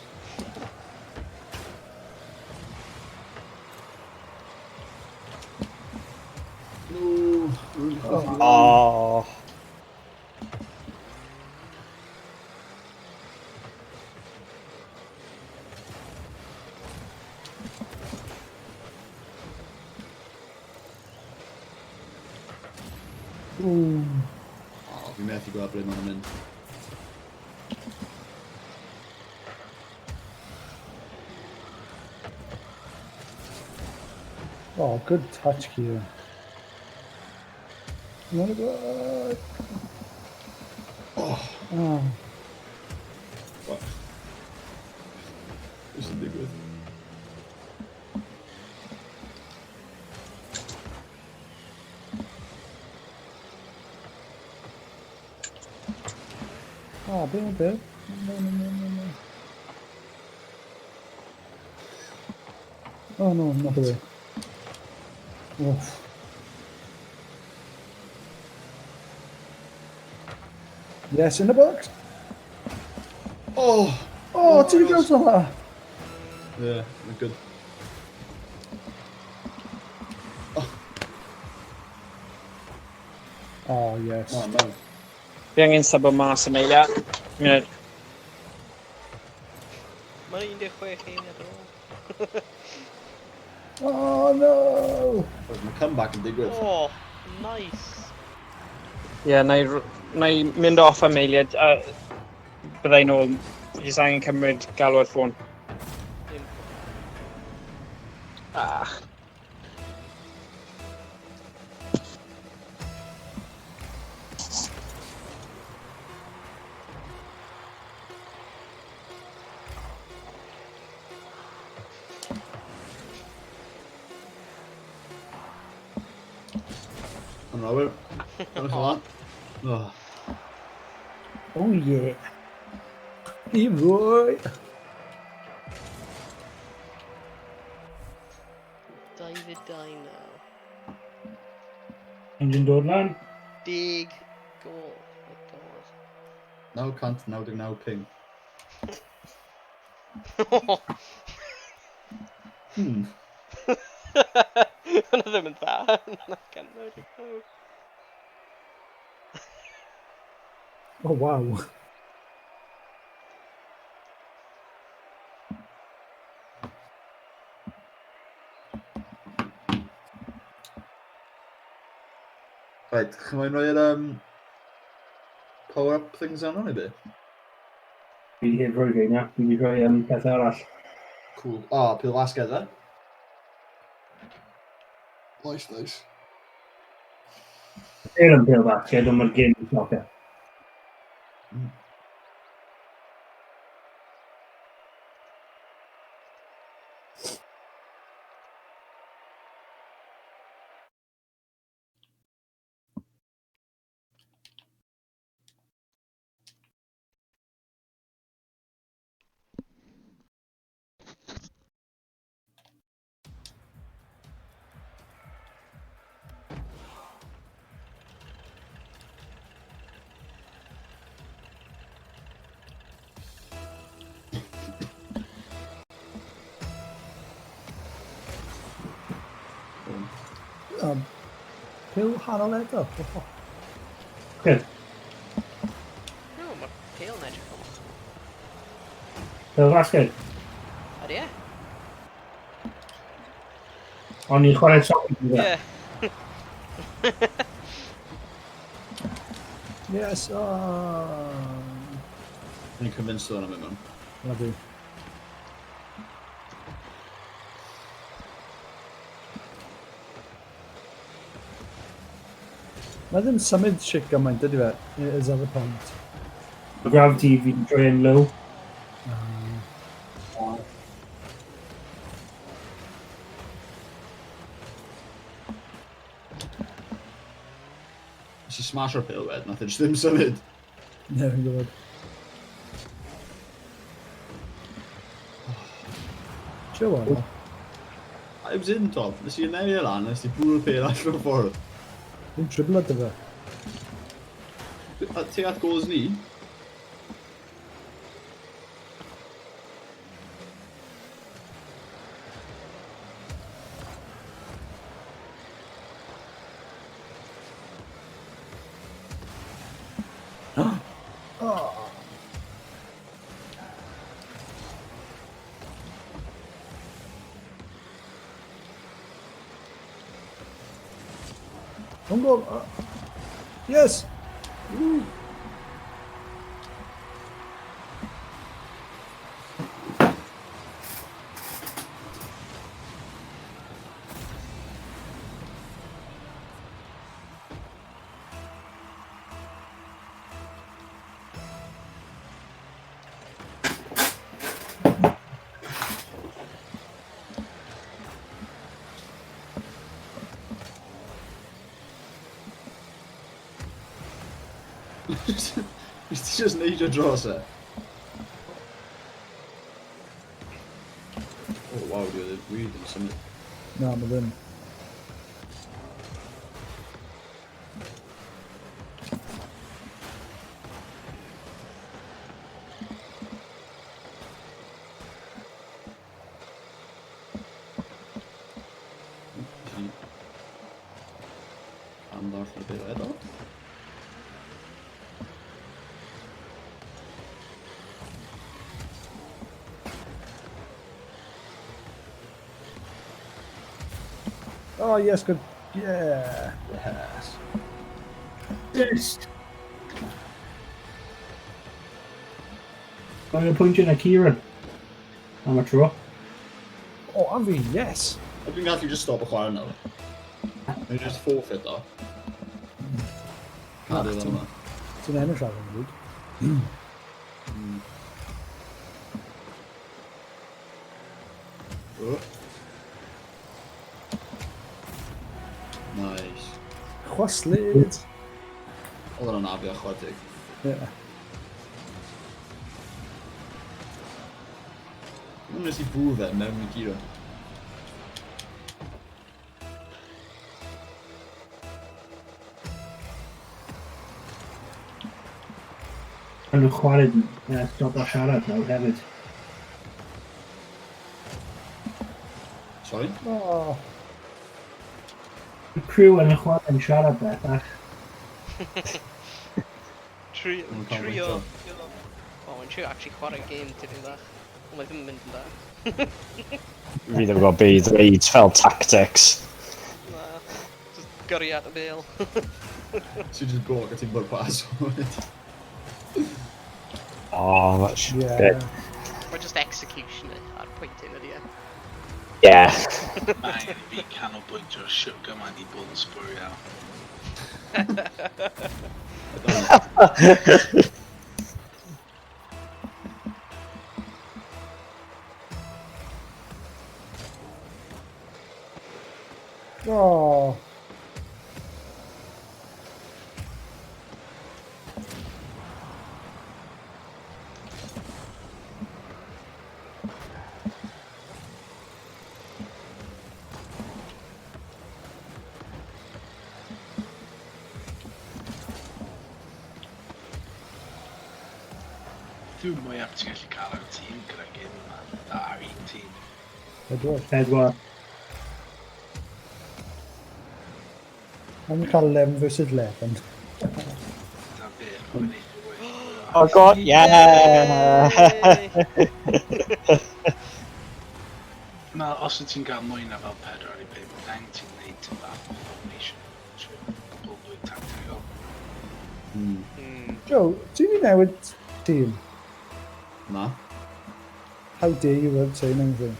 No. Oh. Ooh. Oh, fi methu gweld ble maen nhw'n mynd. Oh, good touch, Kieran. You wanna go? Oh, Oh. fuck. Beth sy'n digwydd? Oh, be be. No, no, no, no, no. Oh no, not the way. Oof. Yes, in the box. Oh! Oh, two goals on that. Yeah, I'm good. Oh, yes. Oh, no. Fi angen sub o mas am eiliad. Munud. Mae'n 16 eiliad ar ôl. Oh, no. Mae comeback yn digwydd. Oh, nice. Ie, yeah, na i, na i mynd off am eiliad a byddai nôl. Jyst angen cymryd galw ar ffôn. Dim. Ah. Yn Robert. Yn y Oh. Oh, yeah. Leroy. David Dino. Engine dod lan. Dig gol. My god. 999 ping. Hwna ddim yn dda. 999. Oh, wow. Right, chi'n moyn roi'r power-up things arno neu be? Fi wedi heb rhoi fe na. Fi wedi rhoi peth arall. Cool. Oh, pil basged e? Nice, nice. Er yn pêl basged, ond mae'r gêm yn soccer. Pil hanol eto. Oh, Good. No, mae'r pêl yn edrych fel. Pêl basged. Ydy e? O'n i'n chwarae soccer gyda. Ie. Yes. Oh. Ni'n convinced o'n mynd mewn. Lovely. Mae ddim symud shit gymaint, ydy fe? Is that the point? Mae gravity fi'n troi yn low. Nes i smash o'r pêl wedyn, nath e jyst ddim symud. Ne, fi'n gwybod. Joe, what? I was in, Tom. Nes i anelu e lan, nes i bwrw'r pêl allan o'r ffordd. Fi'n triblo dy fe. A ti at goals ni? Oh. Own goal. Yes! Woo. Nes ti just neidio dros e? Oh, waw, di oedd e wir ddim symud. Na, mae ddim. Am ddarllen y beth eto. Oh, yes, good. Yeah. Yes. Yes! Mae'n pwyntio na Kieran. Am y tro. Oh, am fi, yes. A dwi'n gallu just stop y chwarae nawr. Dwi'n just forfeit o. Cadw fel yma. Ti'n ennill ar hyn o bryd. Oh. Nice. Chwaslyd. Oedd hwnna'n afiach chwarae teg. Yeah. Dwi'n nes i bwrw fe mewn i giro. Maen nhw'n chwarae stop o siarad nawr hefyd. Sorry? Oh. Y crew yn y chwarae yn siarad bellach. Trio... Ma'n Trio... canolbwyntio. O, mae'n trio actually chwarae game tipyn bach. Ond mae ddim yn mynd yn dda. Fi ddim yn gwybod beth i ddweud fel tactics. Na. Just gyrru at y bêl. Ti'n just bloc a ti'n bwrpas. Oh, that's Yeah. good. Mae just execution ar pwynt un ydi e. Yeah. Mae angen i fi canolbwyntio ar shwt gymaint i bod yn sbwriel. I don't know. Oh. Dwi'n mwyaf ti'n gallu cael ar tîm gyda gêm yma. Da, ar un tîm. Pedwar. Pedwar. Mae'n cael 11 versus 11. Da be, mae'n eitha wyth. Oh god, yeah! Yay! Mae, os wyt ti'n cael mwy na fel pedwar i pump, then ti'n neud ti'n fath o formation. Trwy Gwbl mwy tactical. Joe, ti'n i newid tîm? Na. How dare you without saying anything?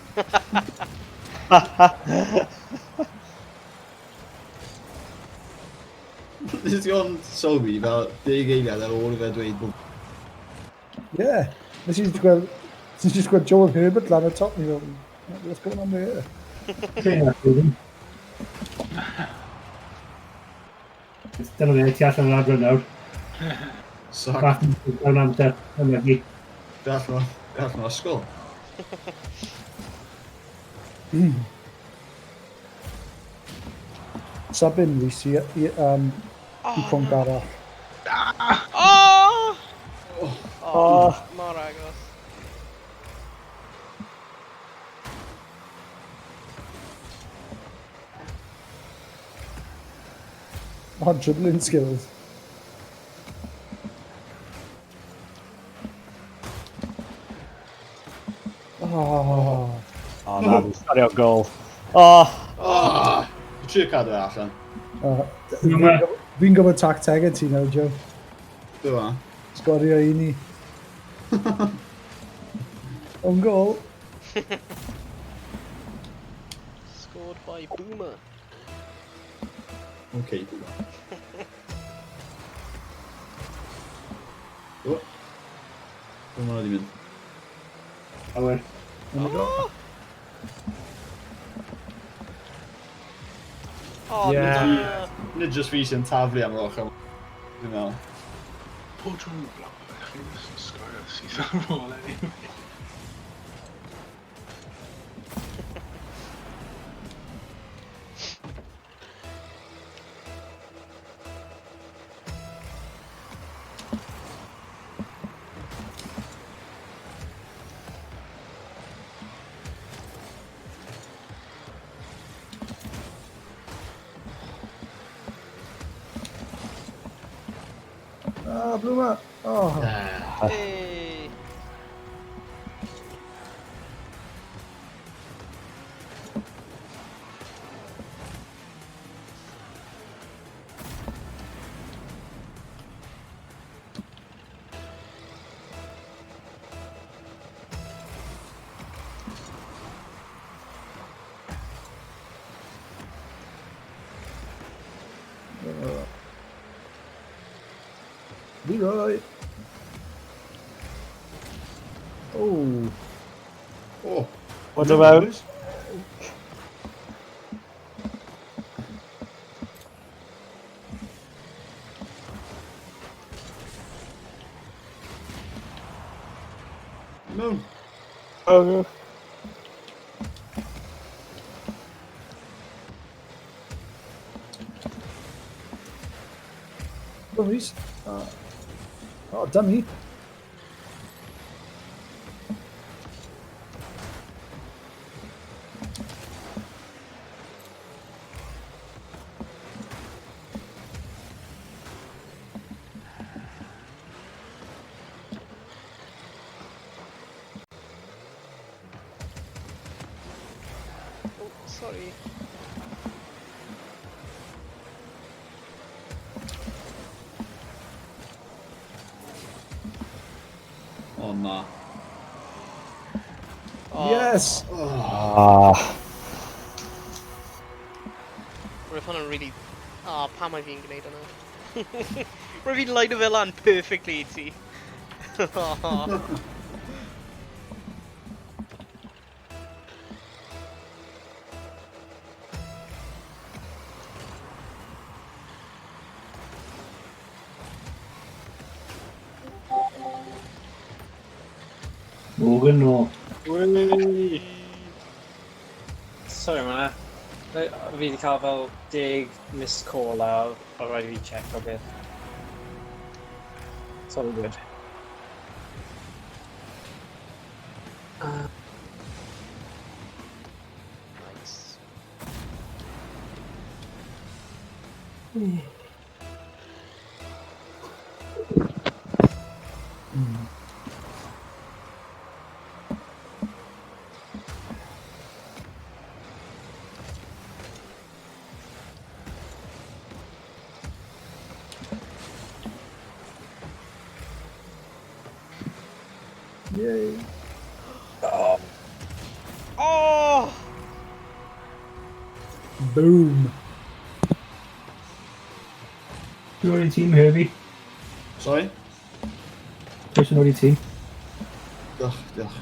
Nes i ond sylwi fel 10 eiliad ar ôl i fe dweud bod... Ie. Yeah. Nes i just gweld... Nes i just gweld Joel Herbert lan y top. Ni fel, what's going on there? Dyna fe, ti allan o'r adran nawr. Sac. Bach yn amser, yn mygu. Fe allan o'r ysgol. Sabin Rhys i pwnc arall. Oh! Oh, mor agos. Oh, dribbling skills. Oh. O, na, fi'n sgorio gol. O, Oh! Trio cadw e allan. Fi'n gwybod tactegau ti nawr, Joe. Be fa? Sgorio i ni. On goal. Scored by Boomer. Okay, Boomer. O. Be ma' hwnna di mynd? Awyr. Oh! Oh, Yeah. na. Nid jyst fi sy'n taflu am yr ochr. Dwi'n meddwl. Pob tro nhw'n bloc, chi'n just yn sgorio syth ar ôl anyway. Ah, Bloomer. Oh. Hey. Leroy. Oh. Oh. what about? Mewn. Oh, Go on, Rhys. Oh, dummy. Oh, sorry. O na. Oh, Yes. Ah. Roedd hwnna'n really... Oh, pam mae fi'n gwneud hwnna? Roedd fi'n line fe lan perfectly i ti. Oh. Morgan no. Sorry, ma. Fi wedi cael fel 10 missed call a o rhaid i fi check o beth. It's all good. Nice. Yay. Oh! Boom. Dwi'n o'r tîm, Herbie. Sorry? Pwy sy'n o'r tîm? Diolch, diolch.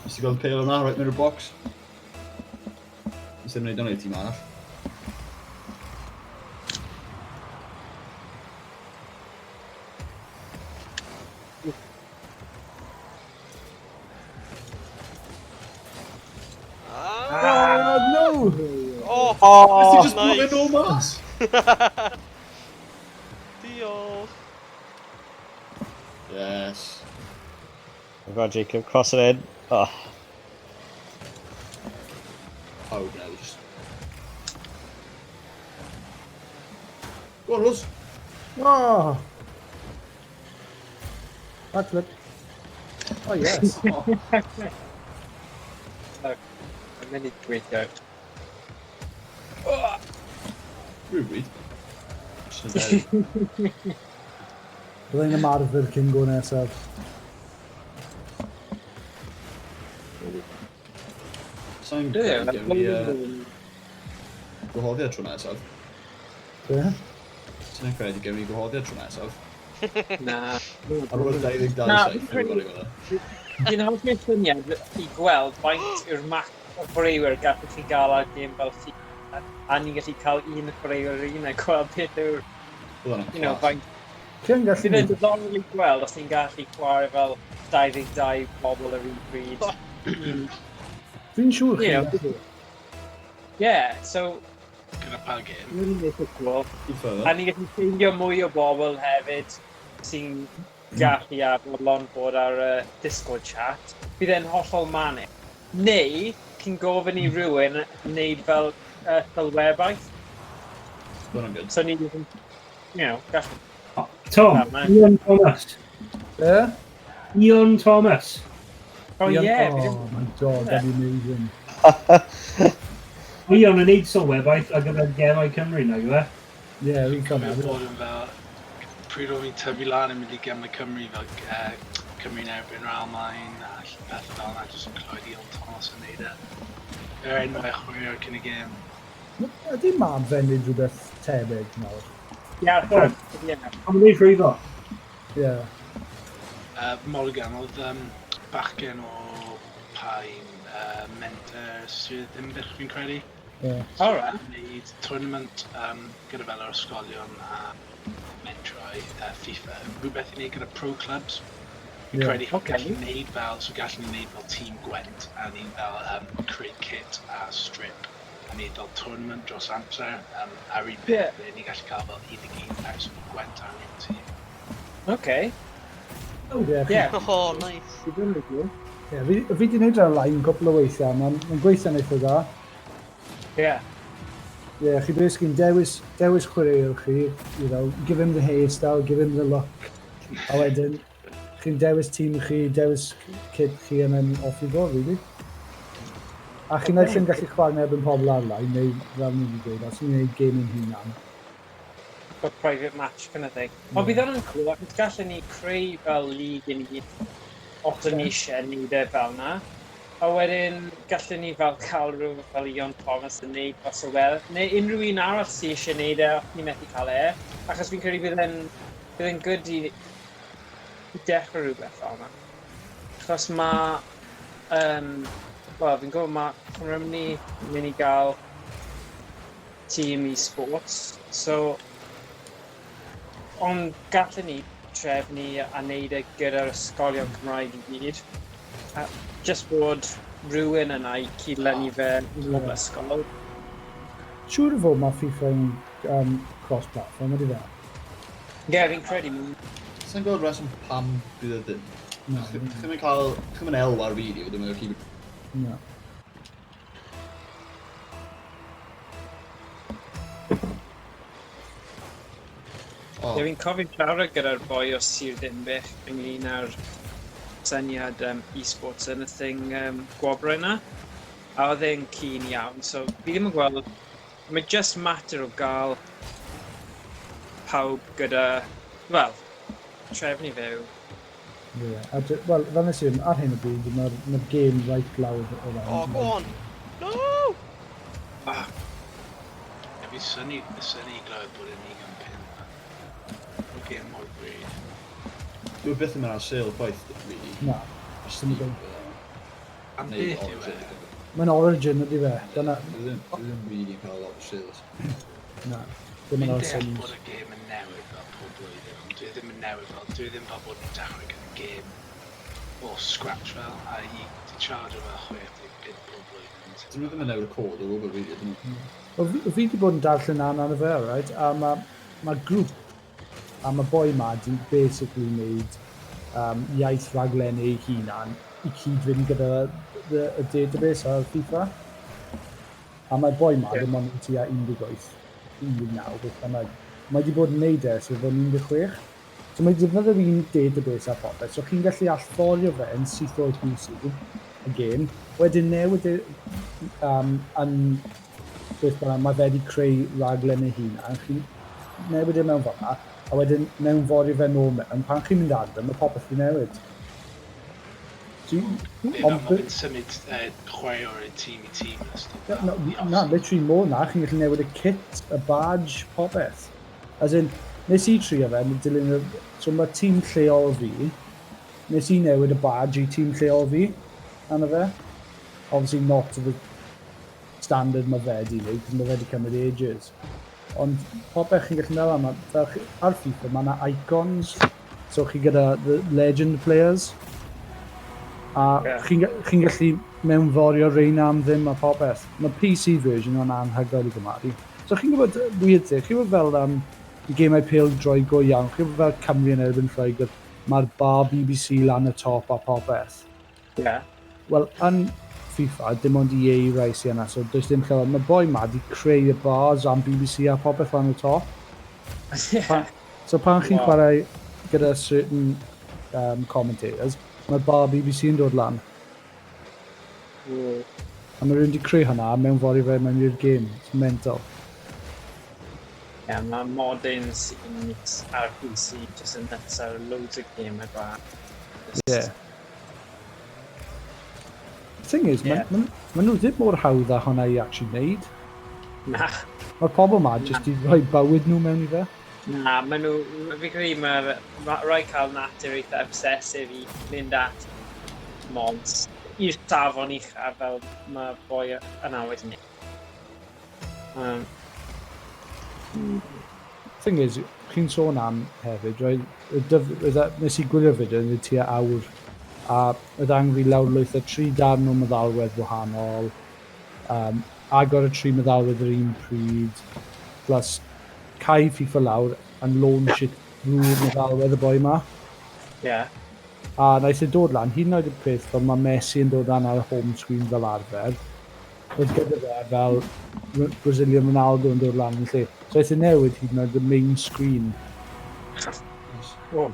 Nes ti gweld pêl yna, right mewn i'r box? Nes ddim wneud hwnna i'r tîm arall. Ah! Oh, no! Oh, Nes ti just nice. blowing nôl mas? Diolch. Yes. I've got Jacob, cross it in. Oh. Pawb now, just... Go on, Russ. Oh! Backflip. Oh, yes. Mae'n mynd i gweithio. Rhywbryd. Just yn deud. Byddai'n ymarfer cyn go nesaf. Sa'n Ie, credu gewn ni gwahoddiad tro nesaf. Be? Sa'n credu gewn ni gwahoddiad tro nesaf. Na. Ar ôl y 22 Na, saith, fi'n credu- dwi'n gwybod e. Dwi'n hoffi'r syniad i gweld faint yw'r max o chwaraewyr gallwch chi gael ar gêm fel FIFA. A ni'n gallu cael un chwaraewr un a gweld beth yw'r, Bydd hwnna'n you know, class. faint. Chi yn gallu Bydd e'n neud... diddorol i gweld os ni'n gallu chwarae fel 22 bobl yr un pryd. Fi'n siŵr You chi'n know. gallu. Yeah, so, Gyda pa gêm? really eitha cool. Keep further. A ni'n gallu ffeindio mwy o bobl hefyd sy'n gallu a bodlon bod ar y Discord chat. Bydd e'n hollol manic. Neu, chi'n gofyn i rhywun wneud fel sylwebaeth. Bydd hwnna'n good. So ni'n, you know, gallu... Tom, Na, man. Ian Thomas. Be? Ian Thomas. Oh Ian- yeah, fi Oh ddim- my god, that'd be amazing. O Ian yn neud sylwebaeth ar gyfer Gemau Cymru, nag yw e? Yeah, fi'n Cofio cofio. bod yn fel... Pryd o'n i'n tyfu lan yn mynd i Gemau Cymru fel Cymru'n erbyn yr Almaen a pethau fel yna, jyst yn clywed Ian Thomas yn neud e. Yr enwau chwaraewyr cyn y gêm. Ydy mab fe'n neud rhywbeth tebyg nawr? Ie, ie. Ond mae'n neud rhwyfo. Yeah. Morgan, oedd bachgen o Paen, Menter Sir Ddinbych fi'n credu. Yeah. All right. Wneud tournament gyda fel yr ysgolion a mentrau FIFA. Rhywbeth i wneud gyda pro clubs. Fi'n Yeah. credu Ocê. gallu wneud fel, so gallu ni wneud fel tîm Gwent a ni'n fel creu kit a strip a wneud fel tournament dros amser. Ar un peth, yeah. ni gallu cael fel 11 person o Gwent ar un tîm. Okay. Yeah, Yeah. Oh, nice. Bydd yn cool. Yeah, fi di wneud ar line cwpl o weithiau, mae'n ma gweithio'n eitha dda. Yeah. Yeah, chi basically dewis chwaraewr chi, you know, give him the hairstyle, give him the look. A wedyn, chi'n dewis tîm chi, dewis kit chi, and then off you go, really. A chi'n okay. yn gallu chwarae yn erbyn pobl ar-line, neu fel ni wedi dweud, os ni'n gwneud game yn hunan. For private match kind of thing. Ond bydd hwnna'n cool, achos gallen ni creu fel league yn hun os o'n ni eisiau neud e fel na. A wedyn gallen ni fel cael rhywun fel Ion Thomas yn neud fel sylwedd, neu unrhyw un arall sydd eisiau neud e os ni methu cael e. Achos fi'n credu bydd e'n good i dechrau rhywbeth fel yna. Achos mae, wel, fi'n gwybod mae Cymru yn mynd i gael tîm e-sports, so ond gallen ni trefnu a wneud e gyda'r ysgolion Cymraeg i gyd. A just bod rhywun yna i cydlynu fe i bob ysgol. Siŵr o fod mae FIFA yn cross-platform, ydy fe? Ie, yeah, fi'n credu. Sa'n gweld reswm pam bydd e ddim. Na, Chi'n mynd cael... Chi'n mynd elw ar fideo, ddim yn gallu... na. Oh, Ie, fi'n cofio siarad gyda'r boi o Sir Ddinbych ynglyn â'r syniad e-sports yn y thing gwobrau yna. A oedd e'n keen iawn, so fi ddim yn gweld... Mae just matter o gael pawb gyda... Wel, trefnu fe yw. Ie, a wel, fel nes i, ar hyn o bryd, mae'r ma game right lawr o fewn. Oh, go on. No! Ah. Fi synnu glywed bod e'n 15. gêm mor bryd. Dwi byth yn mynd ar sale chwaith, really. Na. Ar Steam. Am Neu beth yw e? Origin. Mae'n Origin ydy fe. Dyna... Dwi ddim really cael lot o sales. Na. Dim Fi'n yn ar deall sales. bod y gêm yn newid fel pob blwyddyn, ond dwi ddim yn newid fel, dwi ddim fel bod nhw'n dechrau gyda gêm o scratch fel, a i ti charge fel 60 punt pob blwyddyn. Dyn nhw ddim yn newid y cod o gwbl, really, ydyn nhw. Wel, fi wedi bod yn darllen lan arno fe, right? A mae grŵp a mae boi ma di basically wneud iaith raglennu ei hunan i cyd-fynd gyda y database ar FIFA. A mae boi ma ddim ond tua 18, 19, beth bynnag. Mae wedi bod yn neud e ers iddo fo'n 16. So mae wedi defnyddio'r un database a popeth, so chi'n gallu allforio fe yn syth o'r PC, y gêm, wedyn newid e yn beth bynnag, mae fe wedi creu raglen ei hunan, chi'n newid e mewn fan'na, a wedyn mewnforio fe nôl mewn, pan chi'n mynd adre, mae popeth wedi newid. So, Neu fel ond mae fe'n symud chwaraewr i tîm i tîm a stwff Na, fel na, i na, off-season. literally more na, chi'n gallu newid y kit, y badge, popeth. As in, nes i trio fe, yn dilyn y... So mae tîm lleol fi, nes i newid y badge i tîm lleol fi, arno fe. Obviously not to the standard mae fe di wneud, cos mae fe di cymryd ages. Ond popeth chi'n gallu meddwl am, fel ar FIFA mae yna icons, so chi gyda the legend players, a chi'n gallu mewnforio reina am ddim a popeth. Mae PC version o'n anhygoel i gymharu. So chi'n gwybod, weird thing, chi'n gwybod fel y gemau pêl-droed go iawn, chi'n gwybod fel Cymru yn erbyn Lloegr, mae'r bar BBC lan y top a popeth. Wel, yn FIFA, dim ond EA rai sy yna, so does dim llawer. Mae boi ma di creu y bars am BBC a popeth lan y top. So pan chi'n chwarae gyda certain commentators, mae'r bar BBC yn dod lan. A mae rhywun wedi creu hwnna a mewnforio fe mewn i'r game. It's mental. Yeah, mae modding scenes ar PC just yn nuts ar loads o gemau bach. Just, Yeah. The thing is, ma, ma nhw ddim mor hawdd â hwnna i actually wneud. Na. Mae'r pobl ma jyst i rhoi bywyd nhw mewn i fe. Na, maen nhw, fi credu mae ma rhaid cael natur eitha obsessive i mynd at mods i'r safon ucha fel mae boi yna wedi wneud. Thing is, chi'n sôn am hefyd, right, nes i gwylio fideo yn tua awr, a oedd angen fi lawrlwytho tri darn o meddalwedd wahanol, agor y tri meddalwedd yr un pryd, plus cau FIFA lawr and launch it drwy'r meddalwedd y boi ma. A naeth e dod lan, hyd yn oed y peth fel mae Messi yn dod lan ar y home screen fel arfer, oedd gyda fe fel Brazilian Ronaldo yn dod lan yn lle. So aeth e newid hyd yn oed y main screen. Oh.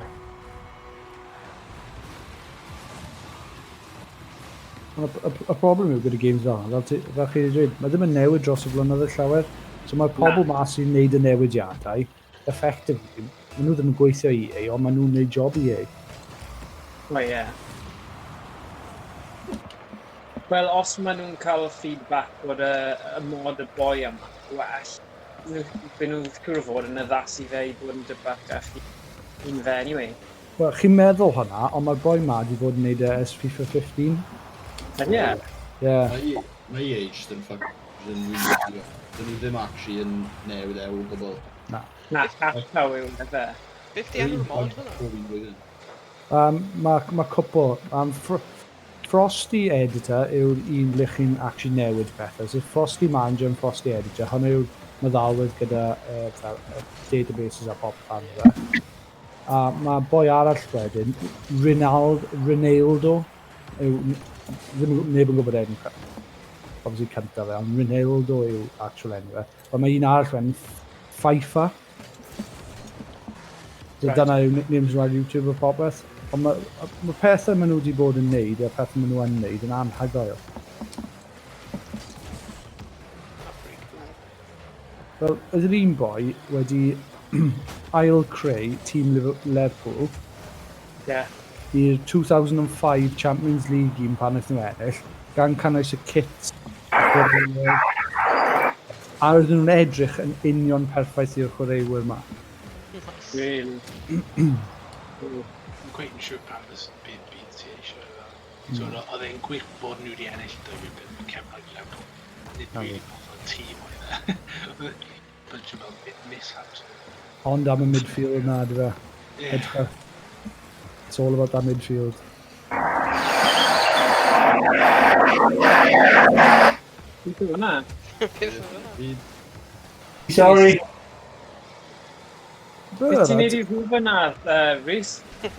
Ond y problem yw gyda games fel yna, fel chi wedi dweud, mae ddim yn newid dros y blynyddoedd llawer. So mae'r pobl ma sy'n neud y newidiadau, effectively, maen nhw ddim yn gweithio i EA, ond maen nhw'n neud job i EA. Wel, ie. Wel, os maen nhw'n cael feedback bod y mod y boi yma well, byd nhw'n siŵr o fod yn addasu fe i bod yn debycach i un fe anyway. Wel, chi'n meddwl hwnna, ond mae'r boi ma wedi fod yn neud e ers FIFA 15. Ie. Yeah. Mae EA just yn fuck, just yn really, dyn nhw ddim actually yn newid e o gwbl. Na. Na, cash cow yw e fe. Beth di enw'r mod hwnna? Pob un blwyddyn. Mae cwpl. Frosty Editor yw'r un ble chi'n actually newid pethau. So Frosty Manager and Frosty Editor, hwnna yw'r meddalwedd gyda fel, databases a popeth arno fe. A mae boi arall wedyn, Rinaldo, yw, ddim neb yn gwybod enw obviously cyntaf fe, ond Rinaldo yw actual enw fe. Ond mae un arall wedyn, FIFA. So dyna yw nicknames nhw ar YouTube a popeth. Ond mae pethau maen nhw wedi bod yn neud, a pethau maen nhw yn neud yn anhygoel. Pretty cool. Wel, oedd yr un boi wedi ail-creu tîm Lerpwl i'r 2005 Champions League un pan wnaethon nhw ennill, gan cynnwys y kit chwaraewyr. A oedden nhw'n edrych yn union perffaith i'r chwaraewyr yma. Nice. Really. Yn quite yn siŵr pam bys byd byd ti eisiau fel. So oedd e'n gwych bod nhw wedi ennill 2-5 yn cefnogi Lerpwl. Nid really fath o tîm oedd e. Bunch o fel mishaps. Ond am y midfield na, dy fe. Yeah. Edrych. It's all about that midfield. Beth yw hwnna? Beth yw hwnna? Sorry. Beth ti'n neud i rhywbeth yna, Rhys? Beth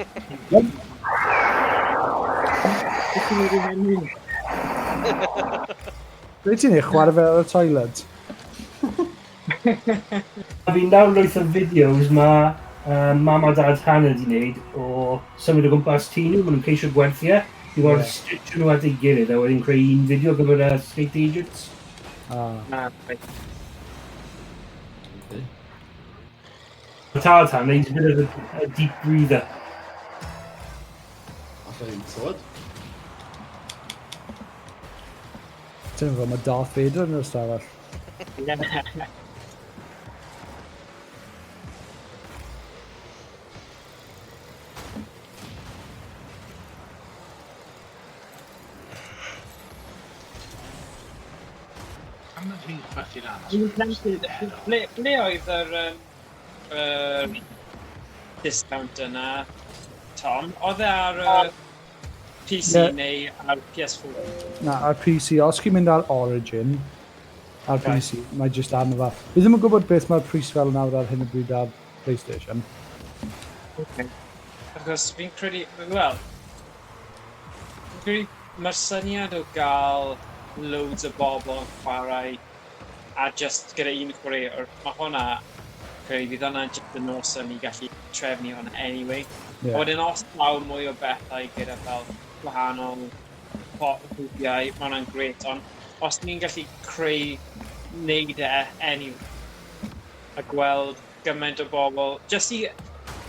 ti'n neud i hynny? Be ti'n neud chwarae fe ar y toilet? A fi'n download o fideos mae mam a dad Hannah wedi wneud o symud o gwmpas tŷ nhw, maen nhw'n ceisio gwerthu e. Dwi'n gorfod Ie. stitch nhw at ei gilydd a wedyn creu un fideo gyfer y estate agents. Ah. Na, right. Okay. Mae tad Hannah, he's a bit of a deep breather. Alla i'n clywed. Ti'n fel mae Darth Vader yn yr ystafell. Yeah. Pam nad fi'n chwerthu lan? os Dwi'n ma' nhw'n tempted. heno? Ble oedd yr, yr discount yna, Tom? Oedd e ar y PC Ie. neu ar PS4? Na, ar PC, os chi'n mynd ar Origin, ar Right. PC, mae jyst arno fe. Fi ddim yn gwybod beth mae'r pris fel nawr ar hyn o bryd ar PlayStation. Okay. Achos fi'n credu, wel, fi'n credu mae'r syniad o gael loads o bobl yn chwarae a just gyda un chwaraewr, mae hwnna, credu fydd hwnna'n just yn awesome i gallu trefnu hwnna anyway. Yeah. A wedyn os daw mwy o bethau gyda fel gwahanol grwpiau, mae hwnna'n grêt, ond os ni'n gallu creu wneud e anyway, a gweld gymaint o bobl, just i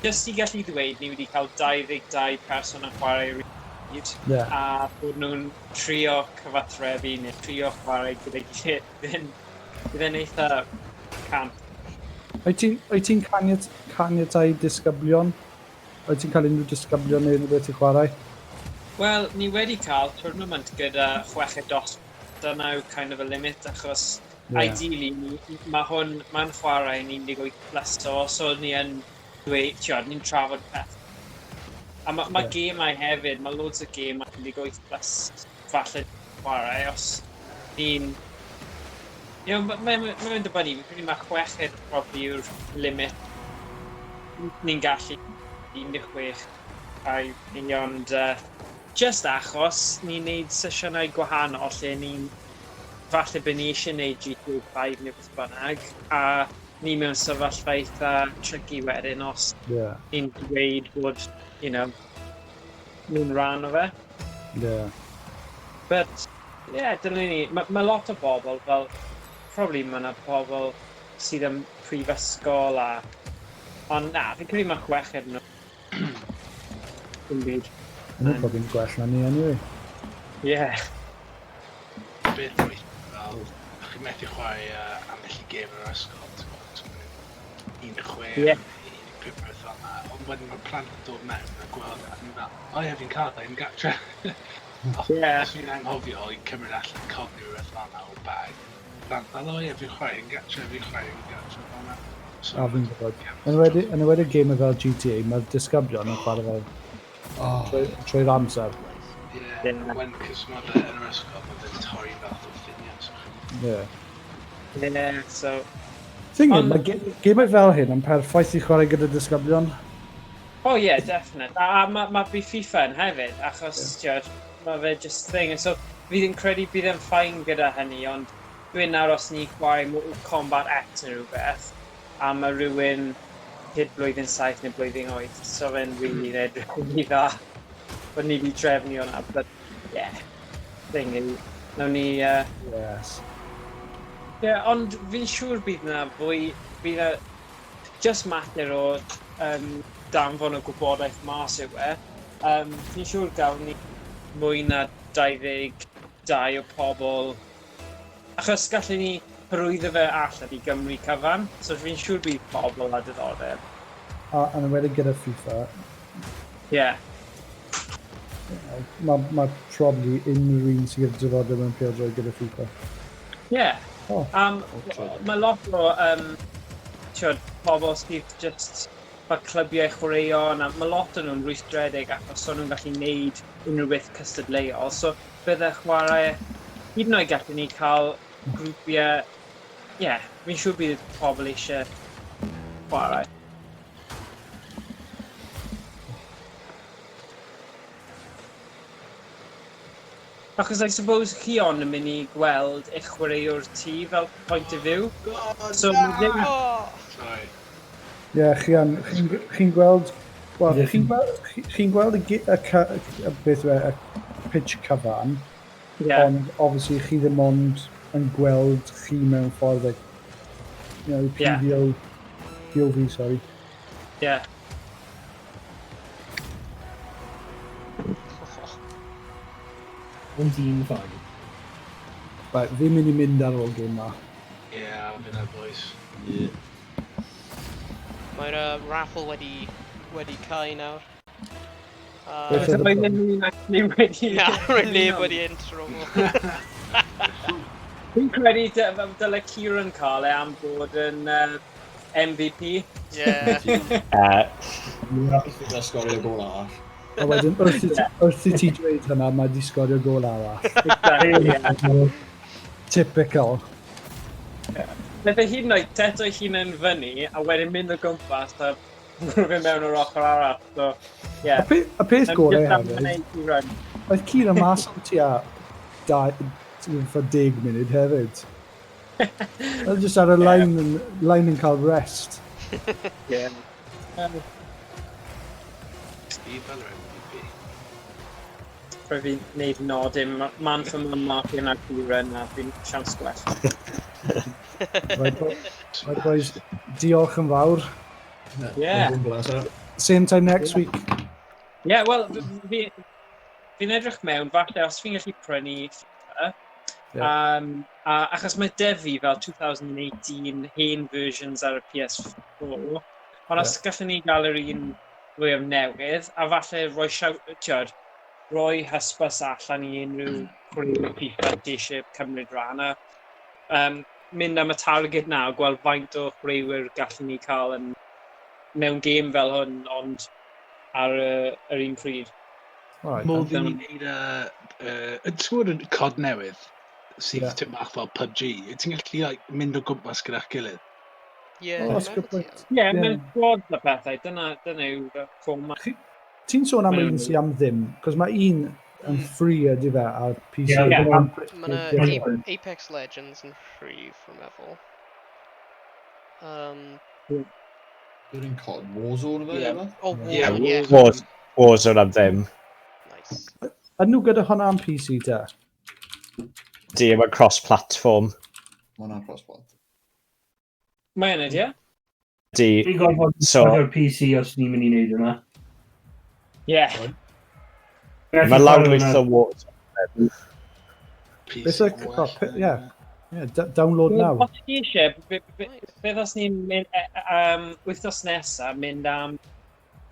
gallu ddweud ni wedi cael 22 person yn chwarae yr un pryd, a bod nhw'n trio cyfathrebu neu trio chwarae gyda'i gilydd, bydd e'n eitha camp. Wyt ti'n caniatau disgyblion? Wyt ti'n cael unrhyw disgyblion neu unrhyw beth i chwarae? Wel, ni wedi cael tournament gyda chweched dosbarth. Dyna yw kind of a limit, achos ideally, mae hwn, mae'n chwarae yn 18 plus, so ni yn dweud, ti'od, ni'n trafod peth. A mae gemau hefyd, mae loads o gemau 18 plus falle chwarae, os ni'n... You know, mae'n dibynnu, fi'n credu mae chweched probably yw'r limit ni'n gallu 16 a ni, ond just achos ni'n neud sesiynau gwahanol lle ni'n falle bod ni eisiau neud GTA 5 neu beth bynnag, a ni mewn sefyllfa eitha tricky wedyn os ni'n dweud bod, nhw'n rhan o fe. But, yeah, dyna ni. Mae lot o bobl fel, probably mae yna pobl sydd yn prifysgol a... Ond na, fi'n credu mae chweched nhw. Dim byd. Maen nhw'n probably'n gwell na ni anyway. Yeah. Beth wyth, fel, chi'n methu chwarae ambell i gêm yn yr ysgol, ti'n gwbod, so maen nhw'n 16, 15 beth fel 'na. Ond wedyn mae'r plant yn dod mewn a gweld a nhw'n fel, o ie, fi'n cael e, gatre. Os fi'n anghofio i cymryd allan cofni neu rhywbeth fel 'na o'r bag, plant fel, o ie, fi'n chwarae yn gatre, fi'n chwarae yn gatre fel 'na. So, A fi'n gwybod. ie, Yn enwedig gemau fel GTA, mae'r disgyblion yn chwarae fel trwy'r amser. Nice. Ie, when, cos mae fe yn yr ysgol, mae fe'n torri fath o ffiniau. So Yeah, so... Thing yw, Ond- mae gemau fel hyn yn perffaith i chwarae gyda disgyblion. Oh yeah, definite. A ma fi FIFA yn hefyd, achos yeah, mae fe just thing. And so, fi ddim credu bydd e'n fine gyda hynny, ond dwi'n nawr os ni chwarae Mortal Kombat X neu rhywbeth, a mae rhywun hyd blwyddyn 7 neu blwyddyn 8, so fe'n really edrych yn i dda bod ni wedi trefnu hwnna, but yeah, thing yw, nawn ni, Yes. Yeah, ond fi'n siŵr bydd na fwy, bydd na just mater o danfon o gwybodaeth mas yw e. Fi'n siŵr gawn ni mwy na 22 o pobl, achos gallwn ni hyrwyddo fe allan i Gymru cyfan, so fi'n siŵr bydd pobl â diddordeb. A yn enwedig gyda FIFA, Mae ma probably unrhyw un sydd gyda diddordeb mewn pêl-droed gyda FIFA. Yeah. Oh. Mae lot o ti'od, pobl sydd just fel clybiau chwaraeon, a mae lot o nhw'n rwystredig achos so nhw'n gallu neud unrhyw beth cystadleuol. So bydde chwarae, hyd yn oed gallu ni cael grwpiau, ie, yeah, fi'n siŵr bydd pobl eisiau chwarae. Achos I suppose chi ond yn mynd i gweld eich chwaraewr ti fel point of view. So, na! mae ddim... Oh! Sorry. Ie, yeah, chi an, chi'n chi gweld... Wel, Ie, chi'n gweld, chi gweld y, y, y, beth yw e, y pitch cyfan, ond obviously chi ddim ond yn gweld chi mewn ffordd, like, PVO, POV, sorry. Yeah. Ond un fine. Right, fi'n mynd i mynd ar ôl gêm ma. Yeah, fi'n na, boys. Yeah. Mae'r raffle wedi cau nawr. Beth oedd y Mae plan? unrhyw un actually wedi... Na, rwy'n neb wedi intro. Fi'n credu dyle Kieran cael e am bod yn MVP. Yeah. Fi'n sgorio gol arall. A wedyn, wrth i ti dweud hynna, mae di sgorio gol arall. Exactly, yeah. Typical. Beth e hyd yn oed seto ei hunan fyny, a wedyn mynd o gwmpas a bwrw fe mewn o'r ochr arall. So, yeah. Y peth gorau Just am hefyd, gwneud Kieran. oedd Kieran mas am tua 10 munud hefyd. Oedd just ar y line yn cael rest. Yeah. Steve fel yr MVP. Rhaid fi wneud nodyn, man for man marking a Kieran a fi'n siawns gwell. Right, right, boys, diolch yn fawr. Yeah. Same time next week. Yeah, wel, fi'n edrych mewn, falle os fi'n gallu prynu FIFA, a, achos mae 'da fi fel 2018 hen versions ar y PS4, ond os gallwn ni gael yr un fwyaf newydd, a falle rhoi, siaw, ti'od, rhoi hysbys allan i unrhyw chwaraewyr FIFA di eisiau cymryd rhan, a mynd am y target na, gweld faint o chwaraewyr gallwn ni cael yn, mewn gêm fel hwn, ond ar yr un pryd. Alright, Modd i then. ni wneud y... Ti'n gwybod y COD newydd sydd tipyn bach fel PUBG? Ti'n gallu like, mynd o gwmpas gyda'ch gilydd? Yeah, Oh, dwi'n that's a good meddwl ti point. yn. Ie, yeah, mewn squads a pethau, dyna yw format. Ti'n sôn am Mae un nhw'n- sy'n am ddim, cos mae un yn free ydy fe ar PC. Ie, Yeah. Mae yna Yeah. Apex Legends yn free, fi'n meddwl. Dwi'n un COD Warzone efo, Ie. efo? Oh, Yeah, Warzone, yeah. Warzone am ddim. Nice. Ydyn nhw gyda hwnna am PC te? Di, mae cross-platform. Mae hwnna'n cross-plat. Mae yna, ie? Di, Fi'n gorfod ar PC os ni'n mynd i wneud yna. Ie. Mae lawrlwytho Warzone. PC Beth yw'r- well, oh, ie. Yeah, download now. Os ti eisiau, beth os ni'n mynd, wythnos nesaf, mynd am,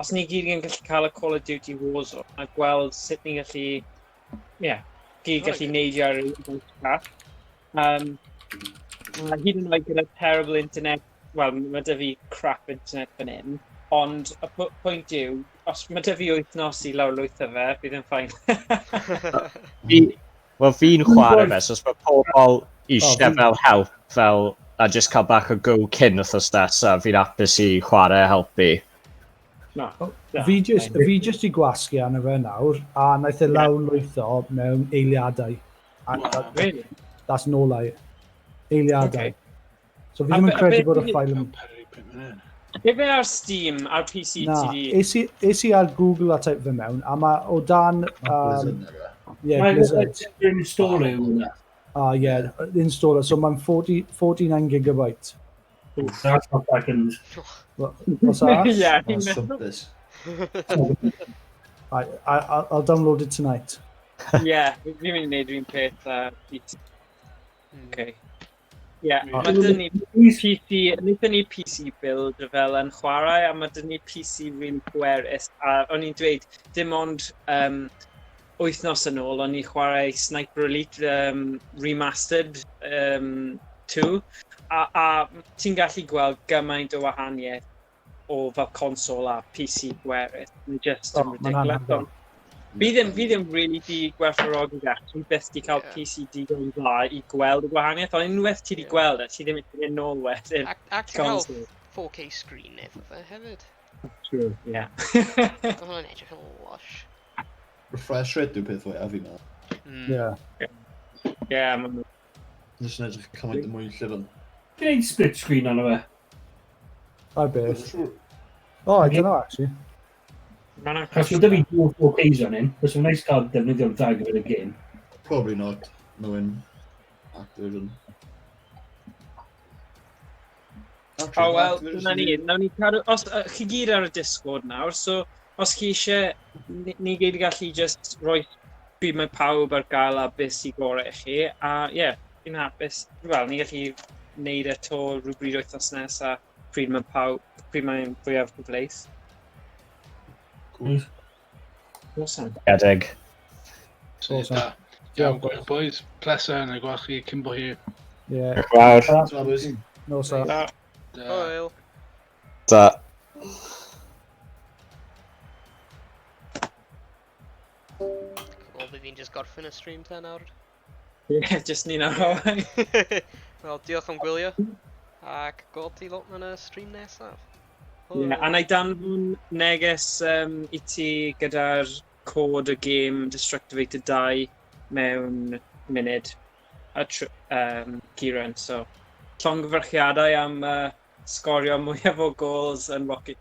os ni gyd yn gallu cael y Call of Duty Warzone, a gweld sut ni'n gallu, ie, yeah, gyd gallu neidio ar y chat. A hyd yn oed gyda terrible internet, wel, mae 'da fi crap internet fan hyn, ond y pwynt yw, os mae 'da fi wythnos i lawrlwytho fe, bydd yn fine. Wel, fi'n chwarae fe, so os mae pobl eisiau O, fel help, fel, a just cael bach o go cyn wythnos nesaf, fi'n hapus i chwarae a helpu. No. Fi just i gwasgu arno fe nawr, a wnaeth e lawrlwytho mewn eiliadau. A, Wow. that, Really? that's no lie. Eiliadau. Okay. So fi ddim yn A credu bod y ffael yn... Cael 45 munud. Be fe ar Steam, ar PC Na, ti di? es i ar Google a type fe mewn, a mae o dan... Blizzard nag e. Yeah, Mae'n Blizzard. installer yw hwnna. Ah, yeah, installer. So mae'n 40, 49 gigabyte. That's not seconds. What's that? Yeah, Mae'n swmpus. I'll download it tonight. Yeah, fi'n mynd i wneud yr un peth PC. Okay. Ie, mae dyn ni PC, wnaethon ni PC build fel yn chwarae, a mae dyn ni PC really pwerus. A o'n i'n dweud, dim ond wythnos yn ôl, o'n i'n chwarae Sniper Elite Remastered 2, a ti'n gallu gweld gymaint o wahaniaeth o fel consol a PC pwerus. Mae'n just yn Oh, ma'n ridiculous. anhygoel. Ond fi ddim really di gwerthfawrogi fe, achos fi byth di cael PC digon dda i gweld y gwahaniaeth, ond unwaith ti di gweld e, ti ddim eisiau mynd nôl wedyn. Ac ti'n cael Console. 4K screen efo fe hefyd. True, yeah. Mae hwnna'n edrych yn lush. Refresh rate yw'r peth fwyaf fi'n meddwl. Yeah. Yeah, ma'n Jyst yn edrych cymaint yn mwy llyfn. Gwneud split screen arno fe. Ar beth? Oh, I don't know, actually. Ma'n Achos mae 'da fi dual 4Ks fan hyn, bys o'n nice cael defnyddio'r ddau gyfer y game. Probably not, knowing Activision. Actually, O, wel, Activision dyna ni. Nawn ni cadw. Os chi gyd ar y Discord nawr, so os chi eisiau, ni gyd yn gallu just rhoi pryd mae pawb ar gael a beth sy'n gorau i chi. A ie, yeah, fi'n hapus. Wel, ni gallu neud e to rhywbryd wythnos nesaf, pryd mae pawb, pryd mae'n fwyaf cyfleus. Cool. Awesome. Gedig. Syniad Awesome. da. Iawn, gwych boys. Pleser yn y gweld chi cyn bo hir. Yeah. Fawr. Ta, boys. Nos da. Da. Da. Hwyl. Ta. Cool, bydd fi'n just gorffen y stream te nawr. Yeah, just ni nawr. Wel, diolch am gwylio. Ac gweld ti lot yn y stream nesaf. Yeah, a na i danfon neges i ti gyda'r cod y gêm Destructivator 2 mewn munud a Kieran, so llongyfarchiadau am sgorio mwyaf o goals yn Rocket.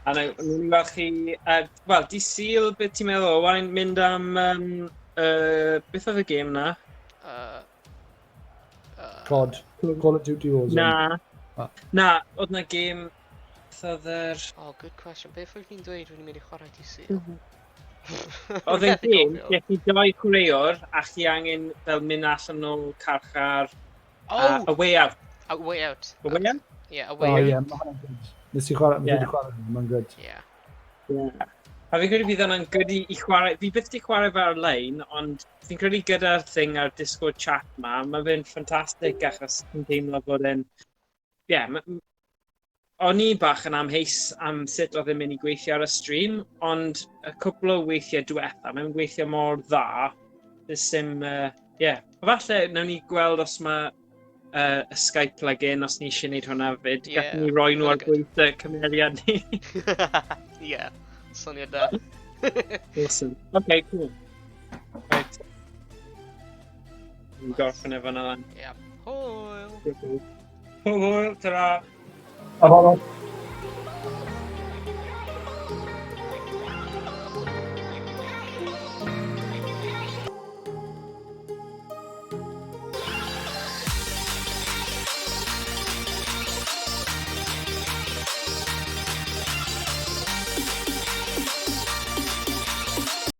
A na i weld chi, wel, di Sul, beth ti'n meddwl? Wa'n mynd am, beth oedd y gêm na? COD. Call of Duty Warzone. Na. Ah. Na, oedd na gêm, beth oedd yr Oh, good question. Beth oedd ni'n dweud wedi mynd i chwarae di Sul? Oedd e'n gêm lle chi dau chwaraewr a chi angen fel mynd allan o carchar Oh! A Way Out. A Way Out. A Way Out? Yeah, A Way Oh, Out. yeah, mae hwnna'n good. Nes i chwarae, fi wedi chwarae hwnna, mae'n good. Yeah. Yeah. A fi'n credu bydd hwnna'n good i chwarae, fi byth di chwarae fe ar-lein, ond fi'n credu gyda'r thing ar Discord chat ma, mae fe'n ffantastig achos fi'n teimlo bod e'n... Ie, yeah, o'n i bach yn amheus am sut oedd e'n mynd i gweithio ar y stream, ond y cwpl o weithiau diwetha, mae'n gweithio mor dda, does dim... Yeah. Falle nawn ni gweld os mae y Skype plugin, os ni eisiau gwneud hwnna fyd. Ie, Gallwn ni roi nhw ar hwnna'n good. gweithio cymeriad ni. Yeah, syniad da. Awesome. Okay, cool. Right. Ni'n gorffen efo hwnna then. Yeah. Hwyl. Hwyl, hwyl, ta-ra. A